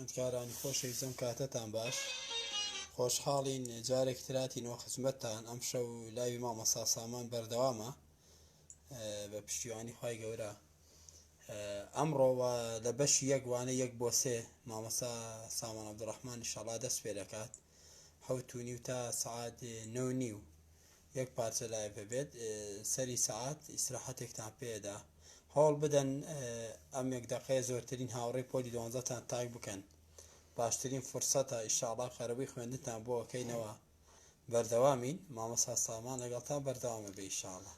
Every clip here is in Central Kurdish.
خوێندکارانی خۆشەویست ئەم کاتەتان باش خۆشحاڵین جارێک تراتینەوە خزمەتتان ئەم شەو لاوی مامۆستا سامان بەردەوامە بە پشتیوانی خی گەورە ئەمڕۆوە لە بەشی یەک وانە یەک بۆ سێ مامۆستا سامان عبدالرحمن ئینشاڵا دەست پێ دەکات حەوت و نیو تا سەعات نۆ نیو یەک پارچە live هەبێت سەری سەعات ئیسراحەتێکتان پێدا هەوڵ بدەن ئەم یەک دەقەیە زۆرترین هاوڕێی پۆلی دوانزەتان tag بکەن باشترین فرسەتە ئیشاڵا قەرەبووی خوێندنتان بۆ ئەکەینەوە بەردەوامین مامۆستا سامان لەگەڵتان بەردەوامە بێ ئیشاڵا.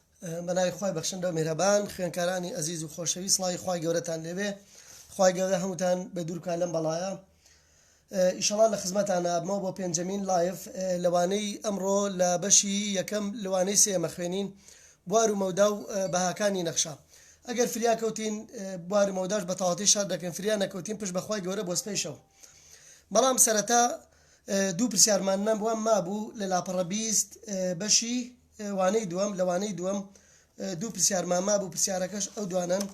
بەناوی خوای بەخشندە و میهرەبان خوێنکارانی ئەزیز و خۆشەویست سڵاوی خوای گەورەتان لێبێ خوای گەورە هەمووتان بە دوور بکات لەم بەڵایە ئیشەڵا لە خزمەتان ئابمەوە بۆ پێنجەمین live لەوانەی ئەمڕۆ لە بەشی یەکەم لەوانەی سێمە خوێنین بوار و مەودا و بەهاکانی نەخشە ئەگەر فریا کەوتین بوار و مەوداش بە تەواتی شار دەکەین فریا نەکەوتین پشت بەخوای گەورە بۆ سپەی شەو بەڵام سەرەتا دوو پرسیارمان نەبووە مابوو لە لاپەڕە 20 بەشی وانەی دووەم لە وانەی دووەم دوو پرسیارمان مابوو پرسیارەکەش ئەو دوانەن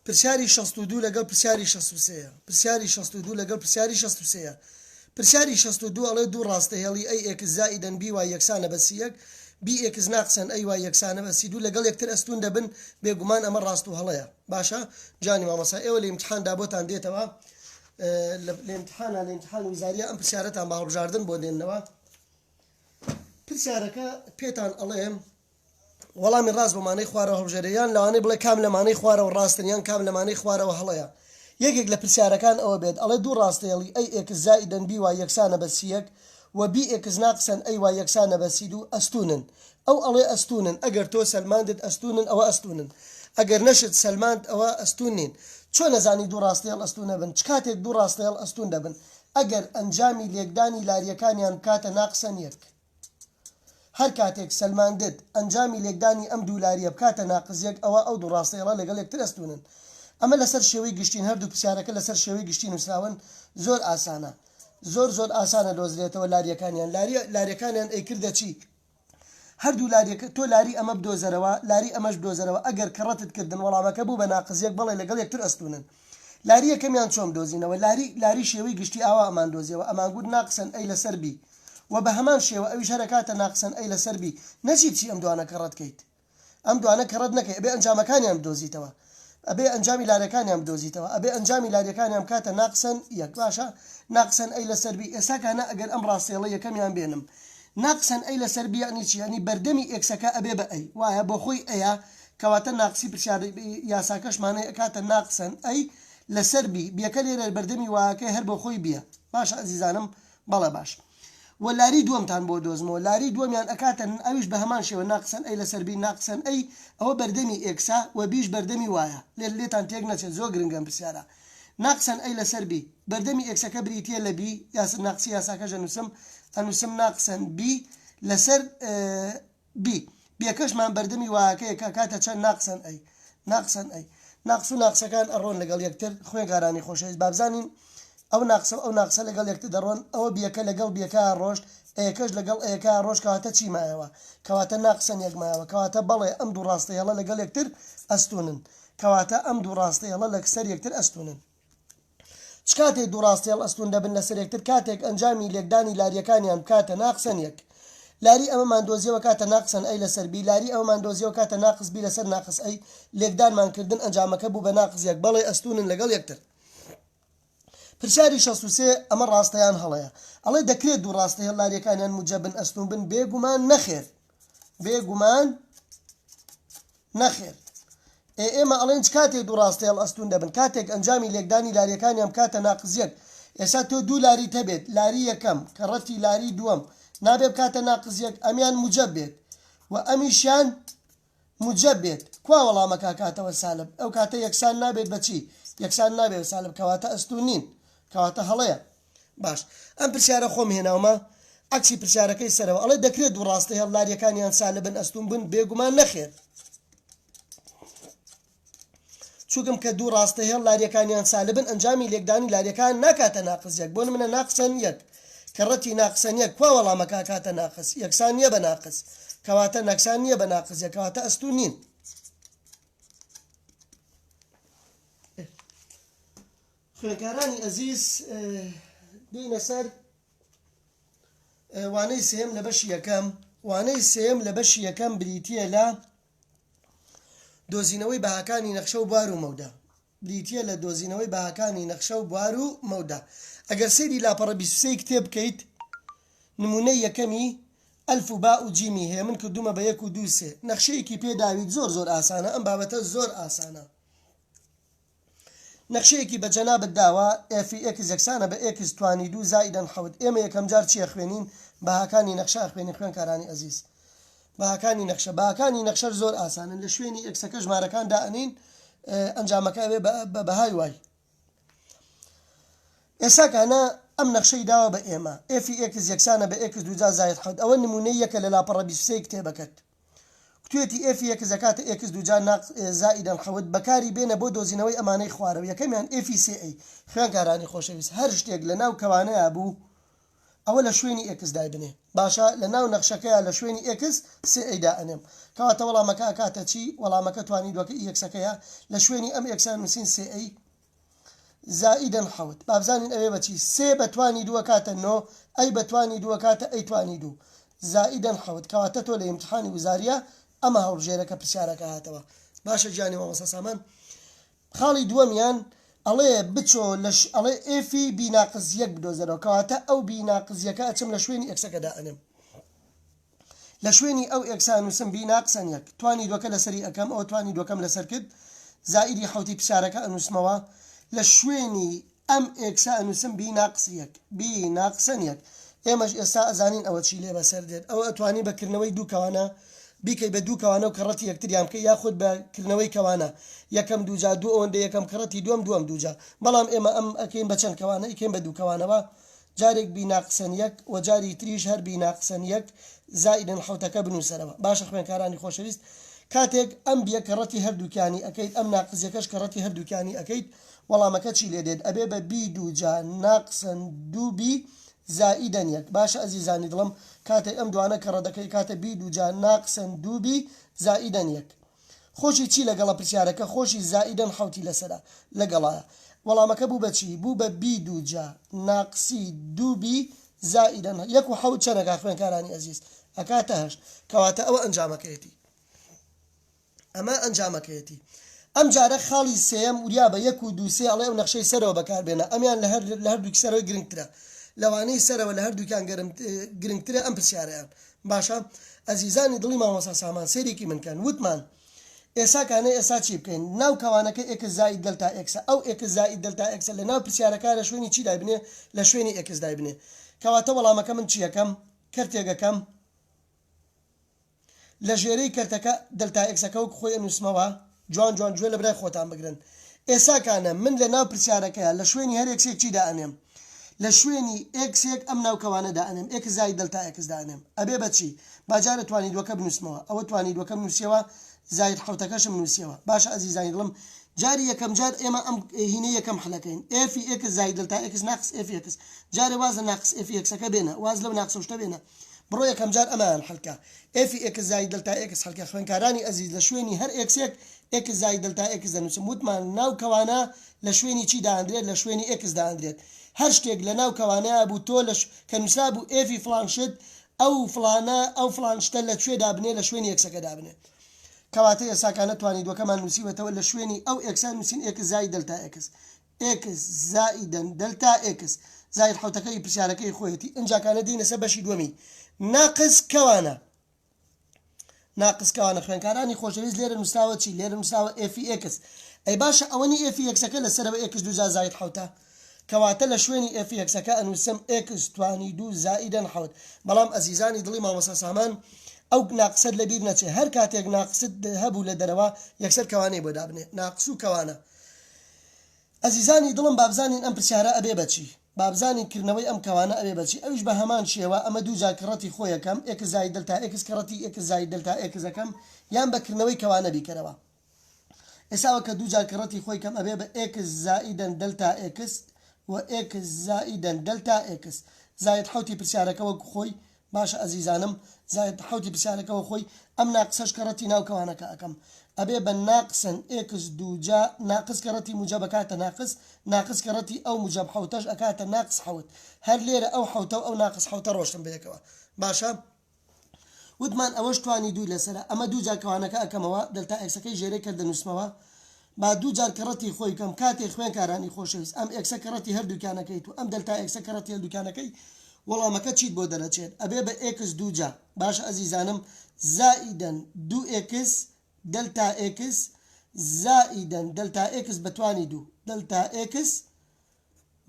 پرسیاری 62 لەگەڵ پرسیاری 63 پرسیاری 62 لەگەڵ پرسیاری 63 پرسیاری 62 ئەڵێ دوو ڕاستە هێڵی a x زائیدەن b y یەکسانە بە سی یەک b x ناقسەن a y یەکسانە بە سی دوو لەگەڵ یەکتر ئەستون دەبن بێگومان ئەمە ڕاست و هەڵەیە باشە جانی مامۆسا ئێوە لە ئیمتحاندا بۆتان دێتەوە لە ئیمتحانا لە ئیمتحان وزاریە ئەم پرسیارەتان بە هەڵبژاردن بۆ دێننەوە پرسیارەکە پێتان ئەڵێم وەڵامی ڕاست بۆ مانەی خوارەوە هەڵبژێرە یان لەوانەیە بڵێ کام لەمانەی خوارەوە ڕاستن یان کام لەمانەی خوارەوە هەڵەیە یەکێک لە پرسیارەکان ئەوە بێت ئەڵێ دوو ڕاستەیەڵی a x زائیدەن b y یەکسانە بە سی یەک و b x ناقسەن a y یەکسانە بە سی دوو ئەستونن ئەو ئەڵێ ئەستونن ئەگەر تۆ سەلماندت ئەستونن ئەوە ئەستونن ئەگەر نەشت سەلماند ئەوە ئەستون نین چۆن ئەزانی دوو ڕاستەیەڵ ئەستون ئەبن چ کاتێک دوو ڕاستەیەڵ ئەستون دەبن ئەگەر ئەنجامی لێکدانی لاریەکانیان بکاتە ناقسەن یەک هەر کاتێک سەلماندت ئەنجامی لێکدانی ئەم دوو لاریە بکاتە ناقس یەک ئەوا ئەو دوو ڕاستەیەڵە لەگەڵ یەکتر ئەستونن ئەمە لەسەر شێوەی گشتین هەردوو پرسیارەکە لەسەر شێوەی گشتی نوسراون زۆر ئاسانە زۆر زۆر ئاسانە دۆزرێتەوە لاریەکانیان لاری لاریەکانیان ئەیکردە چی هەردوو لاریەکە تۆ لاری ئەمە بدۆزەرەوە لاری ئەمەش بدۆزەرەوە ئەگەر کەڕەتت کردن وەڵامەکە بوو بە ناقس یەک بەڵێ لەگەڵ یەکتر ئەستونن لاری یەکەمیان چۆن بدۆزینەوە لاری لاری شێوەی گشتی ئاوا ئەمان دۆزیەوە ئەمانگوت ناقسەن a لەسەر b وە بە هەمان شێوە ئەویش هەرەکاتە ناقسەن a لەسەر b نەچی بچی ئەم دوانە کەڕەت کەیت ئەم دوانە کە ڕەت نەکەی ئەبێ ئەنجامەکانیان بدۆزیتەوە ئەبێ ئەنجامی لاریەکانیان بدۆزیتەوە ئەبێ ئەنجامی لاریەکانیان بکاتە ناقسەن یەک باشە ناقسەن a لەسەر b ئێستا کانە ئەگەر ئەم ڕاستێڵە یەکەمیان بێنم ناقسەن a لەسەر b یەعنی چی یەعنی بەردەمی x ەکە ئەبێ بە a وایە بۆ خۆی a یە کەواتە ناقسی پرسیار یاساکەشمانەی ئەکاتە ناقسەن a لەسەر b b یەکە لێرە بەردەمی y ەکەی هەر بۆ خۆی b یە باشە ئەزیزانم بەڵێ باش وە لاری دووەمتان بۆ دۆزمەوە لاری دووەمیان ئەکاتە ئەویش بە هەمان شێوە ناقسەن a لەسەر b ناقسەن a ئەوە بەردەمی x ە وە b یش بەردەمی y ە لێ لێتان تێک نەچێت زۆر گرنگە ئەم پرسیارە ناقسەن a لەسەر b بەردەمی x ەکە بریتیە لە b یاس ناقسی یاساکەش ئەنوسم ئەنوسم ناقسەن b لەسەر b b ەکەشمان بەردەمی y ەکەیە کە ئەکاتە چەند ناقسەن a ناقسەن a ناقس و ناقسەکان ئەڕۆن لەگەڵ یەکتر خوێنکارانی خۆشەویست بابزانین ئەو ناقسە و ئەو ناقسە لەگەڵ یەکتر دەڕۆن ئەوە b یەکە لەگەڵ b یەکە ڕۆشت a یەکەش لەگەڵ a یەکە ڕۆشت کەواتە چی مایەوە کەواتە ناقسەن یەک مایەوە کەواتە بەڵێ ئەم دوو ڕاستەیەڵە لەگەڵ یەکتر ئەستونن کەواتە ئەم دوو ڕاستەیەڵە لەکسەر یەکتر ئەستونن. چ کاتێک دوو ڕاستهێڵ ئەستوون دەبن لەسەر یەکتر؟ کاتێک ئەنجامی لێکدانی لارییەکانیان بکاتە ناقسەن یەک. لاری ئەمەمان دۆزیەوە کاتە ناقسەن a لەسەر b، لاری ئەوەمان دۆزیەوە کاتە ناقس b لەسەر ناقس a، لێکدانمان کردن ئەنجامەکە بوو بە ناقس یەک، بەڵێ ئەستوونن لەگەڵ یەکتر. پرسیاری 63، ئەمە ڕاستە یان هەڵەیە؟ ئەڵێ دەکرێت دوو ڕاستەهێڵ لارییەکانیان موجەب بن ئەستوون بن؟ بێگومان نەخێر. بێگومان نەخێر. ئێ ئێمە ئەڵێین چ کاتێک دوو ڕاستەهێڵ ئەستوون دەبن؟ کاتێک ئەنجامی لێکدانی لارییەکانیان بکاتە ناقس یەک. ئێستا تۆ دوو لاریت هەبێت، لاری یەکەم کە ڕەتی لاری دووەم نابێ بکاتە ناقس یەک، ئەمیان موجەب بێت و ئەمیشیان موجەب بێت. کوا وەڵامەکە ئەکاتەوە سالب؟ ئەو کاتە یەکسان نابێت بە چی؟ یەکسان نابێت بە سالب، کەواتە ئەستوون نین. کەواتە هەڵەیە. باش ئەم پرسیارە خۆم هێناومە عەکسی پرسیارەکەی سەرەوە ئەڵێ دەکرێت دوو ڕاستەهێڵ لاریەکانیان سالبن ئەستوون بن بێگومان نەخێر چوکم کە دوو ڕاستەهێڵ لاریەکانیان سالبن ئەنجامی لێکدانی لاریەکان ناکاتە ناقس یەک بۆ نمونە ناقسەن یەک کە ڕەتی ناقسەن یەک کوا وەڵامەکە کاتە ناقس یەکسان نییە بە ناقس کەواتە نەکسان نییە بە ناقس یەک کەواتە ئەستوون نین. خوێندکارانی ئەزیز دێینە سەر وانەی سێیەم لە بەشی یەکەم. وانەی سێیەم لە بەشی یەکەم بریتییە لە دۆزینەوەی بەهاکانی نەخشە و بوار و مەودا. بریتییە لە دۆزینەوەی بەهاکانی نەخشە و بوار و مەودا. ئەگەر سەیری لاپەڕە 23 کتێب بکەیت نموونەی یەکەمی ئەلف و با و جیمی هەیە من کردوومە بە یەک و دوو سێ نەخشەیەکی پێ داویت زۆر زۆر ئاسانە ئەم بابەتە زۆر ئاسانە. نەخشەیەکی بە جەنابت داوە، ئێفی ئێکس یەکسانە بە ئێکس توانی دوو زائیدەن حەوت، ئێمە یەکەم جار چی ئەخوێنین؟ بەهاکانی نەخشە ئەخوێنین خوێنکارانی ئەزیز. بەهاکانی نەخشە، بەهاکانی نەخشەش زۆر ئاسانن، لە شوێنی ئێکسەکە ژمارەکان دائەنێین، ئەنجامەکە ئەبێ بە بەهای وای. ئێستا کانە ئەم نەخشەی داوە بە ئێمە، ئێفی ئێکس یەکسانە بە ئێکس دووجا زائید حەوت، ئەوە نموونەی یەکە لە لاپەڕە 23 کتێبەکەت. کوتویەتی ئێفی ئێکس ئەکاتە ئێکس دووجا ناق زائیدەن حەوت بەکاری بێنە بۆ دۆزینەوەی ئەمانەی خوارەوە یەکەمیان ئێفی سێ ئەی خوێنکارانی خۆشەویست هەر شتێک لە ناو کەوانەیا بوو ئەوە لە شوێنی ئێکس دایبنێ باشە لە ناو نەخشەکەیا لە شوێنی ئێکس سێ ئەی دائەنێم کەواتە وەڵامەکە ئەکاتە چی وەڵامەکە توانی دووەکە ئی ئێکسەکەیە لە شوێنی ئەم ئێکسە نووسین سێ ئەی زائیدەن حەوت با بزانین ئەوێ بە چی سێ بە توانی دوو ئەکاتە نۆ ئەی بە توانی دوو ئەکاتە ئەی توانی دوو زائیدەن حەوت کەواتە تۆ لە ئیمتحانی وزاریە ئەمە هەڵبژێرە کە پرسیارەکە هاتەوە باشە گیانی مامۆستا سامان خاڵی دووەمیان ئەڵێ بچۆ لە ئەڵێ ئێفی بی ناقس یەک بدۆزەرەوە کەواتە ئەو بی ناقس یەکە ئەچم لە شوێنی ئێکسەکە دائەنێم لە شوێنی ئەو ئێکسە ئەنووسم بی ناقسەن یەک توانی دووەکە لەسەری ئەکەم ئەوە توانی دووەکەم لەسەر کرد زائیدی حەوتی پرسیارەکە ئەنووسمەوە لە شوێنی ئەم ئێکسە ئەنووسم بی ناقس یەک بی ناقسەن یەک ئێمەش ئێستا ئەزانین ئەوە چی لێ بەسەر دێت ئەوە ئەتوانی بە کردنەوەی دوو کەوانە بیکەی بە دوو کەوانە و کەڕەتی یەکتریان بکەی یاخود بە کردنەوەی کەوانە یەکەم دووجا دوو ئەوەندە یەکەم کەڕەتی دووەم دووەم دووجا بەڵام ئێمە ئەم ئەکەین بە چەند کەوانە ئەیکەین بە دوو کەوانەوە جارێک بی ناقسەن یەک وە جاری تریش هەر بی ناقسەن یەک زائیدەن حەوتەکە بنوسەرەوە باشە خوێنکارانی خۆشەویست کاتێک ئەم بیە کەڕەتی هەردووکیانی ئەکەیت ئەم ناقس یەکەش کەڕەتی هەردووکیانی ئەکەیت وەڵامەکە چی لێ دێت ئەبێ بە بی دووجا ناقسەن دوو بی زائیدەن یەک باشە ئەزیزانی دڵم کاتێک ئەم دوانە کەڕەدەکەی کاتە بی دووجا ناقسەن دوو بی زائیدەن یەک خۆشی چی لەگەڵە پرسیارەکە خۆشی زائیدەن حەوتی لەسەرە لەگەڵایە وەڵامەکە بوو بە چی بوو بە بی دووجا ناقسی دوو بی زائیدەن یەک و حەوت چەند ئەکا خوێنکارانی ئەزیز ئەکاتە هەشت کەواتە ئەوە ئەنجامەکەیەتی ئەمە ئەنجامەکەیەتی ئەم جارە خاڵی سێیەم وریا بە یەک و دوو سێ ئەڵێ ئەو نەخشەی سەرەوە بەکاربێنە ئەمیان لە هەر لە هەردووکی سەرەوەی گرنگترە لەوانەی سەرەوە لە هەردووکیان گەرم گرنگترە ئەم پرسیارەیان باشە ئەزیزانی دڵی مامۆستا سامان سەیرێکی من کەن وتمان ئێسا کانە ئێسا چی بکەین ناو کەوانەکە ئێکس زائید دەلتا ئێکسە ئەو ئێکس زائید دەلتا ئێکسە لە ناو پرسیارەکە لە شوێنی چی دایبنێ لە شوێنی ئێکس دایبنێ کەواتە وەڵامەکە من چیەکەم کەرتێگەکەم لە ژێرەی کەرتەکە دەلتا ئێکسەکە وەک خۆی ئەنووسمەوە جوان جوان گوێ لە برای خۆتان بگرن ئێسا کانە من لە ناو پرسیارەکەیا لە شوێنی هەر ئێکسێک چی دائەنێم لە شوێنی ئێکسێک ئەم ناو کەوانە دائەنێم ئێکس زائید دەلتا ئێکس دائەنێم ئەبێ بە چی با جارێ توانی دووەکە بنووسمەوە ئەوە توانی دووەکەم نووسیەوە زائید حەوتەکەشم نووسیەوە باشە ئەزیزانی دڵم جاری یەکەم جار ئێمە ئەم هینە یەکەم حلەکەین ئێفی ئێکس زائید دەلتا ئێکس ناقس ئێفی ئێکس جارێ واز لە ناقس ئێفی ئێکسەکە بێنە واز لەو ناقسە شتە بێنە بڕۆ یەکەم جار ئەمەیان حل کە ئێفی ئێکس زائید دەلتا ئێکس حل کە خوێنکارانی ئەزیز لە شوێنی هەر ئێکسێک ئێکس زائید دەلتا ئێکس دەنووسم وتمان ناو کەوانە لە شوێنی چی دائەندرێت لە شوێنی ئێکس دائەندرێت هەر شتێک لە ناو کەوانەیا بوو تۆ لە کە نووسرابوو ئێفی فڵان شت ئەو فڵانە ئەو فڵان شتە لە کوێ دابنێ لە شوێنی ئێکسەکە دابنێ کەواتە ئێساکانە توانی دووەکەمان نووسیوەتەوە لە شوێنی ئەو ئێکسە نووسین ئێکس زائید دەلتا ئێکس ئێکس زائیدەن دەلتا ئێکس زائید حەوتەکە ی پرسیارەکەی خۆیەتی ئینجا کانە دێینە سەر بەشی دووەمی ناقس کەوانە ناقس کەوانە خوێنکارانی خۆشەویست لێرە نووسراوە چی لێرە نووسراوە ئێفی ئێکس ئەی باشە ئەوەنی ئێفی ئێکسەکە لە سەرەوە ئێکس دووجا زائید حەوتە کەواتە لە شوێنی ئێفی ئێکسەکە ئەنووسم ئێکس توانی دوو زائیدەن حەوت بەڵام ئەزیزانی دڵی مامۆستا سامان ئەو ناقسەت لەبیر نەچێ هەر کاتێک ناقست هەبوو لە دەرەوە یەکسەر کەوانەی بۆ دابنێ ناقس و کەوانە ئەزیزانی دڵم بابزانین ئەم پرسیارە ئەبێ بەچی بابزانین کردنەوەی ئەم کەوانە ئەبێ بەچی ئەویش بە هەمان شێوە ئەمە دوو جار کەڕەتی خۆی ئەکەم ئێکس زاید دەلتا ئێکس کەڕەتی ئێکس زاید دەلتا ئێکس ئەکەم یان بە کردنەوەی کەوانە بیکەرەوە ئێستا ئەوە کە دوو جار کەڕەتی خۆی کەم ئەبێ بە ئێکس زائیدەن دەلتا ئێکس و ئێکس زائیدەن دەلتا ئێکس زاید حەوتی پرسیارەکە وەکو خۆی. باشە ئەزیزانم زائد حەوتی پرسیارەکەوە خۆی ئەم ناقسەش کەڕەتی ناو کەوانەکە ئەکەم ئەبێ بە ناقسەن ئێکس دووجا ناقس کەڕەتی موجەب ئەکاتە ناقس ناقس کەڕەتی ئەو موجەب حەوتەش ئەکاتە ناقس حەوت هەر لێرە ئەو حەوتە و ئەو ناقس حەوتە ڕۆشتن بەیەکەوە باشە وتمان ئەوەش توانی دووی لەسەرە ئەمە دوو جار کەوانەکە ئەکەمەوە دەلتا ئێکسەکەی ژێرەی کەر دەنووسمەوە با دوو جار کەڕەتی خۆی بکەم کاتێ خوێنکارانی خۆشەویست ئەم ئێکسە کەڕەتی هەردووکیان ئەکەیت و ئەم دەلتا ئێکسە کەڕەتی هەردووکیان ئەکەی وەڵامەکە چیت بۆ دەرەچێت ئەبێ بە ئێکس دووجا باشە ئەزیزانم زائیدەن دوو ئێکس دەلتا ئێکس زائیدەن دەلتا ئێکس بە توانی دوو دەلتا ئێکس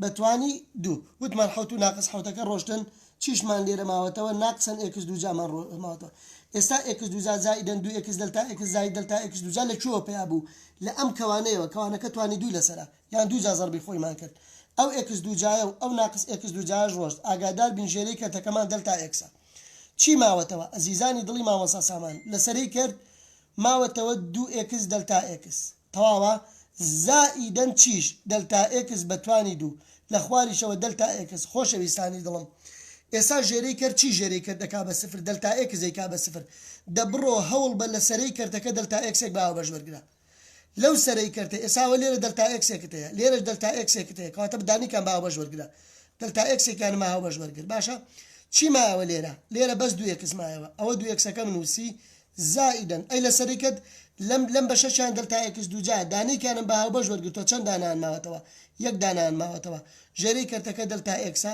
بە توانی دوو وتمان حەوت و ناقس حەوتەکە ڕۆشتن چیشمان لێرە ماوەتەوە ناقسەن ئێکس دووجامان ماوەتەوە ئێستا ئێکس دووجا زائیدەن دوو ئێکس دەلتا ئێکس زائید دەلتا ئێکس دووجا لە کوێوە پەیا بوو لە ئەم کەوانەیەوە کەوانەکە توانی دووی لەسەرە یان دووجا زەڕبی خۆیمان کرد ئەو ئێکس دووجایە و ئەو ناقس ئێکس دووجایەش ڕۆشت ئاگادار بین ژێرەی کەرتەکەمان دەلتا ئێکسە چی ماوەتەوە ئەزیزانی دڵی مامۆستا سامان لەسەرەی کەرت ماوەتەوە دوو ئێکس دەلتا ئێکس تەواوە زائیدەن چیش دەلتا ئێکس بە توانی دوو لە خواریشەوە دەلتا ئێکس خۆشەویستانی دڵم ئێستا ژێرەی کەرت چی ژێرەی کەرت ئەکا بە سفر دەلتا ئێکس ئەیکا بە سفر دە بڕۆ هەوڵ بە لە سەرەی کەرتەکە دەلتا ئێکسێک بە هاوبەش وەرگرە لەو سەرەی کەرتە ئێساوە لێرە دەلتا ئێکسێکت هەیە لێرەش دەلتا ئێکسێکت هەیە کەواتە بدانیکان بە هاوبەش وەرگرە دەلتا ئێکسێکیان ما هاوبەش وەرگر باشە چی مایەوە لێرە لێرە بەس دوو ئێکس مایەوە ئەوە دوو ئێکسەکەم نووسی زائیدەن ئەی لە سەرەی کەرت لەم لەم بەشەشیان دەلتا ئێکس دووجا دانەیکیانم بە هاوبەش وەرگرتووە چەند دانەیان ماوەتەوە یەک دانەیان ماوەتەوە ژێرەی کەرتەکە دەلتا ئێکسە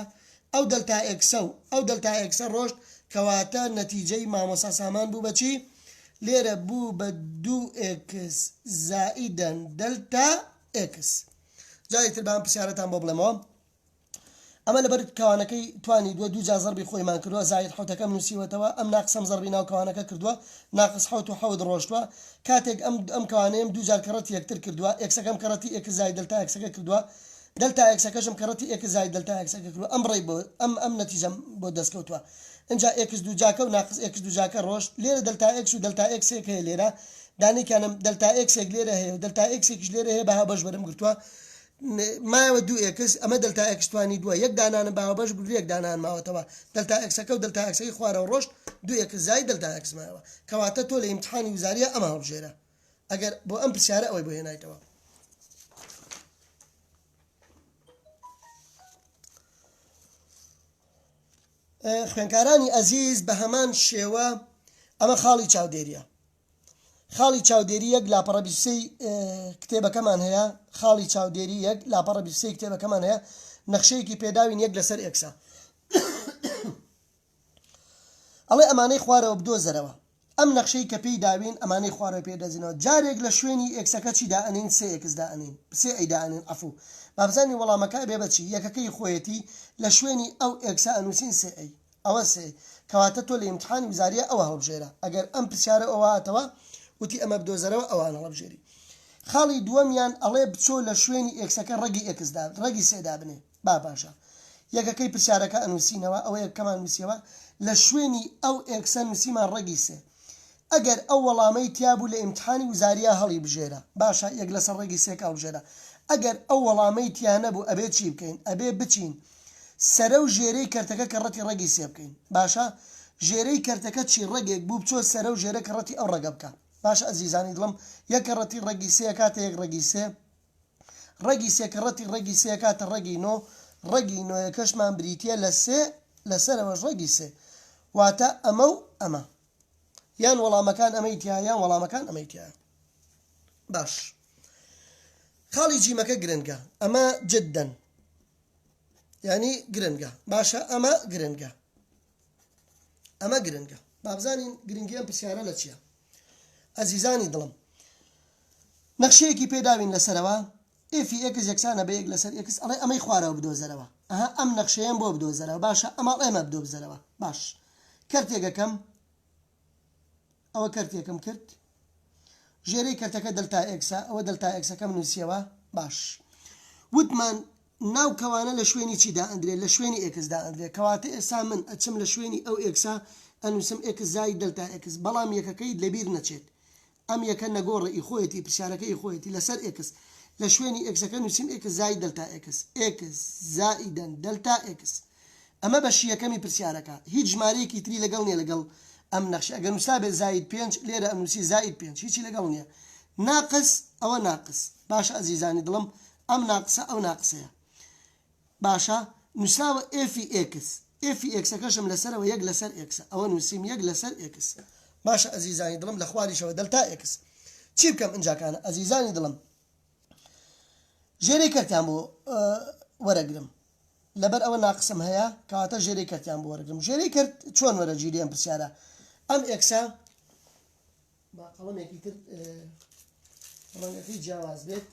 ئەو دەلتا ئێکسە و ئەو دەلتا ئێکسە ڕۆشت کەواتە نەتیجەی مامۆستا سامان بوو بە چی لێرە بوو بە دوو ئێکس زائیدەن دەلتا ئێکس جا ئیتر با ئەم پرسیارەتان بۆ بڵێمەوە ئەمە لەبەر کەوانەکەی توانی دووە دوو جار زەربی خۆیمان کردووە زاید حەوتەکەم نووسیوەتەوە ئەم ناقسەم زەربی ناو کەوانەکە کردووە ناقس حەوت و حەوت ڕۆشتووە کاتێک ئەم ئەم کەوانەیەم دوو جار کەڕەتی یەکتر کردووە ئێکسەکەم کەڕەتی ئێکس زاید دەلتا ئێکسەکە کردووە دەلتا ئێکسەکەشم کەڕەتی ئێکس زاید دەلتا ئێکسەکە کردووە ئەم بڕەی بۆ ئەم ئەم نەتیجەم بۆ دەست کەوتووە ئینجا ئێکس دوو جاکە و ناقس ئێکس دوو جاکە ڕۆشت لێرە دەلتا ئێکس و دەلتا ئێکسێک هەیە لێرە دانێکیانم دەلتا ئێکسێک لێرە هەیە و دەلتا ئێکسێکیش لێرە هەیە بە هاوبەش وەرم گرتووە مایەوە دوو ئێکس ئەمە دەلتا ئێکس توانی دووە یەک دانانم بە هاوبەش گرت یەک دانان ماوەتەوە دەلتا ئێکسەکە و دەلتا ئێکسەکەی خوارەوە ڕۆشت دوو ئێکس زای دەلتا ئێکس مایەوە کەواتە تۆ لە ئیمتحانی وزاریە ئەمە هەڵبژێرە ئەگەر بۆ ئەم پرسیارە ئەوەی بۆ هێنایتەوە. خوێنکارانی ئەزیز بە هەمان شێوە ئەمە خاڵی چاودێریە خاڵی چاودێری یەک لاپەڕە 23 کتێبەکەمان هەیە خاڵی چاودێری یەک لاپەڕە 23 کتێبەکەمان هەیە نەخشەیەکی پێداوین یەک لەسەر ئێکسە ئەڵێ ئەمانەی خوارەوە بدۆزەرەوە ئەم نەخشەی کە پێی داوین ئەمانەی خوارەوە پێ دەزینەوە جارێک لە شوێنی ئێکسەکە چی دائەنین سێ ئێکس دائەنین سێ ئەی دائەنین عەفو با بزانین وەڵامەکە ئەبێ بە چی یەکەکەی خۆیەتی لە شوێنی ئەو ئێکسە ئەنووسین سێ ئەی ئەوە سێ کەواتە تۆ لە ئیمتحانی وزاریە ئەوە هەڵبژێرە ئەگەر ئەم پرسیارە ئەوە هاتەوە وتی ئەمە بدۆزەرەوە ئەوان هەڵبژێری خاڵی دووەمیان ئەڵێ بچۆ لە شوێنی ئێکسەکە ڕەگی ئێکس دا ڕەگی سێ دابنێ با باشە یەکەکەی پرسیارەکە ئەنووسینەوە ئەوە یەکەمان نووسیەوە لە شوێنی ئەو ئێکسە نووسیمان ڕەگی سێ ئەگەر ئەو وەڵامەی تیابوو لە ئیمتحانی وزاریا هەڵی بژێرە باشە یەک لەسەر ڕەگی سێکە هەڵبژێرە ئەگەر ئەو وەڵامەی تیا نەبوو ئەبێ چی بکەین ئەبێ بچین سەرە و ژێرەی کەرتەکە کەڕەتی ڕەگی سێ بکەین باشە ژێرەی کەرتەکە چی ڕەگێک بوو بچۆ سەرە و ژێرە کەڕەتی ئەو ڕەگە بکە باشە ئەزیزانی دڵم یەک کەڕەتی ڕەگی سێ ئەکاتە یەک ڕەگی سێ ڕەگی سێ کەڕەتی ڕەگی سێ ئەکاتە ڕەگی نۆ ڕەگی نۆیەکەشمان بریتییە لە سێ لەسەرەوەش ڕەگی سێ واتە ئەمە و ئەمە یان وەڵامەکان ئەمەی تیایە یان وەڵامەکان ئەمەی تیایە باش خاڵی جیمەکە گرنگە ئەمە جددەن یعنی گرنگە باشە ئەمە گرنگە ئەمە گرنگە بابزانین گرنگی ئەم پرسیارە لە چییە ئەزیزانی دڵم نەخشەیەکی پێداوین لەسەرەوە ئێفی ئێکس یەکسانە بە یەک لەسەر ئێکس ئەڵێ ئەمەی خوارەوە بدۆزەرەوە ئەها ئەم نەخشەیەم بۆ بدۆزەرەوە باشە ئەمە ئەڵێ ئەمە بدۆزەرەوە باش کەرتێکەکەم ئەوە کەرتێکم کرد ژێرەی کەرتەکە دەلتا ئێکسە ئەوە دەلتا ئێکسەکەم نووسیەوە باش وتمان ناو کەوانە لە شوێنی چی دائەندرێ لە شوێنی ئێکس دائەندرێ کەواتە ئێستا من ئەچم لە شوێنی ئەو ئێکسە ئەنووسم ئێکس زاید دەلتا ئێکس بەڵام یەکەکەی لەبیر نەچێت ئەم یەکە نەگۆڕە ئی خۆیەتی پرسیارەکە ئی خۆیەتی لەسەر ئێکس لە شوێنی ئێکسەکە نووسیم ئێکس زاید دەلتا ئێکس ئێکس زائیدەن دەلتا ئێکس. ئەمە بەشی یەکەمی پرسیارەکە هیچ ژمارەیەکی تری لەگەڵ نیە لەگەڵ ئەم نەخشە ئەگەر نوسرابێت زائید پێنج لێرە ئەنوسی زائید پێنج هیچی لەگەڵ نیە ناقس ئەوە ناقس باشە ئەزیزانی دڵم ئەم ناقسە ئەو ناقسەیە باشە نوسراوە ئێفی ئێکس ئێفی ئێکسەکەشم لەسەرەوە یەک لەسەر ئێکسە ئەوە نوسیم یەک لەسەر ئێکس باشە ئەزیزانی دڵم لە خواریشەوە دەلتا ئێکس چی بکەم ئنجاکانە ئەزیزانی دڵم ژێرەی کەرتیان بۆ وەرەگرم لەبەر ئەوە ناقسم هەیە کەواتە ژێرەی کەرتیان بۆ وەرەگرم ژێرەی کەرت چۆن وەرەگیری ئەم پرسیارە ئەم ئێکسە با قەڵەمێکی تر ڕەنگەکەی جیاواز بێت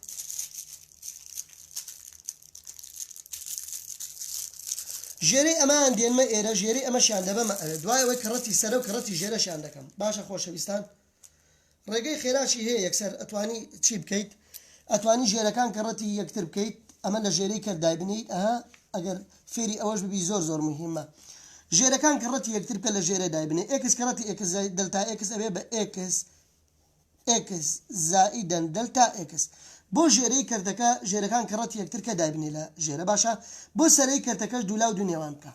ژێرەی ئەمان دێنمە ئێرە ژێرەی ئەمەشیان دەبەمە ئەوێ دوای ئەوەی کەڕەتی سەرە و کەڕەتی ژێرەشیان دەکەم باشە خۆشەویستان ڕێگەی خێراشی هەیە یەکسەر ئەتوانی چی بکەیت ئەتوانی ژێرەکان کەڕەتی یەکتر بکەیت ئەمە لە ژێرەی کەر دایبنێیت ئەها ئەگەر فێری ئەوەش ببی زۆر زۆر مهمە ژێرەکان کەڕەتی یەکتر بکە لە ژێرە دایبنێ ئێکس کەڕەتی ئێکس دەلتا ئێکس ئەبێ بە ئێکس ئێکس زائیدەن دەلتا ئێکس بۆ ژێرەی کەرتەکە ژێرەکان کەڕەتی یەکتر کە دایبنێ لە ژێرە باشە بۆ سەرەی کەرتەکەش دوولا و دوو نێوان بکە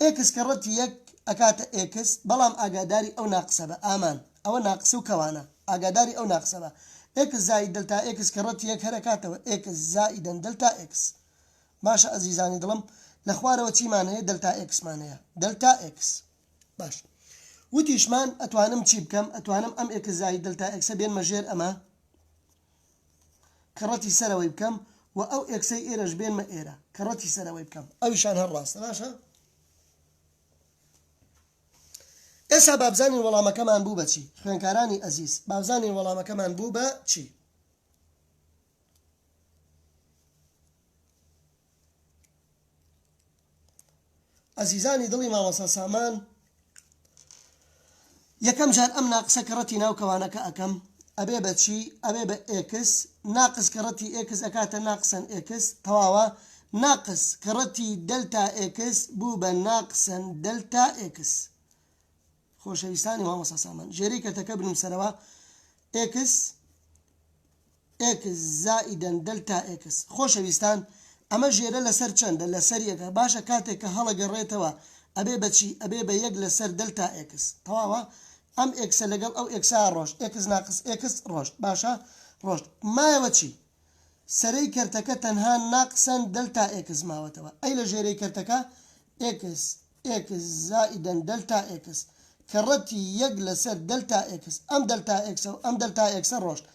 ئێکس کەڕەتی یەک ئەکاتە ئێکس بەڵام ئاگاداری ئەو ناقسە بە ئامان ئەوە ناقسە و کەوانە ئاگاداری ئەو ناقسە بە ئێکس زائید دەلتا ئێکس کەڕەتی یەک هەر ئەکاتەوە ئێکس زائیدەن دەلتا ئێکس باشە ئەزیزانی دڵم لە خوارەوە چیمان هەیە دەلتا ئێکسمان هەیە دەلتا ئێکس باش وتیشمان ئەتوانم چی بکەم ئەتوانم ئەم ئێکس زائید دەلتا ئێکسە بێنمە ژێر ئەمە کەڕەتی سەرەوەی بکەم و ئەو ئێکسەی ئێرەش بێنمە ئێرە کەڕەتی سەرەوەی بکەم ئەویشان هەر ڕاستە باشە ئێسا بابزانین وەڵامەکەمان بوو بەچی خوێنکارانی ئەزیز بابزانین وەڵامەکەمان بوو بە چی ئەزیزانی دڵی مامۆستا سامان یەکەم جار ئەم ناقسە کەڕەتی ناو کەوانەکە ئەکەم ئەبێ بە چی ئەبێ بە ئێکس ناقس کەڕەتی ئێکس ئەکاتە ناقسەن ئێکس تەواوە ناقس کەڕەتی دەلتا ئێکس بوو بە ناقسەن دەلتا ئێکس خۆشەویستانی مامۆستا سامان ژێرەی کەرتەکە بنووسەرەوە ئێکس ئێکس زائیدەن دەلتا ئێکس. خۆشەویستان ئەمە ژێرە لەسەر چەندە؟ لەسەر یەکە باشە کاتێک کە هەڵەگەڕێتەوە ئەبێ بە چی؟ ئەبێ بە یەک لەسەر دەلتا ئێکس تەواوە ئەم ئێکسە لەگەڵ ئەو ئێکسا ڕۆشت ئێکس ناقس ئێکس ڕۆشت باشە ڕۆشت مایەوە چی؟ سەرەی کەرتەکە تەنها ناقسەن دەلتا ئێکس ماوەتەوە ئەی لە ژێرەی کەرتەکە ئێکس ئێکس زائیدەن دەلتا ئێکس کەڕەتی یەک لەسەر دەلتا ئێکس ئەم دەلتا ئێکسە و ئەم دەلتا ئێکسە ڕۆشت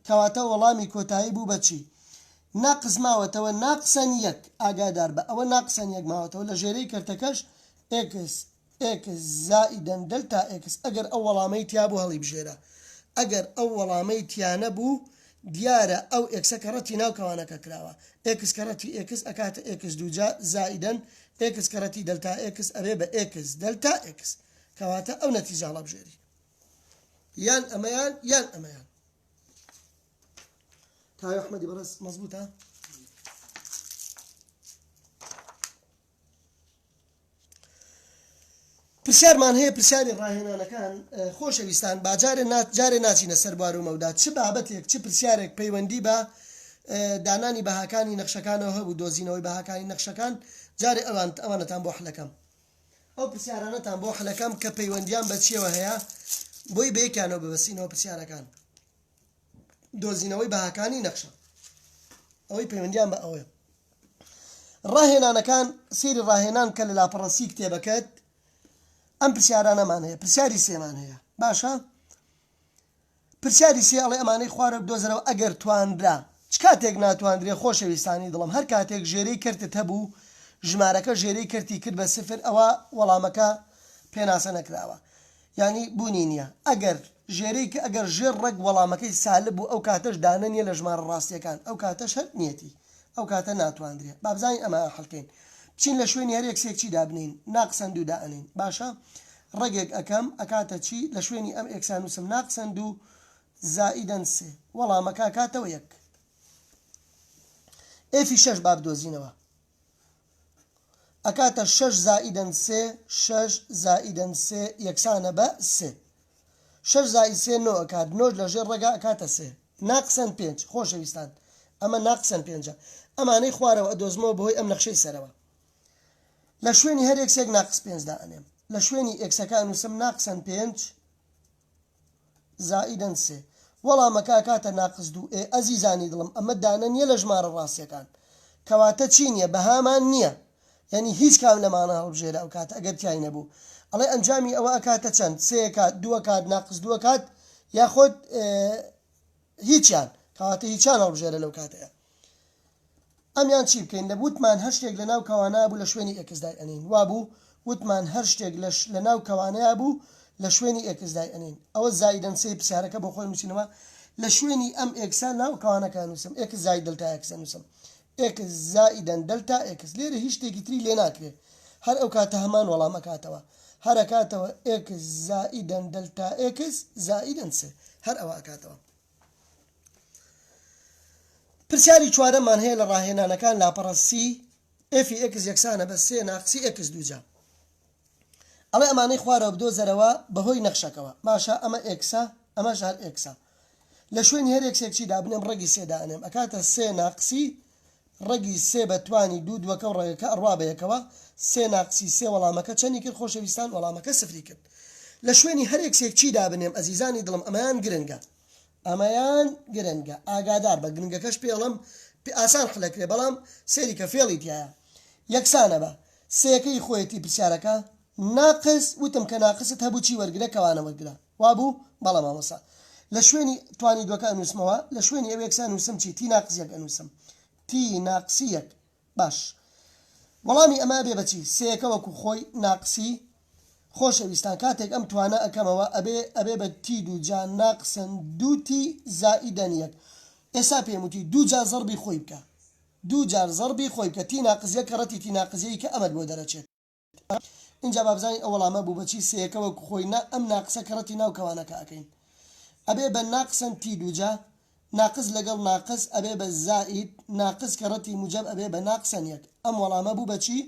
کەواتە وەڵامی کۆتایی بوو بە چی؟ ناقس ماوەتەوە ناقسەن یەک ئاگاداربە ئەوە ناقسەن یەک ماوەتەوە لە ژێرەی کەرتەکەش ئێکس ئێکس زائیدەن دەلتا ئێکس ئەگەر ئەو وەڵامەی تیابوو هەڵیبژێرە ئەگەر ئەو وەڵامەی تیانەبوو دیارە ئەو ئێکسە کەڕەتی ناو کەوانەکە کراوە ئێکس کەڕەتی ئێکس ئەکاتە ئێکس دووجا زائیدەن ئێکس کەڕەتی دەلتا ئێکس ئەبێ بە ئێکس دەلتا ئێکس کەواتە ئەو نەتیجە هەڵەبژێری یان ئەمەیان یان ئەمەیان تاوی ئەحمەدی بەڕێز مەزبوتە پرسیارمان هەیە پرسیاری ڕاهێنانەکان خۆشەویستان با جارێ جارێ ناچینە سەر بوار و مەودا چ بابەتێک چ پرسیارێک پەیوەندی بە دانانی بەهاکانی نەخشەکانەوە هەبوو دۆزینەوەی بەهاکانی نەخشەکان جارێ ئەوان ئەوانەتان بۆ حلەکەم ئەو پرسیارانەتان بۆ حلەکەم کە پەیوەندیان بە چیەوە هەیە بۆی بەیەکیانەوە ببەسینەوە پرسیارەکان دۆزینەوەی بەهاکانی نەخشە ئەوەی پەیوەندیان بە ئەوەیە ڕاهێنانەکان سەیری ڕاهێنان کە لە لاپەڕە سی کتێبەکەت ئەم پرسیارانەمان هەیە پرسیاری سێمان هەیە باشە پرسیاری سێ ئەڵێ ئەمانەی خوارە بدۆزەرەوە ئەگەر توانرا چ کاتێک ناتواندرێ خۆشەویستانی دڵم هەر کاتێک ژێرەی کەرتت هەبوو ژمارەکە ژێرەی کەرتی کرد بە سفر ئەوە وەڵامەکە پێناسە نەکراوە یانی بوونی نییە ئەگەر ژێرەی کە ئەگەر ژێر ڕەگ وەڵامەکەی سالب بوو ئەو کاتەش دانە نییە لە ژمارە ڕاستییەکان ئەو کاتەش هەر نییەتی ئەو کاتە ناتواندرێ با بزانین ئەمە حل کەین بچین لە شوێنی هەر ئێکسێک چی دابنێین ناقسەن دوو دائەنێین باشە ڕەگێک ئەکەم ئەکاتە چی لە شوێنی ئەم ئێکسا نووسم ناقسەن دوو زائیدەن سێ وەڵامەکە ئەکاتەوە یەک ئێفی شەش با بدۆزینەوە ئەکاتە شەش زائیدەن سێ شەش زائیدەن سێ یەکسانە بە سێ شەش زائید سێ نۆ ئەکات نۆش لە ژێر ڕەگا ئەکاتە سێ ناقسەن پێنج خۆشەویستان ئەمە ناقسەن پێنجە ئەمانەی خوارەوە ئەدۆزمەوە بەهۆی ئەم نەخشەی سەرەوە. لە شوێنی هەر ئێکسێک ناقس پێنج دائەنێم لە شوێنی ئێکسەکە ئەنووسم ناقسەن پێنج زائیدەن سێ وەڵامەکە ئەکاتە ناقس دوو ئێ ئەزیزانی دڵم ئەمە دانە نییە لە ژمارە ڕاستیەکان کەواتە چی نییە بەهامان نییە یعنی هیچ کام لەمانە هەڵبژێرە ئەو کاتە ئەگەر تیای نەبوو ئەڵێ ئەنجامی ئەوە ئەکاتە چەند سێ کات دووە کات ناقس دووە کات یاخود هیچیان کەواتە هیچیان هەڵبژێرە لەو کاتەیە ئەمیان چی بکەین لە وتمان هەر شتێک لە ناو کەوانەیا بوو لە شوێنی ئێکس دای ئەنێین وابوو وتمان هەر شتێک لە لە ناو کەوانەیا بوو لە شوێنی ئێکس دای ئەنێین ئەوە زایدەن سێی پرسیارەکە بۆ خۆی نووسینەوە لە شوێنی ئەم ئێکسە ناو کەوانەکە نووسم ئێکس زاید دلتا ئێکس ئەنووسم ئێکس زائیدەن دلتا ئێکس لێرە هیچ شتێکی تری لێ ناکرێ هەر ئەو کاتە هەمان وەڵام ئەکاتەوە هەر ئەکاتەوە ئێکس زائیدەن دلتا ئێکس زائیدەن سێ هەر ئەوە ئەکاتەوە. پرسیاری چوارەممان هەیە لە ڕاهێنانەکان لاپەڕە سی ئێفی ئێکس یەکسانە بە سێ ناقسی ئێکس دووجا ئەڵێ ئەمانەی خوارەوە بدۆزەرەوە بەهۆی نەخشەکەوە باشە ئەمە ئێکسە ئەمەش هەر ئێکسە لە شوێنی هەر ئێکسێک چی دابنێم ڕەگی سێ دانێم ئەکاتە سێ ناقسی ڕەگی سێ بە توانی دوو دووەکە و ڕەگەکە ئەڕوا بە یەکەوە سێ ناقسی سێ وەڵامەکە چەنی کرد خۆشەویستان وەڵامەکە سفری کرد لە شوێنی هەر ئێکسێک چی دابنێم ئەزیزانی دڵم ئەمەیان گرنگە ئەمەیان گرنگە ئاگادار بە گرنگەکەش پێڵم ئاسان حلەکرێ بەڵام سێری کە فێڵی تایە یەکسانە بە سێەکەی خۆیەتی پرسیارەکە ناقس وتم کە ناقست هەبوو چی وەرگرە کەوانە وەرگرە وابوو؟ بەڵێ مامۆستا. لە شوێنی توانی دووەکە ئەنووسمەوە، لە شوێنی ئەو ئێکسە ئەنووسم چی؟ تی ناقس یەک ئەنووسم. تی ناقسی یەک. باش. وەڵامی ئەمە ئەبێ بە چی؟ سێیەکە وەکوو خۆی ناقسی خۆشەویستان کاتێک ئەم توانە ئەکەمەوە ئەبێ ئەبێ بە تی دووجا ناقسن دوو تی زائیدەن یەک. ئێستا پێم وتی دوو جار زەڕبی خۆی بکە. دوو جار زەڕبی خۆی بکە. تی ناقس یەک کەڕەتی تی ناقس یەکی کە ئەمەت بۆ دەرەچێت. ئینجا با بزانین ئەو وەڵامە بوو بەچی سێیەکە وەک خۆی نا ئەم ناقسە کەڕەتی ناو کەوانەکە ئەکەین ئەبێ بە ناقسەن تی دووجا ناقس لەگەڵ ناقس ئەبێ بە زائید ناقس کەڕەتی موجەب ئەبێ بە ناقسەن یەک ئەم وەڵامە بوو بەچی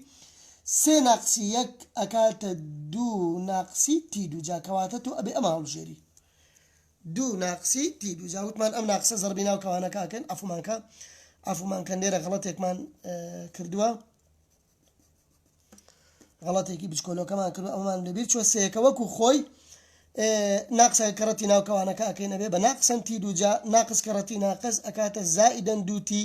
سێ ناقسی یەک ئەکاتە دوو ناقسی تی دووجا کەواتە تۆ ئەبێ ئەمە هەڵبژێری دوو ناقسی تی دووجا وتمان ئەم ناقسە زەڕبی ناو کەوانەکە ئەکەن عەفومان کە عەفومان کەن لێرە غەڵەتێکمان کردووە غەڵەتێکی بچکۆلۆکەمان کردو ئەومان لەبیر چوە سێیەکە وەکو خۆی ناقسە کەڕەتی ناو کەوانەکە ئەکەین ئەبێ بە ناقسەن تی دووجا ناقس کەڕەتی ناقس ئەکاتە زائیدەن دووتی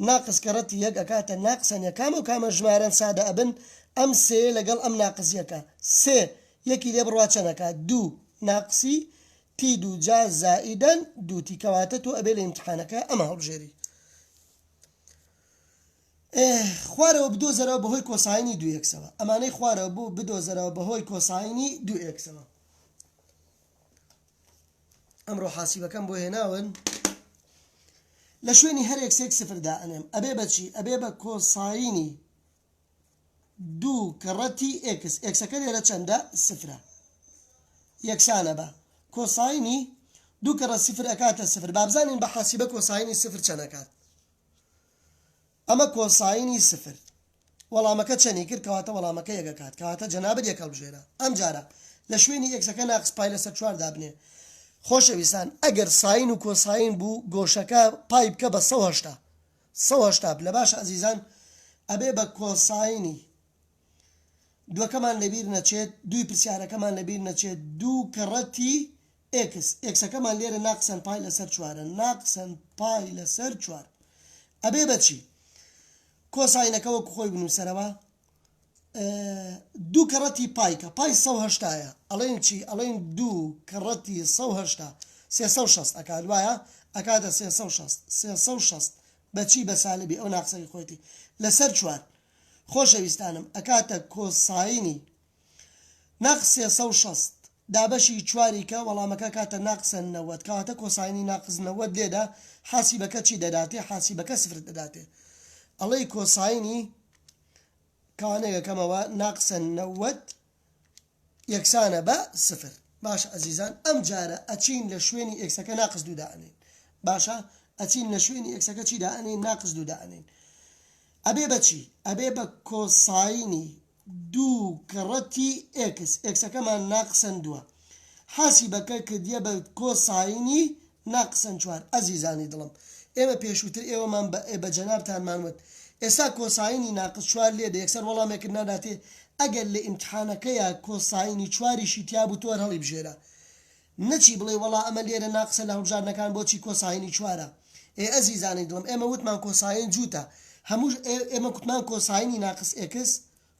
ناقس کەڕەتی یەک ئەکاتە ناقسەن یە کامە و کامە ژمارەن سادە ئەبن ئەم سێ لەگەڵ ئەم ناقس یەکە سێ یەکی لێ بڕوا چەنەکە دوو ناقسی تی دووجا زائیدەن دووتی کەواتە تۆ ئەبێ لە ئیمتحانەکە ئەمە هەڵبژێری خوارەوە بدۆزەرەوە بەهۆی کۆساینی دوو ئێکسەوە ئەمانەی خوارەوە بۆ بدۆزەرەوە بەهۆی کۆساینی دوو ئێکسەوە ئەمڕۆ حاسیبەکەم بۆ هێناون لە شوێنی هەر ئێکسێک سفر دائەنێم ئەبێ بەچی ئەبێ بە کۆساینی دوو کەڕەتی ئێکس ئێکسەکە لێرە چەندە سفرە یەکسانە بە کۆساینی دوو کەڕە سفر ئەکاتە سفر بابزانین بە حاسیبە کۆساینی سفر چەند ئەکات ئەمە کۆساینی سفر وەڵامەکە چەنی کرد کەواتە وەڵامەکە یەک ئەکات کەواتە جەنابت یەک هەڵبژێرە ئەمجارە لە شوێنی ئێکسەکە ناقس پای لەسەر چوار دابنێ خۆشەویستان ئەگەر ساین و کۆساین بوو گۆشەکە پای بکە بە 180 180 پلە باشە ئەزیزان ئەبێ بە کۆساینی دووەکەمان لەبیر نەچێت دووی پرسیارەکەمان لەبیر نەچێت دوو کەڕەتی ئێکس، ئێکسەکەمان لێرە ناقسەن پای لەسەر چوارە، ناقسەن پای لەسەر چوار. ئەبێ بە چی؟ کۆساینەکە وەکو خۆی بنووسەرەوە. دوو کەڕەتی پای کە پای سە هەشتایە ئەڵێن چی؟ ئەڵێن دوو کەڕەتی سە هەشتا سێ و شەست ئەکات وایە؟ ئەکاتە سێ و شەست سێ و شەست بە چی بە سالبی ئەو ناقسەی خۆیەتی لەسەر چوار خۆشەویستانم ئەکاتە کۆساینی ناقس 360 دابەشی چواری کە وەڵامەکە کاتە ناقسە 90 کەواتە کۆساینی ناقس 90 لێدە حاسیبەکە چی دەداتێ حاسیبەکە سفرت دەداتێ ئەڵێی کۆساینی کەوانەیەکەمەوە ناقسە 90 یەکسانە بە سفر باشە ئەزیزان ئەم جارە ئەچین لە شوێنی ئێکسەکە ناقس دوو دائەنێین باشە ئەچین لە شوێنی ئێکسەکە چی دائەنێین ناقس دوو دائەنێین ئەبێ بە چی ئەبێ بە کۆساینی دوو کەڕەتی ئێکس ئێکسەکەمان ناقسەن دووە حاسیبەکە کردیە بە کۆساینی ناقسەن چوار ئەزیزانی دڵم ئێمە پێشووتر ئێوەمان بە بە جەنابتانمان وت. ئێستا کۆساینی ناقس چوار لێدە یەکسەر وەڵامێکت ناداتێ ئەگەر لە ئیمتحانەکەیا کۆساینی چواریشی تیابوو تۆ هەر هەڵیبژێرە نەچی بڵێی وەڵا ئەمە لێرە ناقسە لە هەڵبژاردنەکان بۆچی کۆساینی چوارە ئێ ئەزیزانی دڵم ئێمە وتمان کۆساین جووتە هەموو ئێمە کوتمان کۆساینی ناقس ئێکس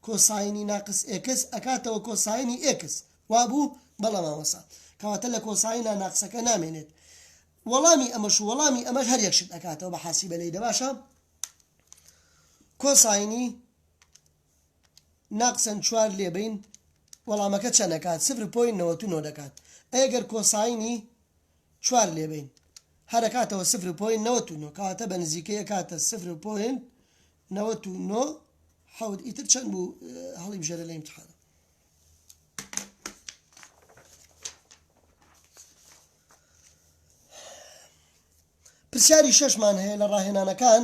کۆساینی ناقس ئێکس ئەکاتەوە کۆساینی ئێکس وابوو؟ بەڵێ مامۆستا کەواتە لە کۆساینا ناقسەکە نامێنێت وەڵامی ئەمەش و وەڵامی ئەمەش هەر یەک شت ئەکاتەوە بە حاسیبە لێی دە باشە کۆساینی ناقسەن چوار لێبەین وەڵامەکە چەند ئەکات سفر point 99 دەکات ئەگەر کۆساینی چوار لێبەین هەر ئەکاتەوە سفر point 99 کەواتە بە نزیکەی ئەکاتە سفر point 99 حەوت ئیتر چەند بوو هەڵی بژێرە لە ئیمتحانە پرسیاری شەشمان هەیە لە ڕاهێنانەکان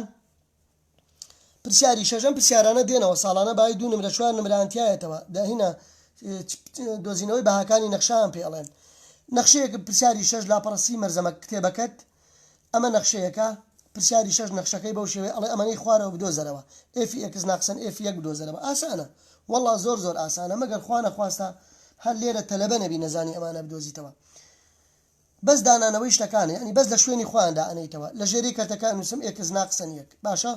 پرسیاری شەش ئەم پرسیارانە دێنەوە ساڵانە بای دوو نمرە چوار نمران تایەتەوە داهینە دۆزینەوەی بەهاکانی نەخشان پێ ئەڵێن نەخشەیەک پرسیاری شەش لاپەڕە سی مەرزەمە کتێبەکەت ئەمە نەخشەیەکە پرسیاری شەش نەخشەکەی بەو شێوەیە ئەڵێ ئەمانەی خوارەوە بدۆزەرەوە ئێفی ئێکس ناقسەن ئێفی یەک بدۆزەرەوە ئاسانە وەڵا زۆر زۆر ئاسانە مەگەر خوا نەخواستە هەر لێرە تەلەبە نەبی نەزانی ئەمانە بدۆزیتەوە بەس دانانەوەی شتەکانە یانی بەس لە شوێنی خۆیان دائەنێیتەوە لە ژێرەی کەرتەکە ئەنووسم ئێکس ناقسەن یەک باشە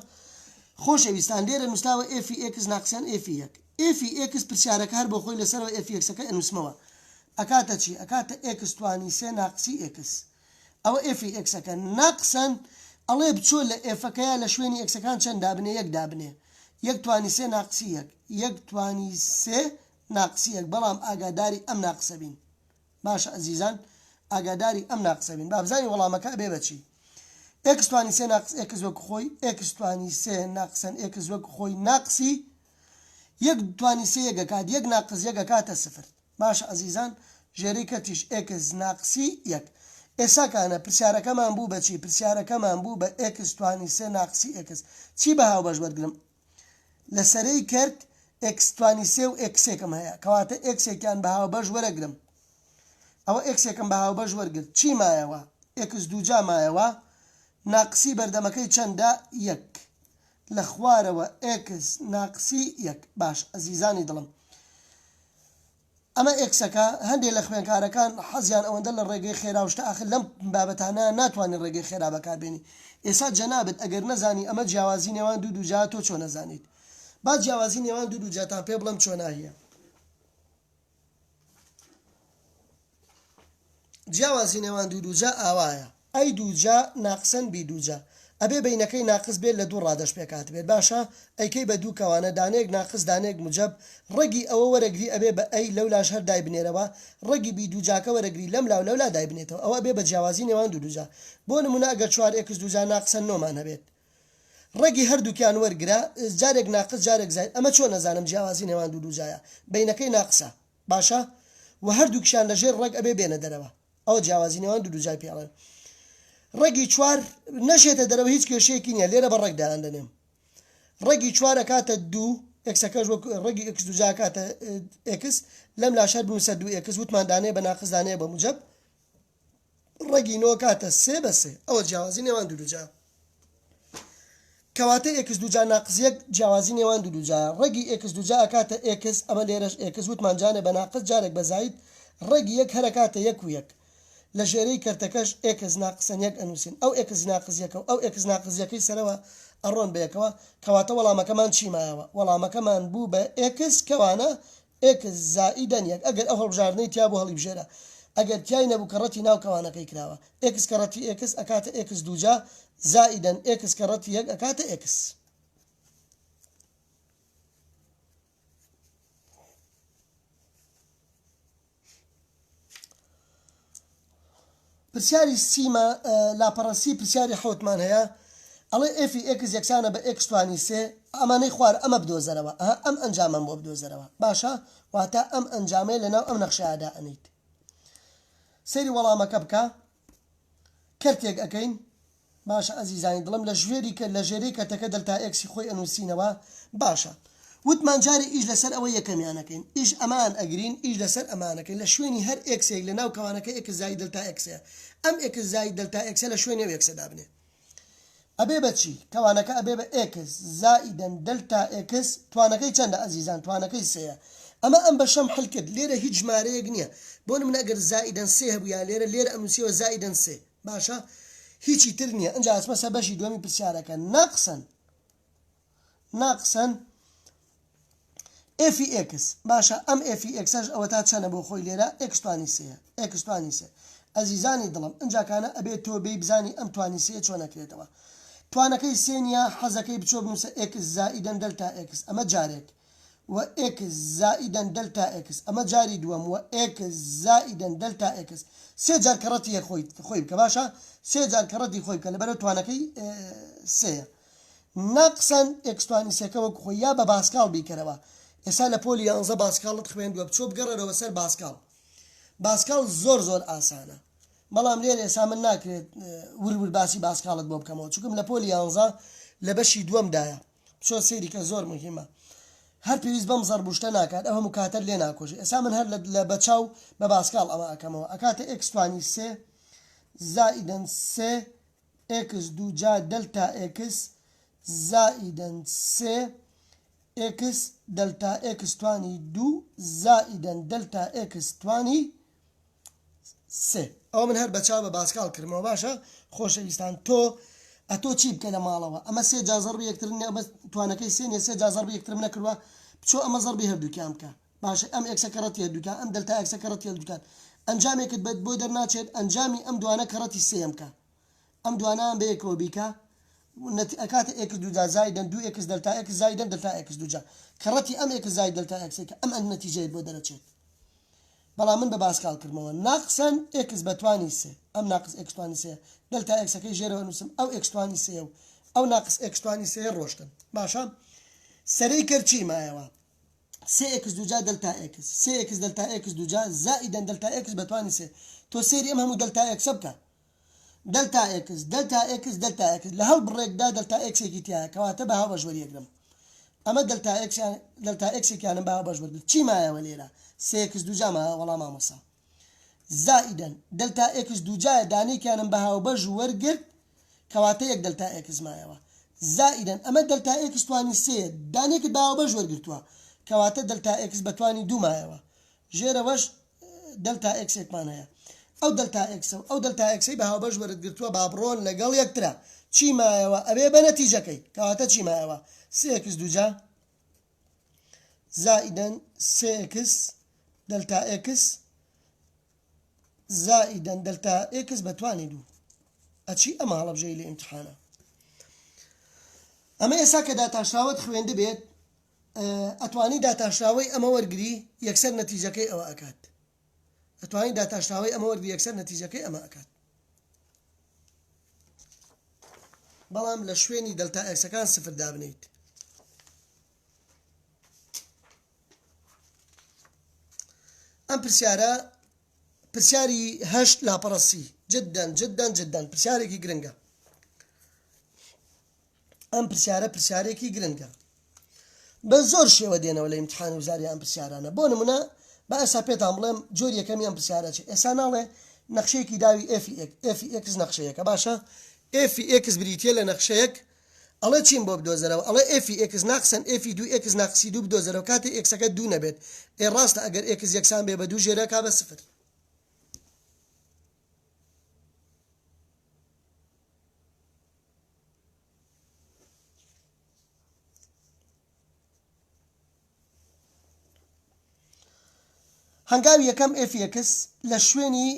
خۆشەویستان لێرە نووسراوە ئێفی ئێکس ناقسەن ئێفی یەک ئێفی ئێکس پرسیارەکە هەر بۆ خۆی لەسەرەوە ئێفی ئێکسەکە ئەنووسمەوە ئەکاتە چی ئەکاتە ئێکس توانی سێ ناقسی ئێکس ئەوە ئێفی ئێکسەکە ناقسەن ئەڵێ بچۆ لە ئێفەکەیا لە شوێنی ئێکسەکان چەند دابنێ یەک دابنێ یەک توانی سێ ناقسی یەک یەک توانی سێ ناقسی یەک بەڵام ئاگاداری ئەم ناقسە بین باشە ئەزیزان ئاگاداری ئەم ناقسە بین با بزانین وەڵامەکە ئەبێ بە چی ئێکس توانی سێ ناقس ئێکس وەک خۆی ئێکس توانی سێ ناقسەن ئێکس وەک خۆی ناقسی یەک توانی سێ یەک ئەکات یەک ناقس یەک ئەکاتە سفر باشە ئەزیزان ژێرەی کەرتیش ئێکس ناقسی یەک ئێسا کانە پرسیارەکەمان بوو بە چی پرسیارەکەمان بوو بە ئێکس توانی سێ ناقسی ئێکس چی بە هاوبەش وەرگرم لە سەرەی کەرت ئێکس توانی سێ و ئێکسێکم هەیە کەواتە ئێکسێکیان بە هاوبەش وەرەگرم ئەوە ئێکسێکم بە هاوبەش وەرگرت چی مایەوە ئێکس دووجا مایەوە ناقسی بەردەمەکەی چەندە یەک لە خوارەوە ئێکس ناقسی یەک باش ئەزیزانی دڵم ئەمە ئێکسەکە، هەندێ لە خوێنکارەکان حەزیان ئەوەندە لە ڕێگەی خێرا و شتە ئاخر لەم بابەتانە ناتوانی ڕێگەی خێرا بەکار بێنی ئێسا جەنابت ئەگەر نەزانی ئەمە جیاوازی نێوان دوو دووجا تۆ چۆن ئەزانیت با جیاوازی نێوان دوو دووجاتان پێ بڵێم چۆناهیە جیاوازی نێوان دوو دووجا ئاوایە. ئەی دووجا ناقسەن بی دووجا ئەبێ بەینەکەی ناقس بێت لە دوو ڕادەش پێکهاتبێت باشە ئەیکەی بە دوو کەوانە دانەیەک ناقس دانەیەک موجەب ڕەگی ئەوە وەرەگری ئەبێ بە ئەی لەولاش هەر دایبنێرەوە ڕەگی بی دووجاکە وەرەگری لەملاو لەولا دایبنێتەوە ئەوە ئەبێ بە جیاوازی نێوان دوو دووجا بۆ نمونە ئەگەر چوار ئێکس دووجا ناقسەن نۆمان هەبێت ڕەگی هەردووکیان وەرگرە جارێک ناقس جارێک زاید ئەمە چۆن ئەزانم جیاوازی نێوان دوو دووجایە بەینەکەی ناقسە باشە وە هەردووکیشیان لە ژێر ڕەگ ئەبێ بێنە دەرەوە ئەوە جیاوازی نێوان دوو دووجای پێ ئەڵێن ڕەگی چوار نەشێتە دەرەوە هیچ کێشەیەکی نییە لێرە بە ڕەگ دایان دەنێم ڕەگی چوار ئەکاتە دوو ئێکسەکەش وەک ڕەگی ئێکس دووجا ئەکاتە ئێکس لەم لاش هەر بنووسە دوو ئێکس وتمان دانەیە بە ناقس دانەیە بە موجەب ڕەگی نۆ کاتە سێ بە سێ ئەوە جیاوازی نێوان دوو دووجا کەواتە ئێکس دووجا ناقس یەک جیاوازی نێوان دوو دووجا ڕەگی ئێکس دووجا ئەکاتە ئێکس ئەمە لێرەش ئێکس وتمان جانێ بە ناقس جارێک بە زاید ڕەگی یەک هەر ئەکاتە یەک و یەک لە ژێرەی کەرتەکەش ئێکس ناقسەن یەک ئەنووسین ئەو ئێکس ناقس یەکە و ئەو ئێکس ناقس یەکەی سەرەوە ئەڕۆن بەیەکەوە کەواتە وەڵامەکەمان چی مایەوە وەڵامەکەمان بوو بە ئێکس کەوانە ئێکس زائیدەن یەک ئەگەر ئەو هەڵبژاردنەی تیا بوو هەڵیبژێرە ئەگەر تیای نەبوو کە ڕەتی ناو کەوانەکەی کراوە ئێکس کە ڕەتی ئێکس ئەکاتە ئێکس دووجا زائیدەن ئێکس کە ڕەتی یەک ئەکاتە ئێکس. پرسیاری سیما لاپەڕە سی پرسیاری حەوتمان هەیە ئەڵێ ئێفی ئێکس یەکسانە بە ئێکس توانی سێ ئەمانەی خوار ئەمە بدۆزەرەوە ئەها ئەم ئەنجامەم بۆ بدۆزەرەوە باشە واتە ئەم ئەنجامەیە لەناو ئەم نەخشەیە دائەنێیت سەیری وەڵامەکە بکە کەرتێک ئەکەین باشە ئەزیزانی دڵم لە ژوێری کە لە ژێرەی کەرتەکە دەلتا ئێکسی خۆی ئەنوسینەوە باشە وتمان جارێ ئیش لەسەر ئەوە یەکەمیان ئەکەین ئیش ئەمان ئەگرین ئیش لەسەر ئەمان ئەکەین لە شوێنی هەر ئێکسێک لە ناو کەوانەکە ئێکس زاید دەلتا ئێکسەیە ئەم ئێکس زاید دەلتا ئێکسە لە شوێنی ئەو ئێکسە دابنێ. ئەبێ بە چی؟ کەوانەکە ئەبێ بە ئێکس زائیدەن دەلتا ئێکس توانەکەی چەندە ئەزیزان؟ توانەکەی سێیە. ئەمە ئەم بەشەم حل کرد لێرە هیچ ژمارەیەک نییە بۆ نمونە ئەگەر زائیدەن سێ هەبوویا لێرە لێرە ئەمنووسیەوە زائیدەن سێ باشە هیچی تر نییە ئەنجا ئەچمە سەر بەشی دووەمی پرسیارەکە ناقسەن ناقسەن ئێفی ئێکس باشە ئەم ئێفی ئێکسەش ئەوەتا چەنە بۆ خۆی لێرە ئێکس توانی سێیە ئێکس توانی سێ ئەزیزانی دڵم ئنجاکانە ئەبێ تۆ بێی بزانی ئەم توانی سێ چۆن ئەکرێتەوە توانەکەی سێ نیە حەزەکەی بچۆ بنووسە ئێکس زائیدەن دەلتا ئێکس ئەمە جارێک و ئێکس زائیدەن دەلتا ئێکس ئەمە جاری دووەم و ئێکس زائیدەن دەلتا ئێکس سێ جار کەڕەتی یەک خۆی خۆی بکە باشە سێ جار کەڕەتی خۆی بکە لەبەرەوە توانەکەی سێیە ناقسەن ئێکس توانی سێکە وەک خۆی یا بە باسکاڵ بیکەرەوە ئێستا لە پۆلی یانزە باسکاڵت خوێندووە بچۆ بگەڕێرەوە سەر باسکاڵ باسکاڵ زۆر زۆر ئاسانە بەڵام لێرە ئێستا من ناکرێت ور ور باسی باسکاڵت بۆ بکەمەوە چونکم لە پۆلی یانزە لە بەشی دووەمدایە بچۆ سەیری کە زۆر مهمە هەر پێویست بەم زەڕب و شتە ناکات ئەو هەموو کاتەت لێ ناکۆژێ ئێستا من هەر لە بەچاو بە باسکاڵ ئەمە ئەکەمەوە ئەکاتە ئێکس توانی سێ زائیدەن سێ ئێکس دووجا دەلتا ئێکس زائیدەن سێ ئێکس دەلتا ئێکس توانی دوو زائیدەن دەلتا ئێکس توانی سێ. ئەوە من هەر بەچاو بە باسکاڵ کردمەوە باشە خۆشەویستان تۆ ئەتۆ چی بکە لە ماڵەوە ئەمە سێ جا زەڕبی یەکتر نیە ئەمە توانەکەی سێ نیە سێ جا زەڕبی یەکترم نەکردوە بچۆ ئەمە زەڕبی هەردووکیان بکە باشە ئەم ئێکسە کەڕەتی هەردووکیان ئەم دەلتا ئێکسە کەڕەتی هەردووکیان ئەنجامێکت بە بۆ دەرناچێت ئەنجامی ئەم دوانە کەڕەتی سێیەم بکە ئەم دوانەیان بەیەکەوە بیکە نەت ئەکاتە ئێکس دووجا زایدەن دوو ئێکس دەلتا ئێکس زایدەن دەلتا ئێکس دووجا کەڕەتی ئەم ئێکس زاید دەلتا ئێکسەی کە ئەم ئەند نەتیجەیەت بۆ دەرەچێت بەڵام من بە باسکاڵ کردمەوە ناقسەن ئێکس بە توانی سێ ئەم ناقس ئێکس توانی سێ دەلتا ئێکسەکەی ژێرەوە نووسم ئەو ئێکس توانی سێ و ئەو ناقس ئێکس توانی سێ ڕۆشتن باشە سەرەی کەر چی مایەوە سێ ئێکس دووجا دەلتا ئێکس سێ ئێکس دەلتا ئێکس دووجا زائیدەن دەلتا ئێکس بە توانی سێ تۆ سێری ئەم هەموو دەلتا ئێکسە بکە دەلتا ئێکس دەلتا ئێکس دەلتا ئێکس لە هەر بڕێکدا دەلتا ئێکسێکی تیایە کەواتە بە هاوبەش وەریەگرم ئەمە دەلتا ئێکس دەلتا ئێکسێکیانم بە هاوبەش وەرگرت چی مایەوە لێرە سێ ئێکس دووجا مایەوە وەڵا مامۆسا زائیدەن دەلتا ئێکس دووجایە دانێکیانم بە هاوبەش وەرگرت کەواتە یەک دەلتا ئێکس مایەوە زائیدەن ئەمە دەلتا ئێکس توانی سێ دانێکت بە هاوبەش وەرگرتووە کەواتە دەلتا ئێکس بە توانی دوو مایەوە ژێرەوەش دەلتا ئێکسێکمان هەیە ئەو دەلتا ئێکسە و ئەو دەلتا ئێکسەی بە هاوبەش وەرت گرتووە با بڕۆن لەگەڵ یەکترا چی مایەوە ئەبێ بە نەتیجەکەی کەواتە چی مایەوە سێ ئێکس دووجا زائیدەن سێ ئێکس دەلتا ئێکس زائیدەن دەلتا ئێکس بە توانی دوو ئەچی ئەمە هەڵەبژەی لە ئیمتحانە ئەمە ئێستا کە داتاشراوەت خوێندبێت ئەتوانی داتاشراوەی ئەمە وەرگری یەکسەر نەتیجەکەی ئەوە ئەکات ئەتوانی داتاشراوەی ئەمە وەرگری یەکسەر نەتیجەکەی ئەمە ئەکات بەڵام لە شوێنی دەلتا ئێکسەکان سفر دابنیت ئەم پرسیارە پرسیاری هەشت لاپەڕە سی جدا جدا جدا پرسیارێکی گرنگە ئەم پرسیارە پرسیارێکی گرنگە بە زۆر شێوە دێنەوە لە ئیمتحانی وزاری ئەم پرسیارانە بۆ نمونە با ئێستا پێتان بڵێم جۆری یەکەمی ئەم پرسیارە چی ئێستا ناڵێ نەخشەیەکی داوی ئێفی ئێک ئێفی ئێکس نەخشەیەکە باشە ئێفی ئێکس بریتە لە نەخشەیەک ئەڵێ چیم بۆ بدۆزەرەوە ئەڵێ ئێفی ئێکس ناقسەن ئێفی دوو ئێکس ناقسی دوو بدۆزەرەوە کاتێ ئێکسەکە دوو نەبێت ئێ ڕاستە ئەگەر ئێکس یەکسان بێ بە دوو ژێرەکە بە سفر هەنگاوی یەکەم ئێف ئێکس لە شوێنی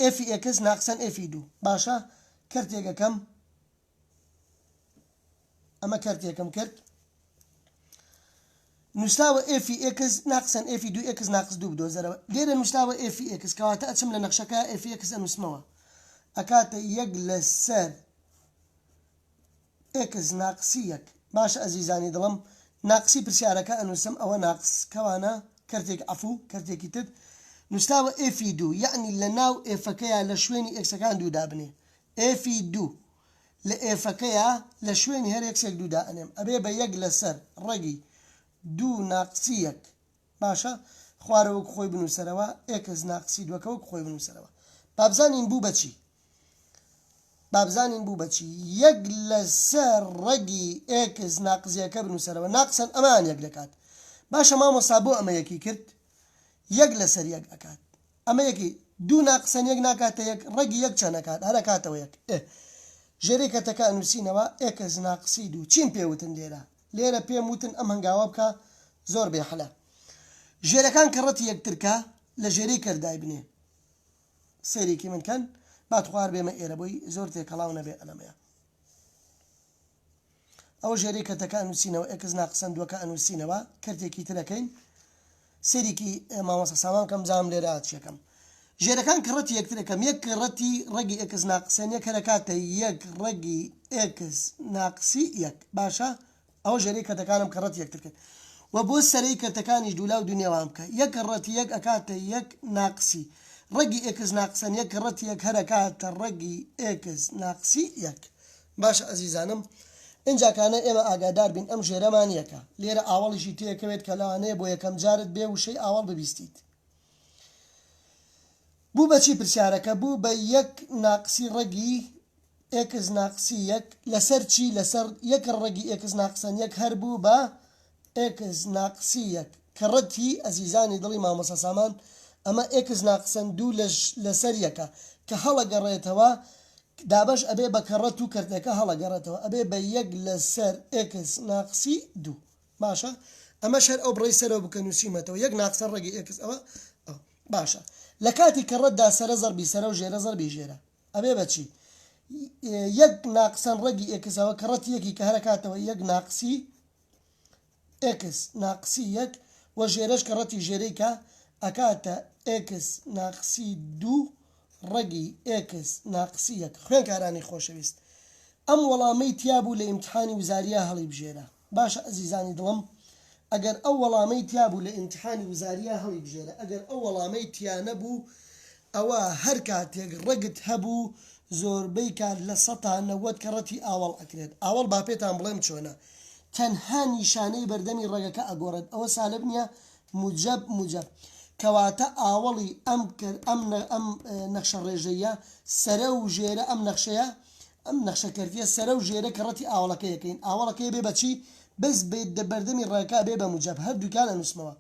ئێفی ئێکس ناقسەن ئێفی دوو باشە کەرتێکەکەم ئەمە کەرتێکم کرد نووسراوە ئێفی ئێکس ناقسەن ئێفی دوو ئێکس ناقس دوو بدۆزەرەوە لێرە نووسراوە ئێفی ئێکس کەواتە ئەچم لە نەخشەکە ئێفی ئێکس ئەنووسمەوە ئەکاتە یەک لەسەر ئێکس ناقسی یەک باشە ئەزیزانی دڵم ناقسی پرسیارەکە ئەنووسم ئەوە ناقس کەوانە کەرتێک عەفو کەرتێکی تر نووسراوە ئێفی دوو یەعنی لە ناو ئێفەکەیا لە شوێنی ئێکسەکان دوو دابنێ ئێفی دوو لە ئێفەکەیا لە شوێنی هەر ئێکسێک دوو دائەنێم ئەبێ بە یەک لەسەر ڕەگی دوو ناقسی یەک باشە خوارە وەک خۆی بنووسەرەوە ئێکس ناقسی دووەکە وەک خۆی بنووسەرەوە با بزانین بوو بە چی؟ با بزانین بوو بە چی؟ یەک لەسەر ڕەگی ئێکس ناقس یەکە بنووسەرەوە ناقسەن ئەمەیان یەک دەکات. باشە مامۆستا بۆ ئەمە یەکی کرد؟ یەک لەسەر یەک ئەکات. ئەمە یەکی دوو ناقسەن یەک ناکاتە یەک ڕەگی یەک چەند ئەکات؟ هەر ئەکاتەوە یەک. ئێ ژێرەی کەرتەکە ئەنووسینەوە ئێکس ناقسی دوو. چیم پێ وتن لێرە؟ لێرە پێم وتن ئەم هەنگاوە بکە زۆر بێ حەلە. ژێرەکان کە ڕەتی یەکتر کە لە ژێرەی کەرت دایبنێ. سەیرێکی من کەن با تخوار بێمە ئێرە بۆی زۆر تێکەڵاو نەبێ ئەلەمەیە ئەوە ژێرەی کەرتەکە ئەنووسینەوە ئێکس ناقسەن دووەکە ئەنووسینەوە کەرتێکی ترەکەین سەیرێکی مامۆستا سامان کەم بزانم لێرە چیەکەم ژێرەکان کەڕەتی یەکترەکەم یەک کەڕەتی ڕەگی ئێکس ناقسەن یەک هەرەکاتە یەک ڕەگی ئێکس ناقسی یەک باشە ئەوە ژێرەی کەرتەکانم کەڕەتی یەکتر کرد وە بۆ سەرەی کەرتەکانیش دوولا و دوونێوان بکە یەک کەڕەتی یەک ئەکاتە یەک ناقسی ڕەگی ئێکس ناقسەن یەک کەڕەتی یەک هەر ئەکاتە ڕەگی ئێکس ناقسی یەک باشە ئەزیزانم ئینجا کانە ئێمە ئاگادار بین ئەم ژێرەمان یەکە لێرە ئاوەڵیشی تێکەوێت کە لەوانەیە بۆ یەکەم جارت بێ وشەی ئاوەڵ ببیستیت بوو بە چی پرسیارەکە بوو بە یەک ناقسی ڕەگی ئێکس ناقسی یەک لەسەر چی لەسەر یەک ڕەگی ئێکس ناقسەن یەک هەر بوو بە ئێکس ناقسی یەک کەڕەتی ئەزیزانی دڵی مامۆستا سامان ئەمە ئێکس ناقسەن دوو لەسەر یەکە کە هەڵەگەڕێتەوە دابەش ئەبێ بە کەڕەت و کەرتەکە هەڵەگەڕێتەوە ئەبێ بە یەک لەسەر ئێکس ناقسی دوو باشە ئەمەش هەر ئەو بڕەی سەرەوە بکە نووسیمەتەوە یەک ناقسە ڕەگی ئێکس ئەوە باشە لە کاتی کەڕەتدا سەرە زەربی سەرە و ژێرە زەربی ژێرە ئەبێ بە چی؟ یەک ناقسەن ڕەگی ئێکس ئەوە کەڕەتی یەکی کە هەرەکاتەوە یەک ناقسی ئێکس ناقسی یەک و ژێرەش کەڕەتی ژێرەی کە ئەکاتە ئێکس ناقسی دوو ڕەگی ئێکس ناقسی یەک خوێنکارانی خۆشەویست ئەم وەڵامەی تیابوو لە ئیمتحانی وزاریا هەڵیبژێرە. باشە ئەزیزانی دڵم ئەگەر ئەو وەڵامەی تیا بوو لە ئیمتحانی وزاریا هەڵیبژێرە ئەگەر ئەو وەڵامەی تیا نەبوو ئەوە هەر کاتێک ڕەگت هەبوو زۆربەی کات 90% کەڕەتی ئاوەڵ ئەکرێت ئاوەڵ با پێتان بڵێم چۆنە تەنها نیشانەی بەردەمی ڕەگەکە ئەگۆڕێت ئەوە سالب نیە موجەب موجەب کەواتە ئاوەڵی ئەم ئەم ئەم نەخشە ڕێژەیە سەرە و ژێرە ئەم نەخشەیە ئەم نەخشە کەرتیە سەرە و ژێرە کە ڕەتی ئاوەڵەکەی ئەکەین ئاوەڵەکەی بێ بە چی بەس بێ دە بەردەمی ڕێکا بێ بە موجەب هەردووکیان ئەنووسمەوە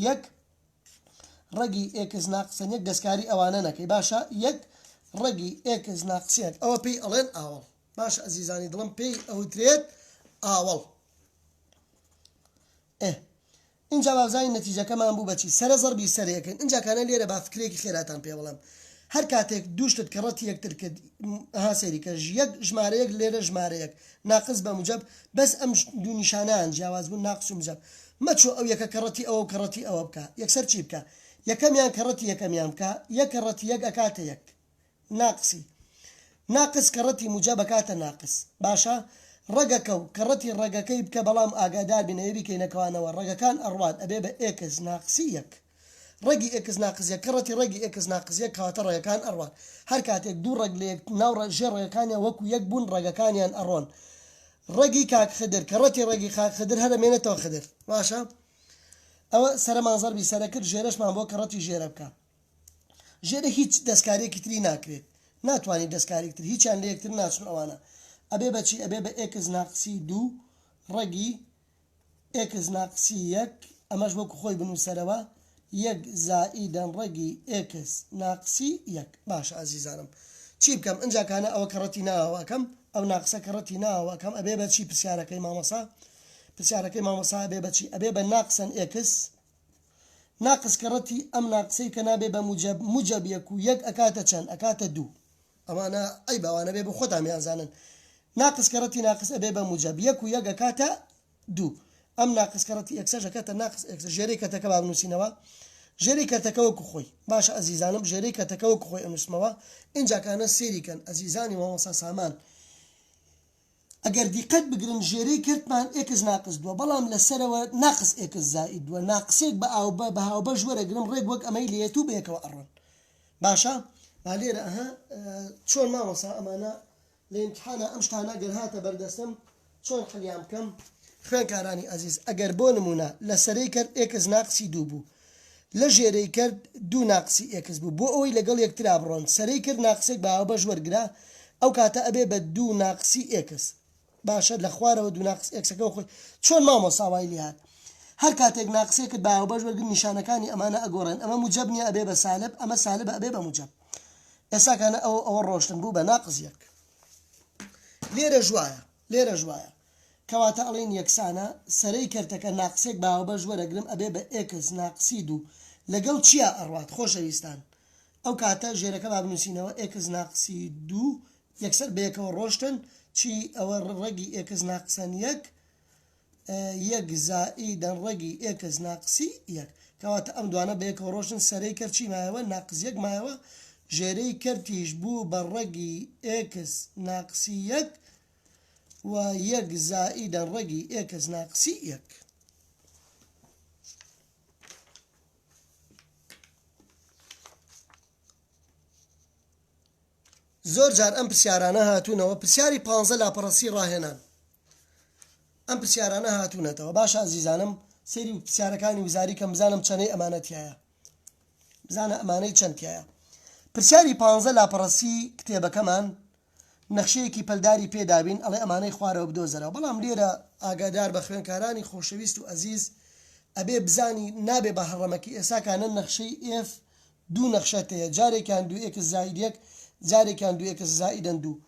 یەک ڕەگی ئێکس ناقسەن یەک دەستکاری ئەوانە نەکەی باشە یەک ڕەگی ئێکس ناقسیەک ئەوە پێی ئەڵێن ئاوەڵ باشە ئەزیزانی دڵم پێی ئەوترێت ئاوەڵ ئێ ئینجا با بزانین نەتیجەکەمان بوو بە چی سەرە زەربی سەرێ ئەکەین ئینجا کانە لێرە با فکرێکی خێراتان پێ بڵێم هەر کاتێک دوو شتت کە ڕەتی یەکتر کرد ها سەیری کە یەک ژمارە یەک لێرە ژمارە یەک ناقس بە موجەب بەس ئەم دوو نیشانەیان جیاواز بوون ناقس و موجەب مەچۆ ئەو یەکە کە ڕەتی ئەوە و کە ڕەتی ئەوە بکە یەکسەر چی بکە یەکەمیان کە ڕەتی یەکەمیان بکە یەک کە ڕەتی یەک ئەکاتە یەک ناقسی ناقس کەڕەتی موجەب ئەکاتە ناقس باشە ڕەگەکە و کەڕەتی ڕەگەکەی بکە بەڵام ئاگادار بین ئەوێ بیکەینە کەوانەوە ڕەگەکان ئەڕوات ئەبێ بە ئێکس ناقسی یەک ڕەگی ئێکس ناقس یەک کەڕەتی ڕەگی ئێکس ناقس یەک کەواتە ڕەگەکان ئەڕوات هەر کاتێک دوو ڕەگ لە یەک ناو ژێر ڕەگەکانیان وەکو یەک بوون ڕەگەکانیان ئەڕۆن ڕەگی کاک خدر کەڕەتی ڕەگی کاک خدر هەر ئەمێنێتەوە خدر باشە ئەوە سەرەمان زەربی سەرە کرد ژێرەشمان بۆ کەڕەتی ژێرە بکە ژێرە هیچ دەستکاریەکی تری ناکرێت ناتوانیت دەستکاریک تر هیچیان لە یەکتر ناچن ئەوانە ئەبێ بەچی ئەبێ بە ئێکس ناقسی دوو ڕەگی ئێکس ناقسی یەک ئەمەش وەکو خۆی بنووسەرەوە یەک زائیدەن ڕەگی ئێکس ناقسی یەک باشە ئازیزانم چی بکەم ئینجا کانە ئەوە کەڕەتی ناوە ئەکەم ئەو ناقسە کەڕەتی ناوە ئەکەم ئەبێ بە چی پرسیارەکەی مامۆسا پرسیارەکەی مامۆسا ئەبێ بە چی ئەبێ بە ناقسەن ئێکس ناقس کەڕەتی ئەم ناقسەی کە نابێ بە موجەب موجەب یەک و یەک ئەکاتە چەند ئەکاتە دوو ئەمانە عەیبە ئەوانە بێ بۆ خۆتان بیانزانن ناقس کەڕەتی ناقس ئەبێ بە موجەب یەک و یەک ئەکاتە دوو ئەم ناقس کەڕەتی ئێکسەش ئەکاتە ناقس ئێکس ژێرەی کەرتەکە با بنووسینەوە ژێرەی کەرتەکە وەکو خۆی باشە ئەزیزانم ژێرەی کەرتەکە وەکو خۆی ئەنووسمەوە ئینجا کانە سێری کەن ئەزیزانی مامۆستا سامان ئەگەر دیقەت بگرن ژێرەی کەرتمان ئێکس ناقس دووە بەڵام لە سەرەوە ناقس ئێکس زائید دووە ناقسێک بە ئاو بە بە هاوبەش وەرەگرم ڕێک وەک ئەمەی لێت و بەیەکەوە ئەڕۆن باشە با لێرە ئەها چۆن مامۆسا ئەمانە لە ئیمتحانا ئەم شتانە گەر هاتە بەردەستم چۆن حەلیان بکەم؟ خوێنکارانی ئەزیز ئەگەر بۆ نمونە لە سەرەی کەرت ئێکس ناقسی دوو بوو لە ژێرەی کەرت دوو ناقسی ئێکس بوو بۆ ئەوەی لەگەڵ یەکترا بڕۆن سەرەی کرد ناقسێک بە هاوبەش وەرگرە. ئەو کاتە ئەبێ بە دوو ناقسی ئێکس. باشە لە خوارەوە دوو ناقس ئێکسەکە خۆی چۆن مامۆستا وای لێهات؟ هەر کاتێک ناقسێکت بە هاوبەش وەرگرت نیشانەکانی ئەمانە ئەگۆڕێن ئەمە موجەب نییە ئەبێ بە سالب ئەمە سالبە ئەبێ بە موجەب ئێساکانە ئەوە ئەوە ڕۆشتن بوو بە ناقس یەک لێرەش وایە لێرەش وایە کەواتە ئەڵێین یەکسانە سەرەی کەرتەکە ناقسێک بە هاوبەش وەرەگرم ئەبێ بە ئێکس ناقسی دوو لەگەڵ چیا ئەڕوات خۆشەویستان ئەو کاتە ژێرەکە با بنووسینەوە ئێکس ناقسی دوو یەکسەر بەیەکەوە ڕۆشتن چی ئەوە ڕەگی ئێکس ناقسەن یەک یەک زائیدەن ڕەگی ئێکس ناقسی یەک کەواتە ئەم دوانە بەیەکەوە ڕۆشتن سەرەی کەرت چی مایەوە ناقس یەک مایەوە ژێرەی کەرتیش بوو بە ڕەگی ئێکس ناقسی یەک و یەک زائیدەن ڕەگی ئێکس ناقسی یەک. زۆر جار ئەم پرسیارانە هاتوونەوە پرسیاری پانزە لاپەڕە سی ڕاهێنان ئەم پرسیارانە هاتوونەتەوە باشە ئازیزانم سەیری پرسیارەکانی وزاری کەم بزانم چەنەی ئەمانە تایە بزانە ئەمانەی چەند تایە پرسیاری پانزە لاپەڕە سی کتێبەکەمان نەخشەیەکی پەلداری پێدابین ئەڵێ ئەمانەی خوارەوە بدۆزەرەوە بەڵام لێرە ئاگادار بە خوێنکارانی خۆشەویست و ئەزیز ئەبێ بزانی نابێ بە هەڕەمەکی ئێساکانە نەخشەی ئێف دوو نەخشەت هەیە جارێکیان دوو ئێکس زائید یەک جارێکیان دوو ئێکس زائیدەن دوو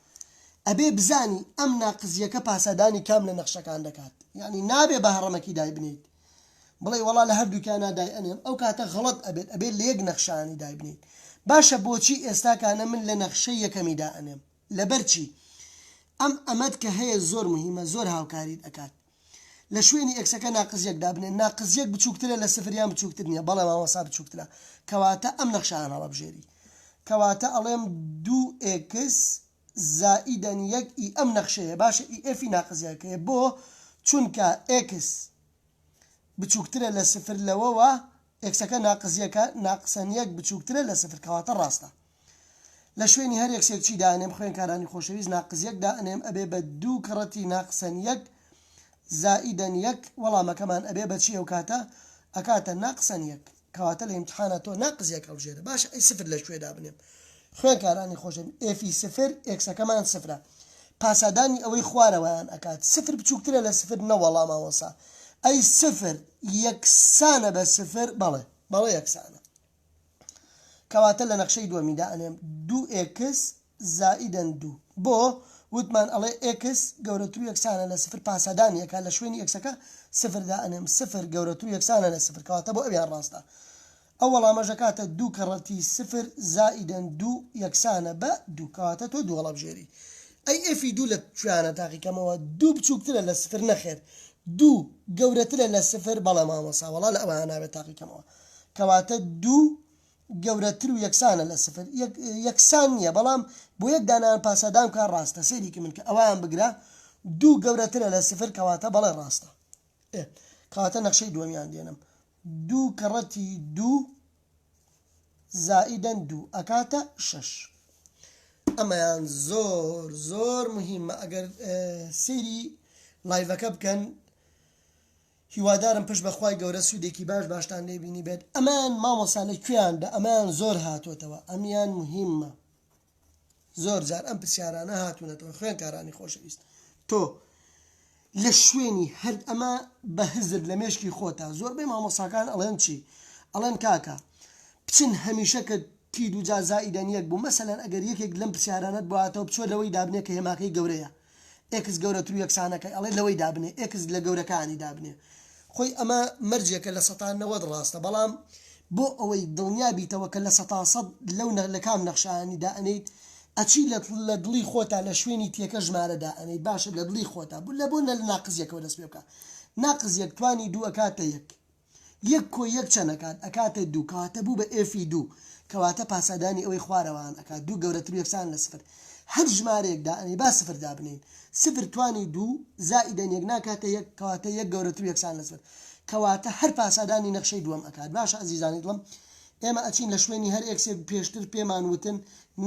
ئەبێ بزانی ئەم ناقس یەکە پاسادانی کام لە نەخشەکان دەکات یعنی نابێ بە هەڕەمەکی دایبنیت بڵێ وەڵا لە هەردووکیانا دای ئەنێم ئەو کاتە غەڵەت ئەبێت ئەبێت لە یەک نەخشانی دایبنیت باشە بۆچی ئێستاکانە من لە نەخشەی یەکەمی دائەنێم لەبەر چی ئەم ئەمەت کە هەیە زۆر مهمە زۆر هاوکاریت ئەکات لە شوێنی ئێکسەکە ناقس یەک دابنێ ناقس یەک بچووکترە لە سفر یان بچووکتر نییە بەڵێ مامۆستا بچووکترە کەواتە ئەم نەخشانە هەڵەبژێری کەواتە ئەڵێم دوو ئێکس زائیدەن یەک ئی ئەم نەخشەیە باشە ئی ئێفی ناقس یەکەیە بۆ چونکە ئێکس بچووکترە لە سفر لەوەوە ئێکسەکە ناقس یەکە ناقسەن یەک بچووکترە لە سفر کەواتە ڕاستە لە شوێنی هەر ئێکسێک چی دائەنێم خوێنکارانی خۆشەویست ناقس یەک دائەنێم ئەبێ بە دوو کەڕەتی ناقسەن یەک زائیدەن یەک وەڵامەکەمان ئەبێ بە چی ئەو کاتە ئەکاتە ناقسەن یەک کەواتە لە ئیمتحانا تۆ ناقس یەک هەڵبژێرە باشە ئەی سفر لە کوێ دابنێم خوێنکارانی خۆشەویست ئێفی سفر ئێکسەکەمان سفرە پاسادانی ئەوەی خوارەوەیان ئەکات سفر بچووکترە لە سفر نەوەڵا مامۆسا ئەی سفر یەکسانە بە سفر بەڵێ بەڵێ یەکسانە کەواتە لە نەخشەی دووەمی دائەنێم دوو ئێکس زائیدەن دوو بۆ وتمان ئەڵێ ئێکس گەورەتر و یەکسانە لە سفر پاسادانی ئەکا لە شوێنی ئێکسەکە سفر دائەنێم سفر گەورەتر و یەکسانە لە سفر کەواتە بۆ ئەویان ڕاستە ئەو وەڵامەش ئەکاتە دوو کەڕەتی سفر زائیدەن دوو یەکسانە بە دوو کەواتە تۆ دوو هەڵەبژێری ئەی ئێفی دوو لە کوێیانە تاقیکەمەوە دوو بچووکترە لە سفر نەخێر دوو گەورەترە لە سفر بەڵێ مامۆسا وەڵا لە ئەویان نابێت تاقیکەمەوە کەواتە دوو گەورەتر و یەکسانە لە سفر یەکسان نییە بەڵام بۆ یەک دانیان پاسادان بکە ڕاستە سەیری من کە ئەویان بگرە دوو گەورەترە لە سفر کەواتە بەڵێ ڕاستە کەواتە نەخشەی دووەمیان دێنم دوو کەڕەتی دوو زائیدەن دوو ئەکاتە شەش ئەمەیان زۆر زۆر مهمە ئەگەر سەیری لایڤەکە بکەن هیوادارم پشت بە خوای گەورە سوودێکی باش باشتان لێ بینیبێت ئەمان مامۆستا لە کوێیاندا ئەمان زۆر هاتۆتەوە ئەمیان مهمە زۆر جار ئەم پرسیارانە هاتوونەتەوە خوێنکارانی خۆشەویست تۆ لە شوێنی هەر ئەمە بە هزر لە مێشکی خۆتا زۆربەی مامۆساکان ئەڵێن چی ئەڵێن کاکە بچن هەمیشە کە تی دووجا زائیدەن یەک بوو مەسەلەن ئەگەر یەکێک لەم پرسیارانەت بۆ هاتەوە بچۆ لەوەی دابنێ کە هێماکەی گەورەیە ئێکس گەورەتر و یەکسانەکەی ئەڵێ لەوەی دابنێ ئێکس لە گەورەکانی دابنێ خۆی ئەمە مەرجێکە لە سەتا 90 ڕاستە بەڵام بۆ ئەوەی دڵنیا بیتەوە کە لە سەتا سەد لەو لە کام نەخشانی دائەنێیت ئەچی لە لە دڵی خۆتا لە شوێنی تێکە ژمارە دائەنێیت باشە لە دڵی خۆتا بوو لە بۆ نە لە ناقس یەکەوە دەست پێ بکە ناقس یەک توانی دوو ئەکاتە یەک یەک کۆ یەک چەند ئەکات؟ ئەکاتە دوو کەواتە بوو بە ئێفی دوو کەواتە پاسادانی ئەوەی خوارەوەیان ئەکات دوو گەورەتر و یەکسان لە سفر هەر ژمارەیەک دائەنێی با سفر دابنێین سفر توانی دوو زائیدەن یەک ناکاتە یەک کەواتە یەک گەورەتر و یەکسان لە سفر کەواتە هەر پاسادانی نەخشەی دووەم ئەکات باشە ئەزیزانی دڵم ئێمە ئەچین لە شوێنی هەر ئێکسێک پێشتر پێمان وتن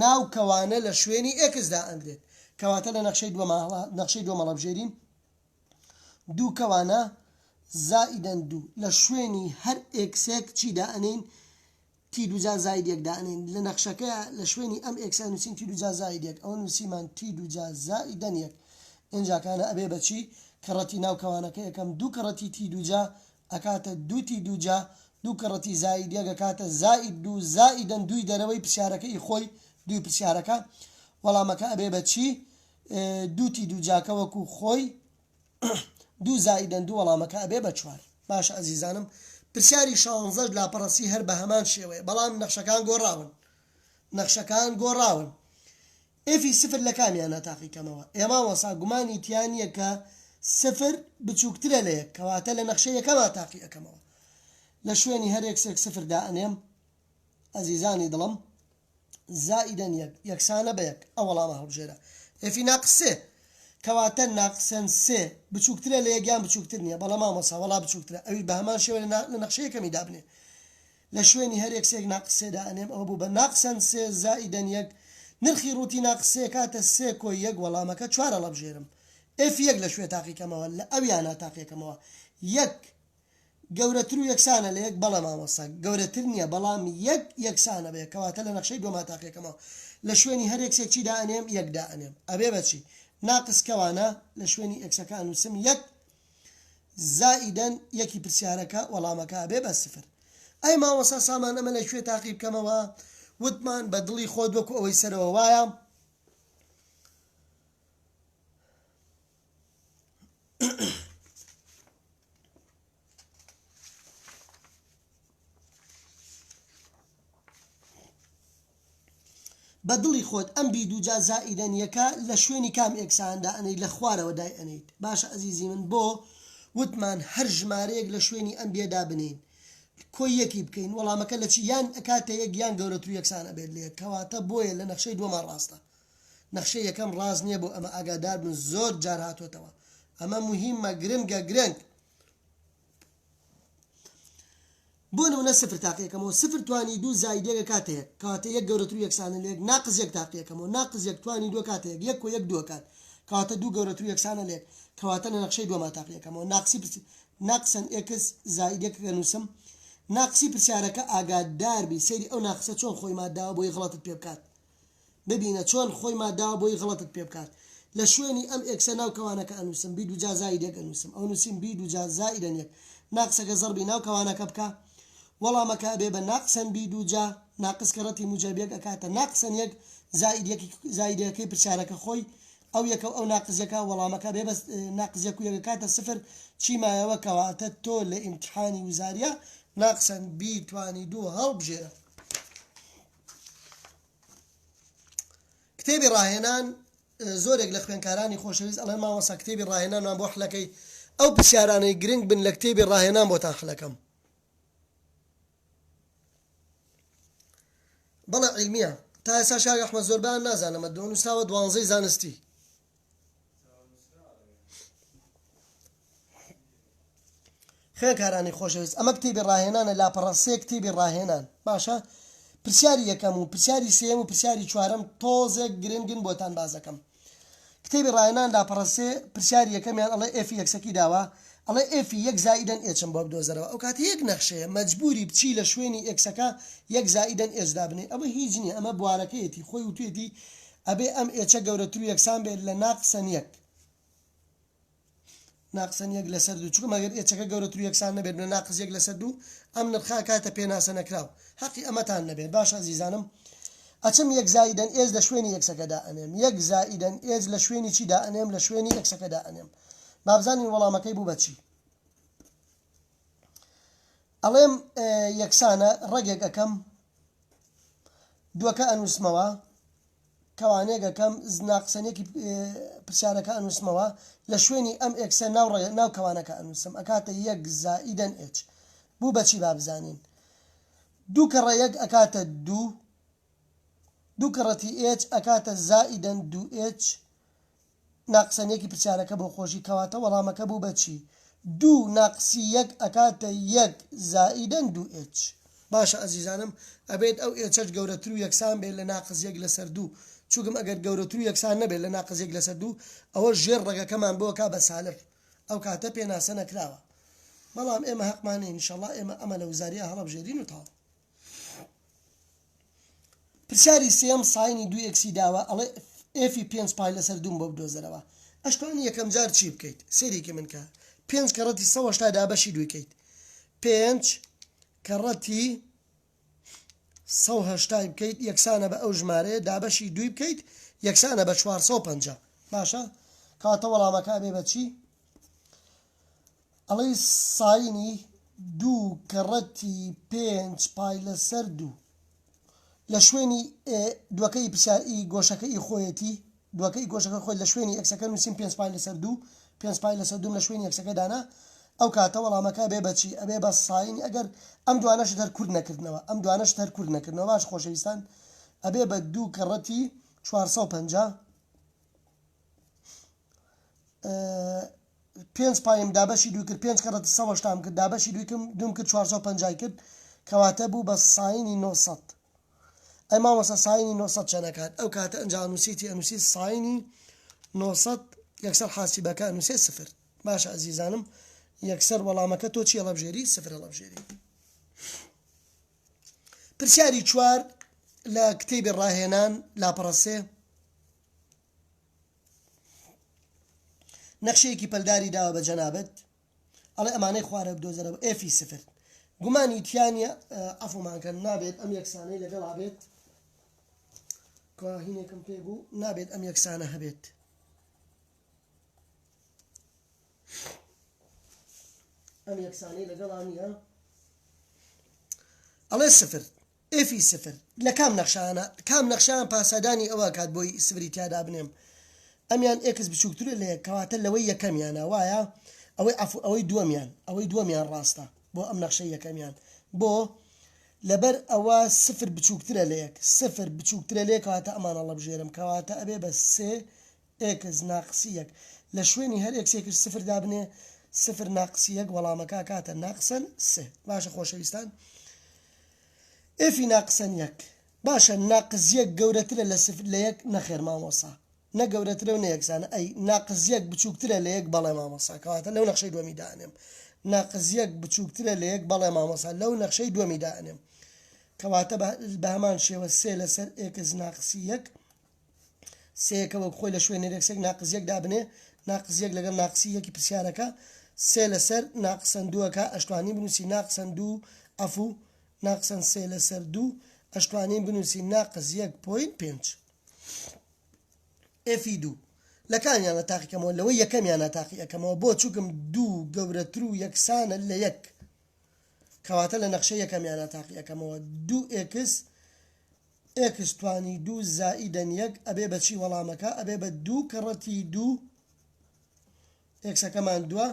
ناو کەوانە لە شوێنی ئێکس دائەنرێت کەواتە لە نەخشەی دووەم نەخشەی دووەم هەڵەبژێرین دوو کەوانە زائیدەن دوو لە شوێنی هەر ئێکسێک چی دائەنێین؟ t دووجا زاید یەک دائەنێین لە نەخشەکەیا لە شوێنی ئەم x ە نووسین t دووجا زاید یەک ئەوە نووسیمان t دووجا زائیدەن یەک ئینجا کانە ئەبێ بە چی کەڕەتی ناو کەوانەکە یەکەم دوو کەڕەتی t دووجا ئەکاتە دوو t دووجا دوو کەڕەتی زاید یەک ئەکاتە زاید دوو زائیدەن دووی دەرەوەی پرسیارەکە ئی خۆی دووی پرسیارەکە وەڵامەکە ئەبێ بە چی دوو t دووجاکە وەکو خۆی دوو زائیدەن دوو وەڵامەکە ئەبێ بە چوار. باشە ئەزیزانم پرسیاری شانزەش لاپەڕە سی هەر بە هەمان شێوەیە بەڵام نەخشەکان گۆڕاون نەخشەکان گۆڕاون f ی سفر لە کامیانە تاقیکەمەوە ئێ مامۆسا گومانی تیا نییە کە سفر بچووکترە لە یەک کەواتە لە نەخشە یەکەما تاقی ئەکەمەوە لە شوێنی هەر x ێک سفر دائەنێم ئەزیزانی دڵم زائیدەن یەک یەکسانە بە یەک ئەو وەڵامە هەڵبژێرە f ی ناقس سێ کەواتە ناقسەن سێ بچووکترە لە یەک یان بچووکتر نییە بەڵێ مامۆسا وەڵا بچووکترە ئەویش بە هەمان شێوە لە نەخشە یەکەمی دابنێ لە شوێنی هەر x ێک ناقس سێ دائەنێم ئەوە بوو بە ناقسەن سێ زائیدەن یەک نرخی ڕووتی ناقس سێ کاتە سێ کۆی یەک وەڵامەکە چوار هەڵەبژێرم f یەک لە کوێ تاقیکەمەوە لە ئەویانە تاقیەکەمەوە یەک گەورەتر و یەکسانە لە یەک بەڵێ مامۆستا گەورەتر نییە بەڵام یەک یەکسانە بە یەک کەواتە لە نەخشەی دووەما تاقیەکەمەوە لە شوێنی هەر x ێک چی دائەنێم یەک دائەنێم ئەبێ بە چی ناقس کەوانە لە شوێنی x ەکە ئەنووسم یەک زائیدەن یەکی پرسیارەکە وەڵامەکە ئەبێ بە سفر ئەی مامۆستا سامان ئەمە لە کوێ تاقی بکەمەوە وتمان بە دڵی خۆت وەکو ئەوەی سەرەوە وایە بە دڵی خۆت ئەم b دووجا زائیدەن یەکە لە شوێنی کام x ان دائەنێیت لە خوارەوە دای ئەنێیت باشە ئەزیزی من بۆ وتمان هەر ژمارەیەک لە شوێنی ئەم b ە دابنێین کۆی یەکی بکەین وەڵامەکە لە چی یان ئەکاتە یەک یان گەورەتر و یەکسان ئەبێت لە یەک کەواتە بۆیە لە نەخشەی دووەمان ڕاستە نەخشەی یەکەم ڕاست نیە بۆ ئەمە ئاگادار بن زۆر جار هاتۆتەوە ئەمە موهیمە گرنگە گرنگ بۆ نمونە سفر تاقیەکەمەوە سفر توانی دوو زاید یەک ئەکاتە یەک کەواتە یەک گەورەتر و یەکسانە لە یەک ناقس یەک تاقیەکەمەوە ناقس یەک توانی دوو ئەکاتە یەک یەک کۆ یەک دوو ئەکات کەواتە دوو گەورەتر و یەکسانە لە یەک کەواتە لە نەخشەی دووەما تاقیەکەمەوە ناقسی پرس ناقسەن x زاید یەک ئەنووسم ناقسی پرسیارەکە ئاگاداربی سەیری ئەو ناقسە چۆن خۆی ماداوە بۆی غڵەتت پێ بکات ببینە چۆن خۆی ماداوە بۆی غەڵەتت پێ بکات لە شوێنی ئەم x ە ناو کەوانەکە ئەنووسم b دووجا زائید یەک ئەنووسم ئەو نووسیم b دووجا زائیدەن یەک ناقسەکە زەڕبی ناو کەوانەکە بکە وەڵامەکە ئەبێ بە ناقسەن b دووجا ناقس کەڕەتی موجەب یەک ئەکاتە ناقسەن یەک زائید یەک زائیدەکەی پرسیارەکە خۆی ئەو یەکە و ئەو ناقس یەکە وەڵامەکە بێ بەس ناقس یەک و یەک ئەکاتە سفر چی مایەوە کەواتە تۆ لە ئیمتحانی وزاریە ناقسەن b توانی دوو هەڵبژێرە. کتێبی ڕاهێنان زۆرێک لە خوێنکارانی خۆشەویست ئەڵێن مامۆستا کتێبی ڕاهێنانمان بۆ حلەکەی ئەو پرسیارانەی گرنگ بن لە کتێبی ڕاهێنان بۆتان حلەکەم بەڵێ عیلمیە تا ئێستا شاگ ئەحمەد زۆربیان نازانم دۆ نووسراوە دوانزەی زانستی خوێنکارانی خۆشەویست ئەمە کتێبی ڕاهێنانە لاپەڕە سێ کتێبی ڕاهێنان باشە پرسیاری یەکەم و پرسیاری سێم و پرسیاری چوارەم تۆزێک گرنگن بۆتان بازەکەم کتێبی ڕاهێنان لاپەڕە سێ پرسیاری یەکەمیان ئەڵێ f ی x ەکی داوە ئەڵێ f ی یەک زائیدەن h م بۆ بدۆزەرەوە ئەو کاتە یەک نەخشەیە مەجبوری بچی لە شوێنی x ەکە یەک زائیدەن h دابنێ ئەوە هیچ نییە ئەمە بوارەکەیەتی خۆی وتوێتی ئەبێ ئەم h ە گەورەتر و یەکسان بێت لە ناقسەن یەک ناقسەن یەک لەسەر دوو چونکە مەگەر h ەکە گەورەتر و یەکسان نەبێت لە ناقس یەک لەسەر دوو ئەم نرخە کاتە پێناسە نەکراو حەقی ئەمەتان نەبێت باش ئەزیزانم ئەچم یەک زائیدەن h لە شوێنی x ەکە دائەنێم یەک زائیدەن h لە شوێنی چی دائەنێم لە شوێنی x ەکە دائەنێم بابزانین وەڵامەکەی بوو بە چی ئەڵێم یەکسانە ڕەگێک ئەەکەم دووەکە ئەنووسمەوە کەوانێک ئەکەم ناقسەنێکی پرسیارەکە ئەنووسمەوە لە شوێنی ئەم x ە ناو ڕێ ناو کەوانەکە ئەنووسم ئەکاتە یەک زائیدەن h بوو بەچی با بزانین دوو کەڕە یەک ئەکاتە دوو دوو کەڕەتی h ئەکاتە زائیدەن دوو h ناقسەن یەکی پرسیارەکە بۆ خۆشی کەواتە وەڵامەکە بوو بە چی؟ دوو ناقسی یەک ئەکاتە یەک زائیدەن دوو h. باشە ئەزیزانم ئەبێت ئەو h ەش گەورەتر و یەکسان بێت لە ناقس یەک لەسەر دوو چوگم ئەگەر گەورەتر و یەکسان نەبێت لە ناقس یەک لەسەر دوو ئەوە ژێر ڕەگەکەمان بۆ ئەکا بە سالب ئەو کاتە پێناسە نەکراوە بەڵام ئێمە هەقمان نیە ئینشەڵا ئێمە ئەمە لە وزاریا هەڵەبژێرین و تەواو. پرسیاری سێیەم sine ی دوو x ی داوە ئەڵێ f ی پێنج pi لەسەر دووم بۆ بدۆزەرەوە ئەشتوانی یەکەم جار چی بکەیت سەیرێکی من کە پێنج کەڕەتی 180 دابەشی دووی کەیت پێنج کەڕەتی 180 بکەیت یەکسانە بە ئەو ژمارەیە دابەشی دووی بکەیت یەکسانە بە 450 باشە کاتە وەڵامەکە ئەبێ بە چی ئەڵێی sine ی دوو کەڕەتی پێنج pi لەسەر دوو لە شوێنی دووەکە ئی پرسیار ئی گۆشەکە ئی خۆیەتی دووەکە ئی گۆشەکە خۆی لە شوێنی x ەکە نووسیم پێنج pi لەسەر دوو پێنج pi لەسەر دووم لە شوێنی x ەکە دانا ئەو کاتە وەڵامەکە ئەبێ بەچی ئەبێ بە sine ئەگەر ئەم دوانەشت هەر کورت نەکردنەوە ئەم دوانەشت هەر کورت نەکردنەوە باش خۆشەویستان ئەبێ بە دوو کەڕەتی 450 پێنج pi م دابەشی دووی کرد پێنج کەڕەتی 180 کرد دابەشی دووی کم دووم کرد 450 کرد کەواتە بوو بە sine ی 900 ئەی مامۆستا sine ی 900 چەنەکات ئەو کاتە ئەنجا ئەنووسیتی ئەنووسی sine ی 900 یەکسەر حاسیبەکە ئەنووسێ سفر باشە ئەزیزانم یەکسەر وەڵامەکە تۆ چی هەڵەبژێری سفر هەڵەبژێری پرسیاری چوار لە کتێبی ڕاهێنان لاپەڕە سێ نەخشەیەکی پەلداری داوە بە جەنابت ئەڵێ ئەمانەی خوارە بدۆزەرەوە f ی سفر گومانی تیانە عەفومان کەن نابێت ئەم یەکسانەی لەگەڵا بێت کواهینێکم پێ بوو نابێت ئەم یەکسانە هەبێت ئەم یەکسانەی لەگەڵا نییە ئەڵێ سفر f ی سفر لە کام نەخشانە کام نەخشان پاسادانی ئەوە کات بۆی سفری تیا دابنێم ئەمیان x بچووکترە لە یەک کەواتە لەوەی یەکەمیانە وایە ئەوەی عەفو ئەوەی دووەمیان ئەوەی دووەمیان ڕاستە بۆ ئەم نەخشەی یەکەمیان بۆ لەبەر ئەوە سفر بچووکترە لە یەک سفر بچووکترە لە یەک کەواتە ئەمان هەڵەبژێرم کەواتە ئەبێ بە سێ x ناقسی یەک لە شوێنی هەر x ێکش سفر دابنێ سفر ناقسی یەک وەڵامەکە کاتە ناقسەن سێ باشە خۆشەویستان f ی ناقسەن یەک باشە ناقس یەک گەورەترە لە سفر لە یەک نەخێر مامۆسا نە گەورەترە و نە یەکسانە ئەی ناقس یەک بچووکترە لە یەک بەڵێ مامۆسا کەواتە لەو نەخشەی دووەمی دانێم ناقس یەک بچووکترە لە یەک بەڵێ مامۆسا لەو نەخشەی دووەمی دانێم کەواتە بە هەمان شێوە سێ لەسەر x ناقسی یەک سێیەکە وەک خۆی لە شوێنی x ێک ناقس یەک دابنێ ناقس یەک لەگەڵ ناقسی یەکی پرسیارەکە سێ لەسەر ناقسەن دووەکە ئەشتوانی بنووسی ناقسەن دوو عەفو ناقسەن سێ لەسەر دوو ئەشتوانین بنووسی ناقس یەک point پێنج f ی دوو لە کامیانە تاقیکەمەوە لەوەی یەکەمیانە تاقی ئەکەمەوە بۆ چووکم دوو گەورەتر و یەکسانە لە یەک کەواتە لە نەخشە یەکەمیانە تاقی ئەکەمەوە دوو x x توانی دوو زائیدەن یەک ئەبێ بە چی وەڵامەکە ئەبێ بە دوو کەڕەتی دوو x ەکەمان دووە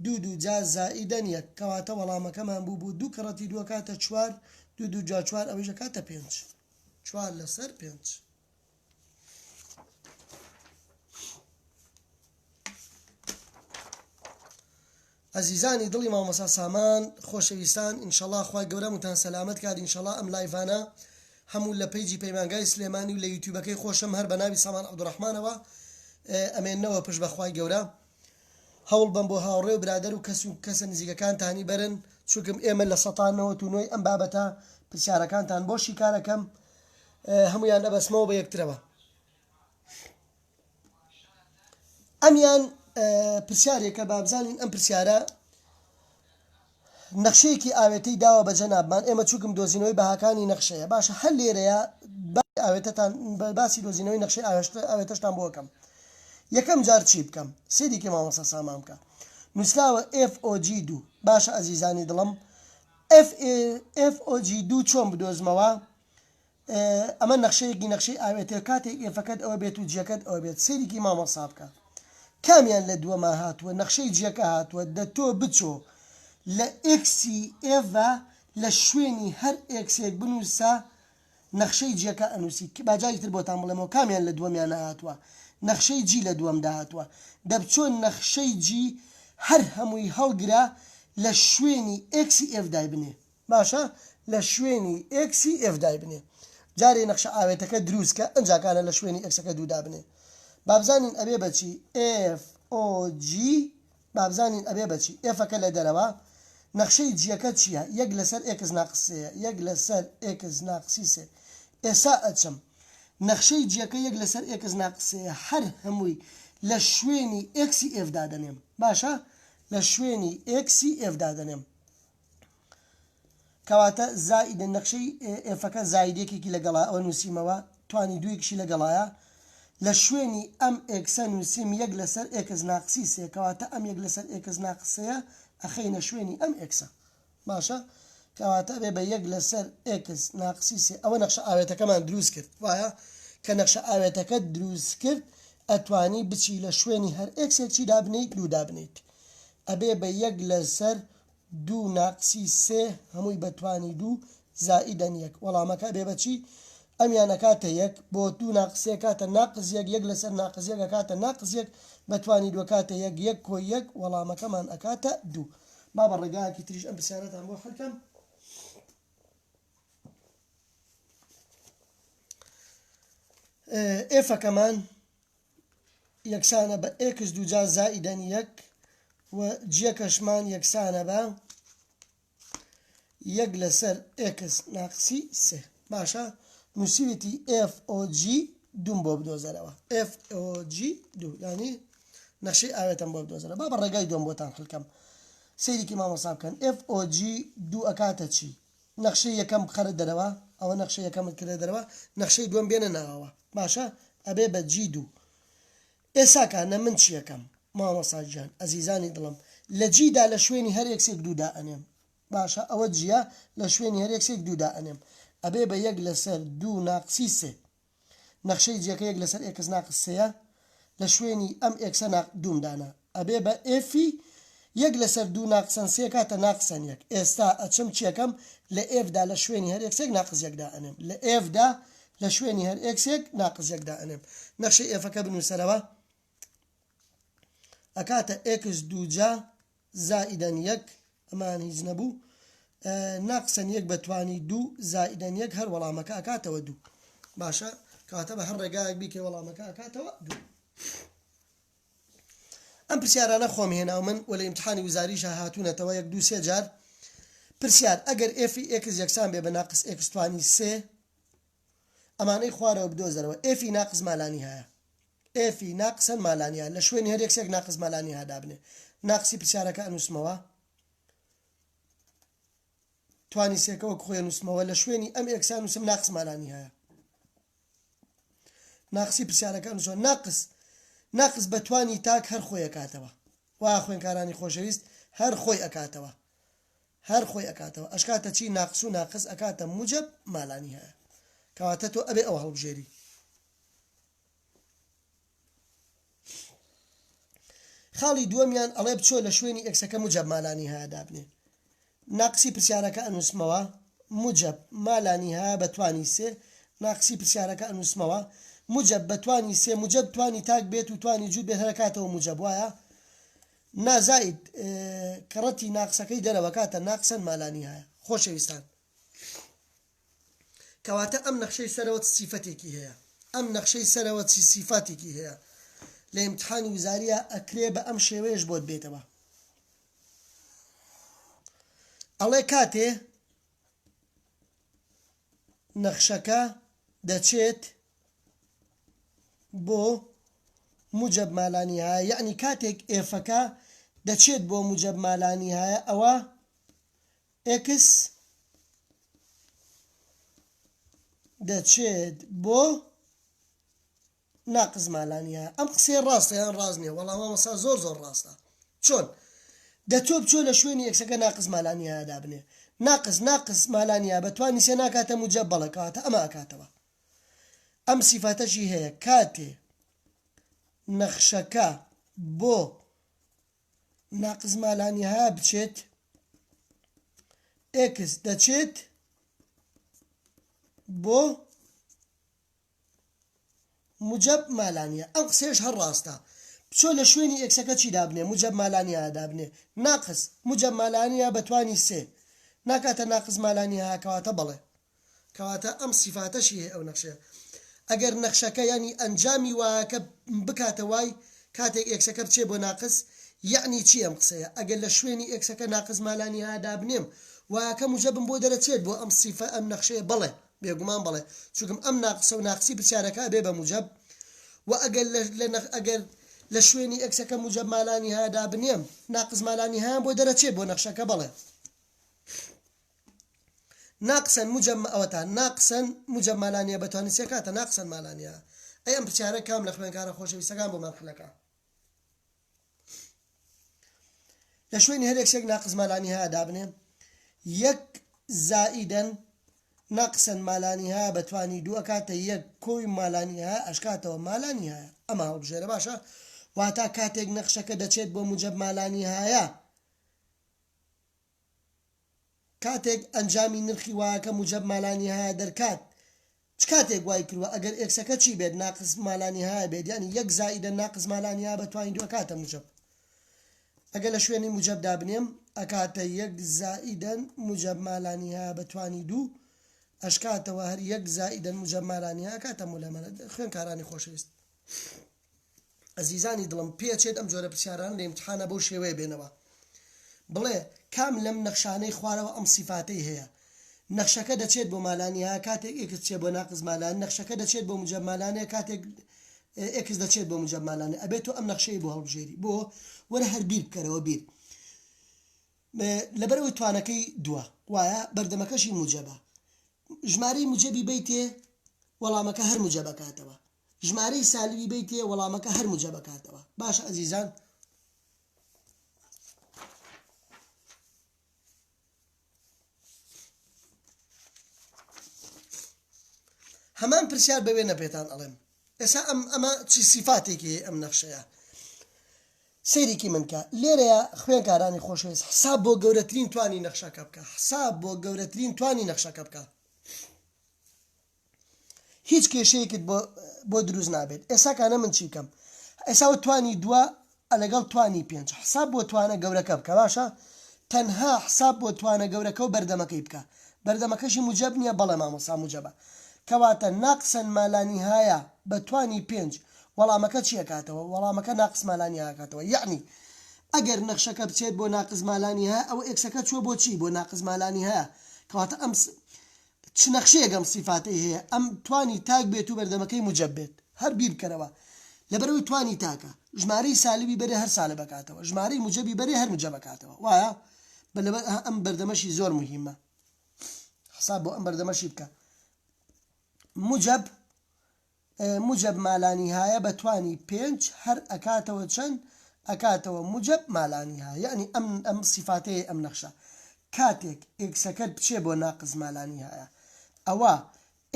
دوو دوو جا زائیدەن یەک کەواتە وەڵامەکەمان بوو بوو دوو کەڕەتی دووە کاتە چوار دوو دوو جا چوار ئەوەیش کاتە پێنج چوار لەسەر پێنج. ئەزیزانی دڵی مامۆستا سامان خۆشەویستان ئینشەڵا خوای گەورە هەمووتان سەلامەت کات ئینشەڵا ئەم live انە هەموو لە page ی پەیمانگای سلێمانی و لە یوتیوبەکەی خۆشم هەر بە ناوی سامان عەبدوڕەحمانەوە ئەمێنەوە پشت بە خوای گەورە هەوڵ بەن بۆ هاوڕێ و برادەر و کەس و کەسە نزیکەکانتانی بەرن چونکم ئێمە لە سەتا نەوەت و نۆی ئەم بابەتە پرسیارەکانتان بۆ شیکارەکەم هەمویان ئەبەسمەوە بە یەکترەوە ئەمیان پرسیارێکە بابزانین ئەم پرسیارە نەخشەیەکی ئاوێتەی داوە بە جەنابمان ئێمە چووکم دۆزینەوەی بەهاکانی نەخشەیە باشە هەر لێرەیە ئاوێتەتان باسی دۆزینەوەی نەخشەی ئاوێتەشتان بۆ بکەم یەکەم جار چی بکەم سێریکی مامۆستا سامان بکە نووسراوە FOG دوو باشە ئەزیزانی دڵم FOG دوو چۆن بدۆزمەوە ئەمە نەخشەیەکی نەخشەی ئاوێتەیە کاتێک f ەکەت ئەوە بێت و g ەکەت ئەوە بێت سەیرێکی مامۆستا بکە کامیان لە دووەما هاتووە نەخشەی g ەکە هاتووە دە تۆ بچۆ لە x ی f لە شوێنی هەر x ێک بنووسە نەخشەی g ەکە ئەنووسی با جارێکی تر بۆتان بڵێمەوە کامیان لە دووەمیان هاتووە نەخشەی g لە دووەمدا هاتووە دەبچۆ نەخشەی g هەر هەمووی هەڵگرە لە شوێنی x ی f دایبنێ باشە لە شوێنی x ی f دایبنێ جارێ نەخشە ئاوێتەکە دروست کە ئەنجا کانە لە شوێنی x ەکە دوو دابنێ بابزانین ئەبێ بەچی F O G بابزانین ئەبێ بەچی f ەکە لە دەرەوە نەخشەی g ەکە چییە یەک لەسەر x ناقس سێیە یەک لەسەر x ناقسی سێ. ئێسا ئەچم نەخشەی جیەکە یەک لەسەر ئێکس ناقس سێیە هەر هەمووی لە شوێنی ئێکسی ئێف دادەنێم باشە لە شوێنی ئێکسی ئێف دادەنێم کەواتە زائیدە نەخشەی ئێفەکە زاید یەکێکی لەگەڵا ئەوە نووسیمەوە توانی دوویەکیشی لەگەڵایە لە شوێنی ئەم ئێکسە نووسیم یەک لەسەر ئێکس ناقسی سێ کەواتە ئەم یەک لەسەر ئێکس ناقس سێیە ئەخەینە شوێنی ئەم ئێکسە باشە کەواتە ئەبێ بە یەک لەسەر ئێکس ناقسی سێ ئەوە نەخشە ئاوێتەکەمان دروست کرد وایە کە نەخشە ئاوێتەکەت دروست کرد ئەتوانی بچی لە شوێنی هەر ئێکسێک چی دابنیت دوو دابنیت ئەبێ بە یەک لەسەر دوو ناقسی سێ هەمووی بە توانی دوو زائیدەن یەک وەڵامەکە ئەبێ بە چی ئەمیان ئەکاتە یەک بۆ دوو ناقس سێ کاتە ناقس یەک یەک لەسەر ناقس یەک ئەکاتە ناقس یەک بە توانی دوو ئەکاتە یەک یەک کۆی یەک وەڵامەکەمان ئەکاتە دوو با بە ڕێگایەکی تریش ئەم پرسیارەتان بۆ حل کەم. ئێفەکەمان یەکسانە بە ئێکس دووجا زائیدەن یەک و جیەکەشمان یەکسانە بە یەک لەسەر ئێکس ناقسی سێ باشە نووسیویەتی FOG دووم بۆ بدۆزەرەوە FOG دوو یعنی نەخشەی ئاوێتەم بۆ بدۆزەرە با بە ڕێگای دووەم بۆتان حلکەم سەیرێکی مامۆستا بکەن FOG دوو ئەکاتە چی نەخشەی یەکەم بخەرە دەرەوە ئەوە نەخشەی یەکەمت کردە دەرەوە نەخشەی دووەم بێنە ناوەوە باشە ئەبێ بە جی دوو ئێساکانە من چیەکەم مامۆستا گیان ئەزیزانی دڵم لە جیدا لە شوێنی هەر ئێکسێک دوو دائەنێم باشە ئەوە جیە لە شوێنی هەر ئێکسێک دوو دائەنێم ئەبێ بە یەک لەسەر دوو ناقسی سێ نەخشەی جیەکە یەک لەسەر ئێکس ناقس سێیە لە شوێنی ئەم ئێکسە ناق دووم دانا ئەبێ بە ئێفی یەک لەسەر دوو ناقسەن سێ کاتە ناقسەن یەک ئێستا ئەچم چیەکەم لە ئێفدا لە شوێنی هەر ئێکسێک ناقس یەک دائەنێم لە ئێفدا لە شوێنی هەر ئێکسێک ناقس یەک دائەنێم نەخشەی ئێفەکە بنووسەرەوە ئەکاتە ئێکس دووجا زائیدەن یەک ئەمان هیچ نەبوو ناقسەن یەک بە توانی دوو زائیدەن یەک هەر وەڵامەکە ئەکاتەوە دوو باشە کەواتە بە هەر ڕێگایەک بیکەی وەڵامەکە ئەکاتەوە دوو ئەم پرسیارانە خۆم هێناو من وە لە ئیمتحانی وزاریشا هاتوونەتەوە یەک دوو سێ جار پرسیار ئەگەر ئێفی ئێکس یەکسان بێ بە ناقس ئێکس توانی سێ ئەمانەی خوارەوە بدۆزەرەوە ئێفی ناقس مالانی هەیە ئێفی ناقسەن مالانیا لە شوێنی هەر یەکسێک ناقس مالانی ها دابنێ ناقسی پرسیارەکە ئەنووسمەوە توانی سێکە وەک خۆی نووسمەوە لە شوێنی ئەم ئێکسا نووسم ناقس مالانی هەیە ناقسی پرسیارەکە نووسەوە ناقس ناقس بە توانی تاک هەر خۆی ئەکاتەوە وا خوێنکارانی خۆشەویست هەر خۆی ئەکاتەوە هەر خۆی ئەکاتەوە ئەشکاتە چی ناقس و ناقس ئەکاتە موجب مالانی هەیە کەواتە تۆ ئەبێ ئەوە هەڵبژێری خاڵی دووەمیان ئەڵێ بچۆ لە شوێنی ئێکسەکە موجب مالانی هەیە دابنێ ناقسی پرسیارەکە ئەنووسمەوە موجب مالانی هەیە بە توانی سێ ناقسی پرسیارەکە ئەنووسمەوە موجب بە توانی سێ موجب توانی تاک بێت و توانی جووت بێت هەرکاتەوە موجب وایە نازاید کەڕەتی ناقسەکەی دەرەوە کاتە ناقسەن مالانی هەیە خۆشەویستان کەواتە ئەم نەخشەی سەرەوە چ سیفەتێکی هەیە؟ ئەم نەخشەی سەرەوە چی سیفاتێکی هەیە؟ لە ئیمتحانی وزاریە ئەکرێ بە ئەم شێوەیەش بۆت بێتەوە. ئەڵێ کاتێ نەخشەکە دەچێت بۆ موجب مالانیهایە یەعنی کاتێک ئێفەکە دەچێت بۆ موجب مالانیهایە ئەوە ئێکس دەچێت بۆ ناقس مالانیە ئەم قسەیە ڕاستە یان ڕاست نییە وەڵام مامۆستا زۆر زۆر ڕاستە چۆن دەتۆ بچۆ لە شوێنی ئێکسەکە ناقس مالانیە دابنێ ناقس ناقس مالانیە بە توانی سێ ناکاتە موجب بەڵێ کەواتە ئەمە ئەکاتەوە ئەم سیفاتەشی هەیە کاتێ نەخشەکە بۆ ناقس مالانیها بچێت ئێکس دەچێت بۆ موجب مالانیە ئەم قسەیەش هەر ڕاستە بچۆ لە شوێنی ئێکسەکە چی دابنێ موجب مالانیە دابنێ ناقس موجب مالانیە بەتوانی سێ ناکاتە ناقس مالانیە کەواتە بەڵێ کەواتە ئەم سیفاتەشی هەیە ئەو نەخشەیە ئەگەر نەخشەکە یانی ئەنجامی وایەکە بکاتە وای کاتێک ئێکسەکە بچێ بۆ ناقس یەعنی چی ئەم قسەیە ئەگەر لە شوێنی ئێکسەکە ناقس مالانیها دابنێم وایەکە موجەبم بۆ دەرەچێت بۆ ئەم سیفە ئەم نەخشەیە بەڵێ. بێگومان بەڵێ چونکم ئەم ناقسە و ناقسی پرسیارەکە ئەبێ بە موجەب وە ئەگەر لە لە نەخ ئەگەر لە شوێنی ئێکسەکە موجەب مالانیهایە دابنێم ناقس مالانیهایان بۆ دەرەچێ بۆ نەخشەکە بەڵێ ناقسەن موجەب ئەوەتا ناقسەن موجەب مالانیە بەتوانی سێ کاتە ناقسەن مالانیە ئەی ئەم پرسیارە کام لە خوێنکارە خۆشەویستەکان بۆمان حلەکە لە شوێنی هەر ئێکسێک ناقس مالانیها دابنێ یەک زائیدەن ناقسەن مالانیها بەتوانی دوو ئەکاتە یەک کۆی مالانیها ئەشکاتەوە مالانیها ئەمە هەڵبژێرە باشە واتا کاتێک نەخشەکە دەچێت بۆ موجب مالانیهایە کاتێک ئەنجامی نرخی وایەکە موجەب مالانیهایە دەرکات چ کاتێک وای کروە ئەگەر ئێکسەکە چی بێت ناقس مالانیهایە بێت یانی یەک زائیدە ناقس مالانیهایە بە توانی دوو ئەکاتە موجەب ئەگەر لە شوێنی موجەب دابنێم ئەکاتە یەک زائیدەن موجەب مالانیهایە بە توانی دوو ئەشکاتەوە هەر یەک زائیدەن موجەب مالانیهایە ئەکاتە مولەمەلە خوێنکارانی خۆشەویست ئەزیزانی دڵم پێچێت ئەم جۆرە پرسیارانە لە ئیمتحانا بەو شێوەیە بێنەوە بڵێ کام لەم نەخشانەی خوارەوە ئەم سیفاتەی هەیە نەخشەکە دەچێت بۆ مالانیها کاتێک ئێکس چێ بۆ ناقس مالان نەخشەکە دەچێت بۆ موجەب مالانێ کاتێک ئێکس دەچێت بۆ موجەب مالانێ ئەبێت تۆ ئەم نەخشەی بۆ هەڵبژێری بۆ وەرە هەر بیر بکەرەوە بیر لەبەرئەوەی توانەکەی دووە وایە بەردەمەکەشی موجەبە ژمارەی موجەبی بەیتێ وەڵامەکە هەر موجەبەکاتەوە ژمارەی سالبی بەیتێ وەڵامەکە هەر موجەبەکاتەوە باشە ئەزیزان هەمان پرسیار بە وێنە پێتان ئەڵێم ئێسا ئەم ئەمە چی سیفاتێکی ئەم نەخشەیە سەیرێکی من کە لێرەیە خوێنکارانی خۆشەویست حساب بۆ گەورەترین توانی نەخشەکە بکە حساب بۆ گەورەترین توانی نەخشەکە بکە هیچ کێشەیەکت بۆ بۆ دروست نابێت ئێسا کانە من چی بکەم ئێسا وە توانی دووە لەگەڵ توانی پێنج حساب بۆ توانە گەورەکە بکە باشە تەنها حساب بۆ توانە گەورەکە و بەردەمەکەی بکە بەردەمەکەشی موجەب نییە بەڵێ مامۆسا موجەبە کەواتە ناقسەن مالانیهایە بە توانی پێنج وەڵامەکە چی ئەکاتەوە وەڵامەکە ناقس مالانیها ئەکاتەوە یەعنی ئەگەر نەخشەکە بچێت بۆ ناقس مالانیها ئەوە ئێکسەکە چووە بۆ چی بۆ ناقس مالانیها کەواتە ئەم چ نەخشەیەک ئەم سیفاتەی هەیە ئەم توانی تاک بێت و بەردەمەکەی موجەب بێت هەر بیر بکەرەوە لەبەرئەوەی توانی تاکە ژمارەی سالبی بەرێ هەر سالب ئەکاتەوە ژمارەی موجەبی بەرێ هەر موجەب ئەکاتەوە وایە بە لەبەر ئەم بەردەمەشی زۆر موهیمە حساب بۆ ئەم بەردەمەشی بکە موجەب موجەب مالانیهایە بە توانی پێنج هەر ئەکاتەوە چەند ئەکاتەوە موجەب مالانیها یەعنی ئەم ئەم سیفاتەیە ئەم نەخشە کاتێک ئێکسەکەت بچێ بۆ ناقس مالانیهایە ئەوە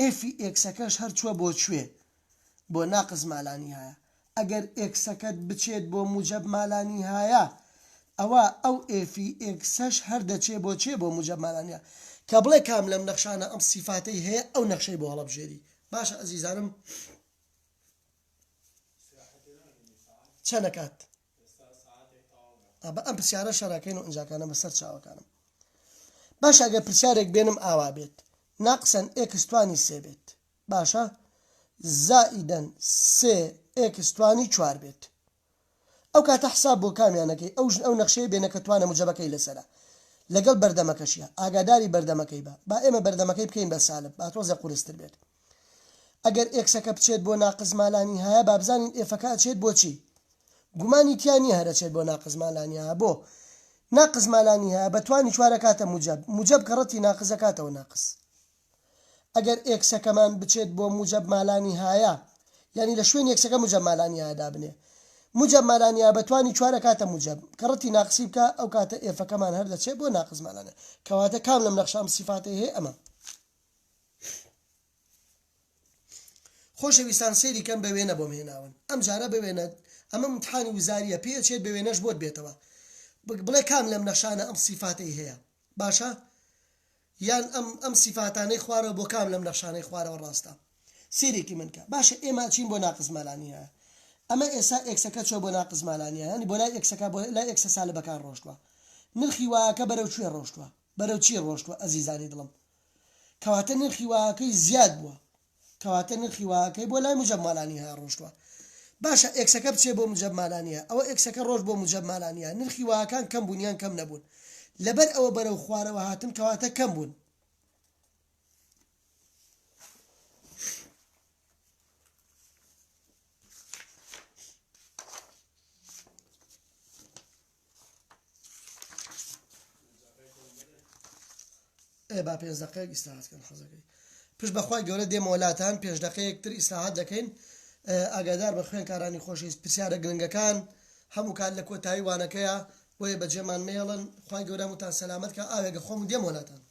ئێفی ئێکسەکەش هەر چوە بۆ کوێ بۆ ناقس مالانیهایە ئەگەر ئێکسەکەت بچێت بۆ موجەب مالانیهایە ئەوە ئەو ئێفی ئێکسەش هەر دەچێ بۆ چێ بۆ موجەب مالانیها کە بڵێ کام لەم نەخشانە ئەم سیفاتەی هەیە ئەو نەخشەی بۆ هەڵەبژێری باشە ئەزیزانم چەنە کات بە ئەم پرسیارە شەرەکەین و ئەنجاکانە بەسەر چاوەکانم باشە ئەگەر پرسیارێک بێنم ئاوا بێت ناقسەن ئێکس توانی سێ بێت باشە زائیدەن سێ ئێکس توانی چوار بێت ئەو کاتە حساب بۆ کامیان ئەکەی ئەو ژن ئەو نەخشەیە بێنە کە توانە موجەبەکەی لەسەرە لەگەڵ بەردەمەکەشیا ئاگاداری بەردەمەکەی بە با ئێمە بەردەمەکەی بکەین بە سالب با تۆزێ قورستر بێت ئەگەر ئێکسەکە بچێت بۆ ناقس مالانیهایە با بزانین ئێفەکە ئەچێت بۆ چی گومانی تیا نییە هەر ئەچێت بۆ ناقس مالانیها بۆ ناقس مالانیها بە توانی چوارەکاتە موجەب موجەب کە ڕەتی ناقزەکاتەوە ناقس ئەگەر ئێکسەکەمان بچێت بۆ موجەب مالانیهایە یانی لە شوێنی ئێکسەکە موجەب مالانیهایە دابنێ موجەب مالانیهایە بە توانی چوار ئەکاتە موجەب کە ڕەتی ناقسی بکا ئەو کاتە ئێفەکەمان هەر دەچێت بۆ ناقس مالانە کەواتە کام لەم نەخشە ئەم سیفاتەی هەیە ئەمە خۆشەویستان سەیری کەن بە وێنە بۆم هێناون ئەم جارە بە وێنە ئەمە امتحانی وزاریە پێ ئەچێت بە وێنەش بۆت بێتەوە بڵێ کام لەم نەخشانە ئەم سیفاتەی هەیە باشە یان ئەم ئەم سیفاتانەی خوارەوە بۆ کام لەم نەخشانەی خوارەوە ڕاستە سەیرێکی من کە باشە ئێمە ئەچین بۆ ناقس مالانیە ئەمە ئێسا ئێکسەکە چۆ بۆ ناقس مالانیە یانی بۆ لای ئێکسەکە بۆ لای ئێکسە سالبەکان ڕۆشتوە نرخی وایەکە بەرەو کوێ ڕۆشتوە بەرەو چی ڕۆشتوە ئەزیزانی دڵم کەواتە نرخی وایەکەی زیاد بووە کەواتە نرخی وایەکەی بۆ لای موجەب مالانیه ڕۆشتوە باشە ئێکسەکە بچێ بۆ موجەب مالانیه ئەوە ئێکسەکە ڕۆشت بۆ موجەب مالانیه نرخی وایەکان کەم بوون یان کەم نەبوون لەبەر ئەوە بەرەو خوارەوە هاتن کەواتە کەم بوون. ئێ با پێنج دەقەیەک ئیسراحەت کەن حەزەکەی پشت بەخوای گەورە دێمەوە لاتان پێنج دەقەیەک تر ئیسراحەت دەکەین ئاگادار بە خوێنکارانی خۆشەویست پرسیارە گرنگەکان هەموو کات لە کۆتایی وانەکەیە بۆیە بەجێمان مەیەڵن خوای گەورە هەمووتان سەلامەت کا ئاوێگە خۆم و دێمەوە لاتان.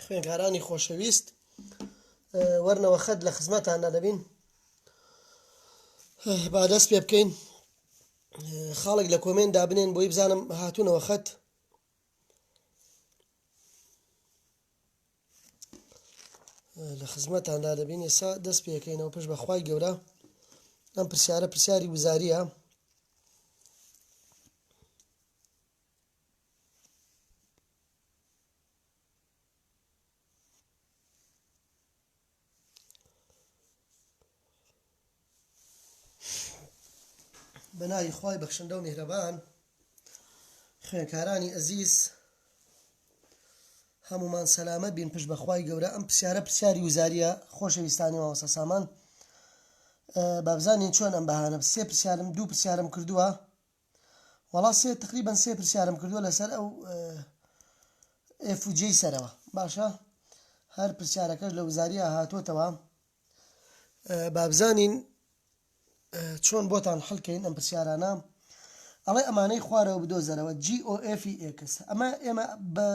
خوێنکارانی خۆشەویست وەرنەوە خەت لە خزمەتاندا دەبین با دەست پێ بکەین خاڵێک لە comment دابنێن بۆی بزانم هاتوونەوە خەت لە خزمەتاندا دەبین ئێستا دەست پێکەینەوە پشت بەخوای گەورە ئەم پرسیارە پرسیاری وزاریە بە ناوی خوای بەخشندە و میهرەبان خوێنکارانی ئەزیز هەمومان سەلامەت بین پشت بەخوای گەورە ئەم پرسیارە پرسیاری وزاریە خۆشەویستانی مامۆستا سامان بابزانین چۆن ئەم بەهانە سێ پرسیارم دوو پرسیارم کردووە وەڵا سێ تقریبا سێ پرسیارم کردووە لەسەر ئەو F و G سەرەوە باشە هەر پرسیارەکەش لە وزاریە هاتووەتەوە بابزانین چۆن بۆتان حلکەین ئەم پرسیارانە ئەڵێ ئەمانەی خوارەوە بدۆزەرەوە GOF x ئەمە ئێمە بە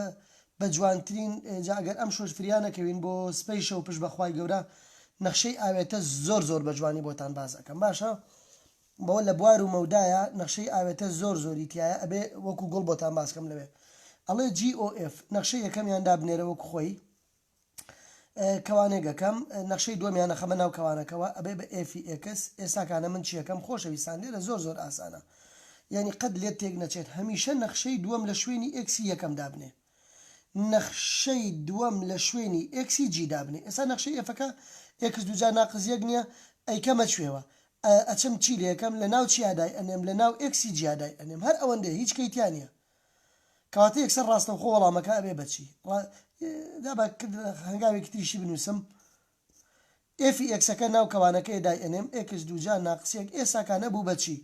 بە جوانترین جا ئەگەر ئەم شۆش فریا نەکەوین بۆ سپەی شەو پشت بەخوای گەورە نەخشەی ئاوێتە زۆر زۆر بە جوانی بۆتان باز ئەەکەم باشە بەوە لە بوار و مەودایە نەخشەی ئاوێتە زۆر زۆری تیایە ئەبێ وەکو گوڵ بۆتان باس کەم لەوێ ئەڵێ GOF نەخشەی یەکەمیان دابنێرە وەکو خۆی کەوانێک ئەکەم نەخشەی دووەمیان ئەخەمە ناو کەوانەکەوە ئەبێ بە F ی x ئێستاکانە من چیەکەم خۆشەویستان لێرە زۆر زۆر ئاسانە یعنی قەت لێت تێک نەچێت هەمیشە نەخشەی دووەم لە شوێنی x ی یەکەم دابنێ نەخشەی دووەم لە شوێنی x ی G دابنێ ئێستا نەخشەی F ەکە x دووجا ناقس یەک نییە ئەیکەمە کوێوە ئەچم چی لێکەم لە ناو چیا دای ئەنێم لە ناو x ی G یا دای ئەنێم هەر ئەوەندەیە هیچ کەی تیا نییە کەواتە یەکسەر ڕاستەوخۆ وەڵامەکە ئەبێ بە چی دابا هەنگاوێکی تریشی بنووسم F ی x ەکە ناو کەوانەکەی دای ئەنێم x دووجا ناقس یەک ئێساکانە بوو بە چی؟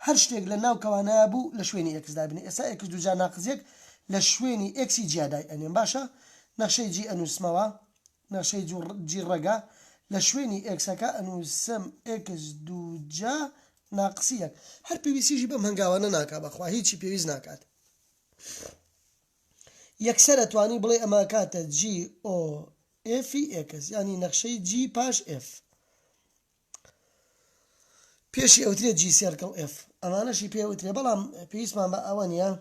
هەر شتێک لە ناو کەوانەیا بوو لە شوێنی x دابنێ ئێستا x دووجا ناقس یەک لە شوێنی x ی G یا دای ئەنێم باشە نەخشەی G ئەنووسمەوە نەخشەی G ڕەگە لە شوێنی x ەکە ئەنووسم x دووجا ناقسی یەک هەر پێویستیشی بەم هەنگاوانە ناکا بەخوا هیچی پێویست ناکات یەکسەر ئەتوانی بڵێ ئەمە کاتە G O F ی x یانی نەخشەی G پاش F پێشی ئەوترێ G circle F ئەمانەشی پێ وترێ بەڵام پێویستمان بە ئەوە نییە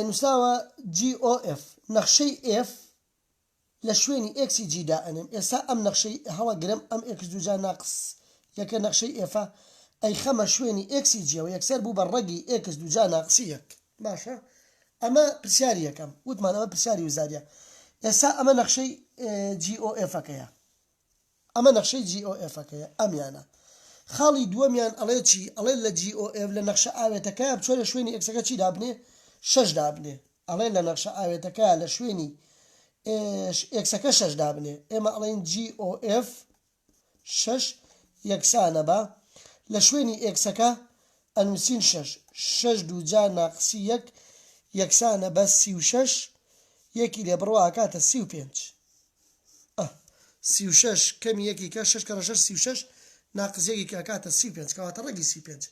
نووساوە GOF نەخشەی F لە شوێنی x ی G دائەنێم ئێستا ئەم نەخشەی هەڵەگرم ئەم x دووجا ناقس یەکە نەخشەی F ە ئەیخەمە شوێنی x ی G یەوە یەکسەر بوو بە ڕەگی x دووجا ناقسی یەک باشە ئەمە پرسیاری یەکەم وتمان ئەمە پرسیاری وزاریە ئێستا ئەمە نەخشەی GOF ەکەیە ئەمە نەخشەی GOF ەکەیە ئەمیانە خاڵی دووەمیان ئەڵێ چی ئەڵێ لە GOF لە نەخشە ئاوێتەکە بچۆ لە شوێنی x ەکە چی دابنێ شەش دابنێ ئەڵێ لە نەخشە ئاوێتەکە لە شوێنی x ەکە شەش دابنێ ئێمە ئەڵێن GOF شەش یەکسانە بە لە شوێنی x ەکە ئەنووسین شەش شەش دووجا ناقسی یەک یەکسانە بە 36 یەکی لێ بڕوا ئەکاتە 35 ئە 36 کەمی یەکی کە شەش کەڕە شەش 36 ناقس یەکی کە ئەکاتە 35 کەواتە ڕەگی 35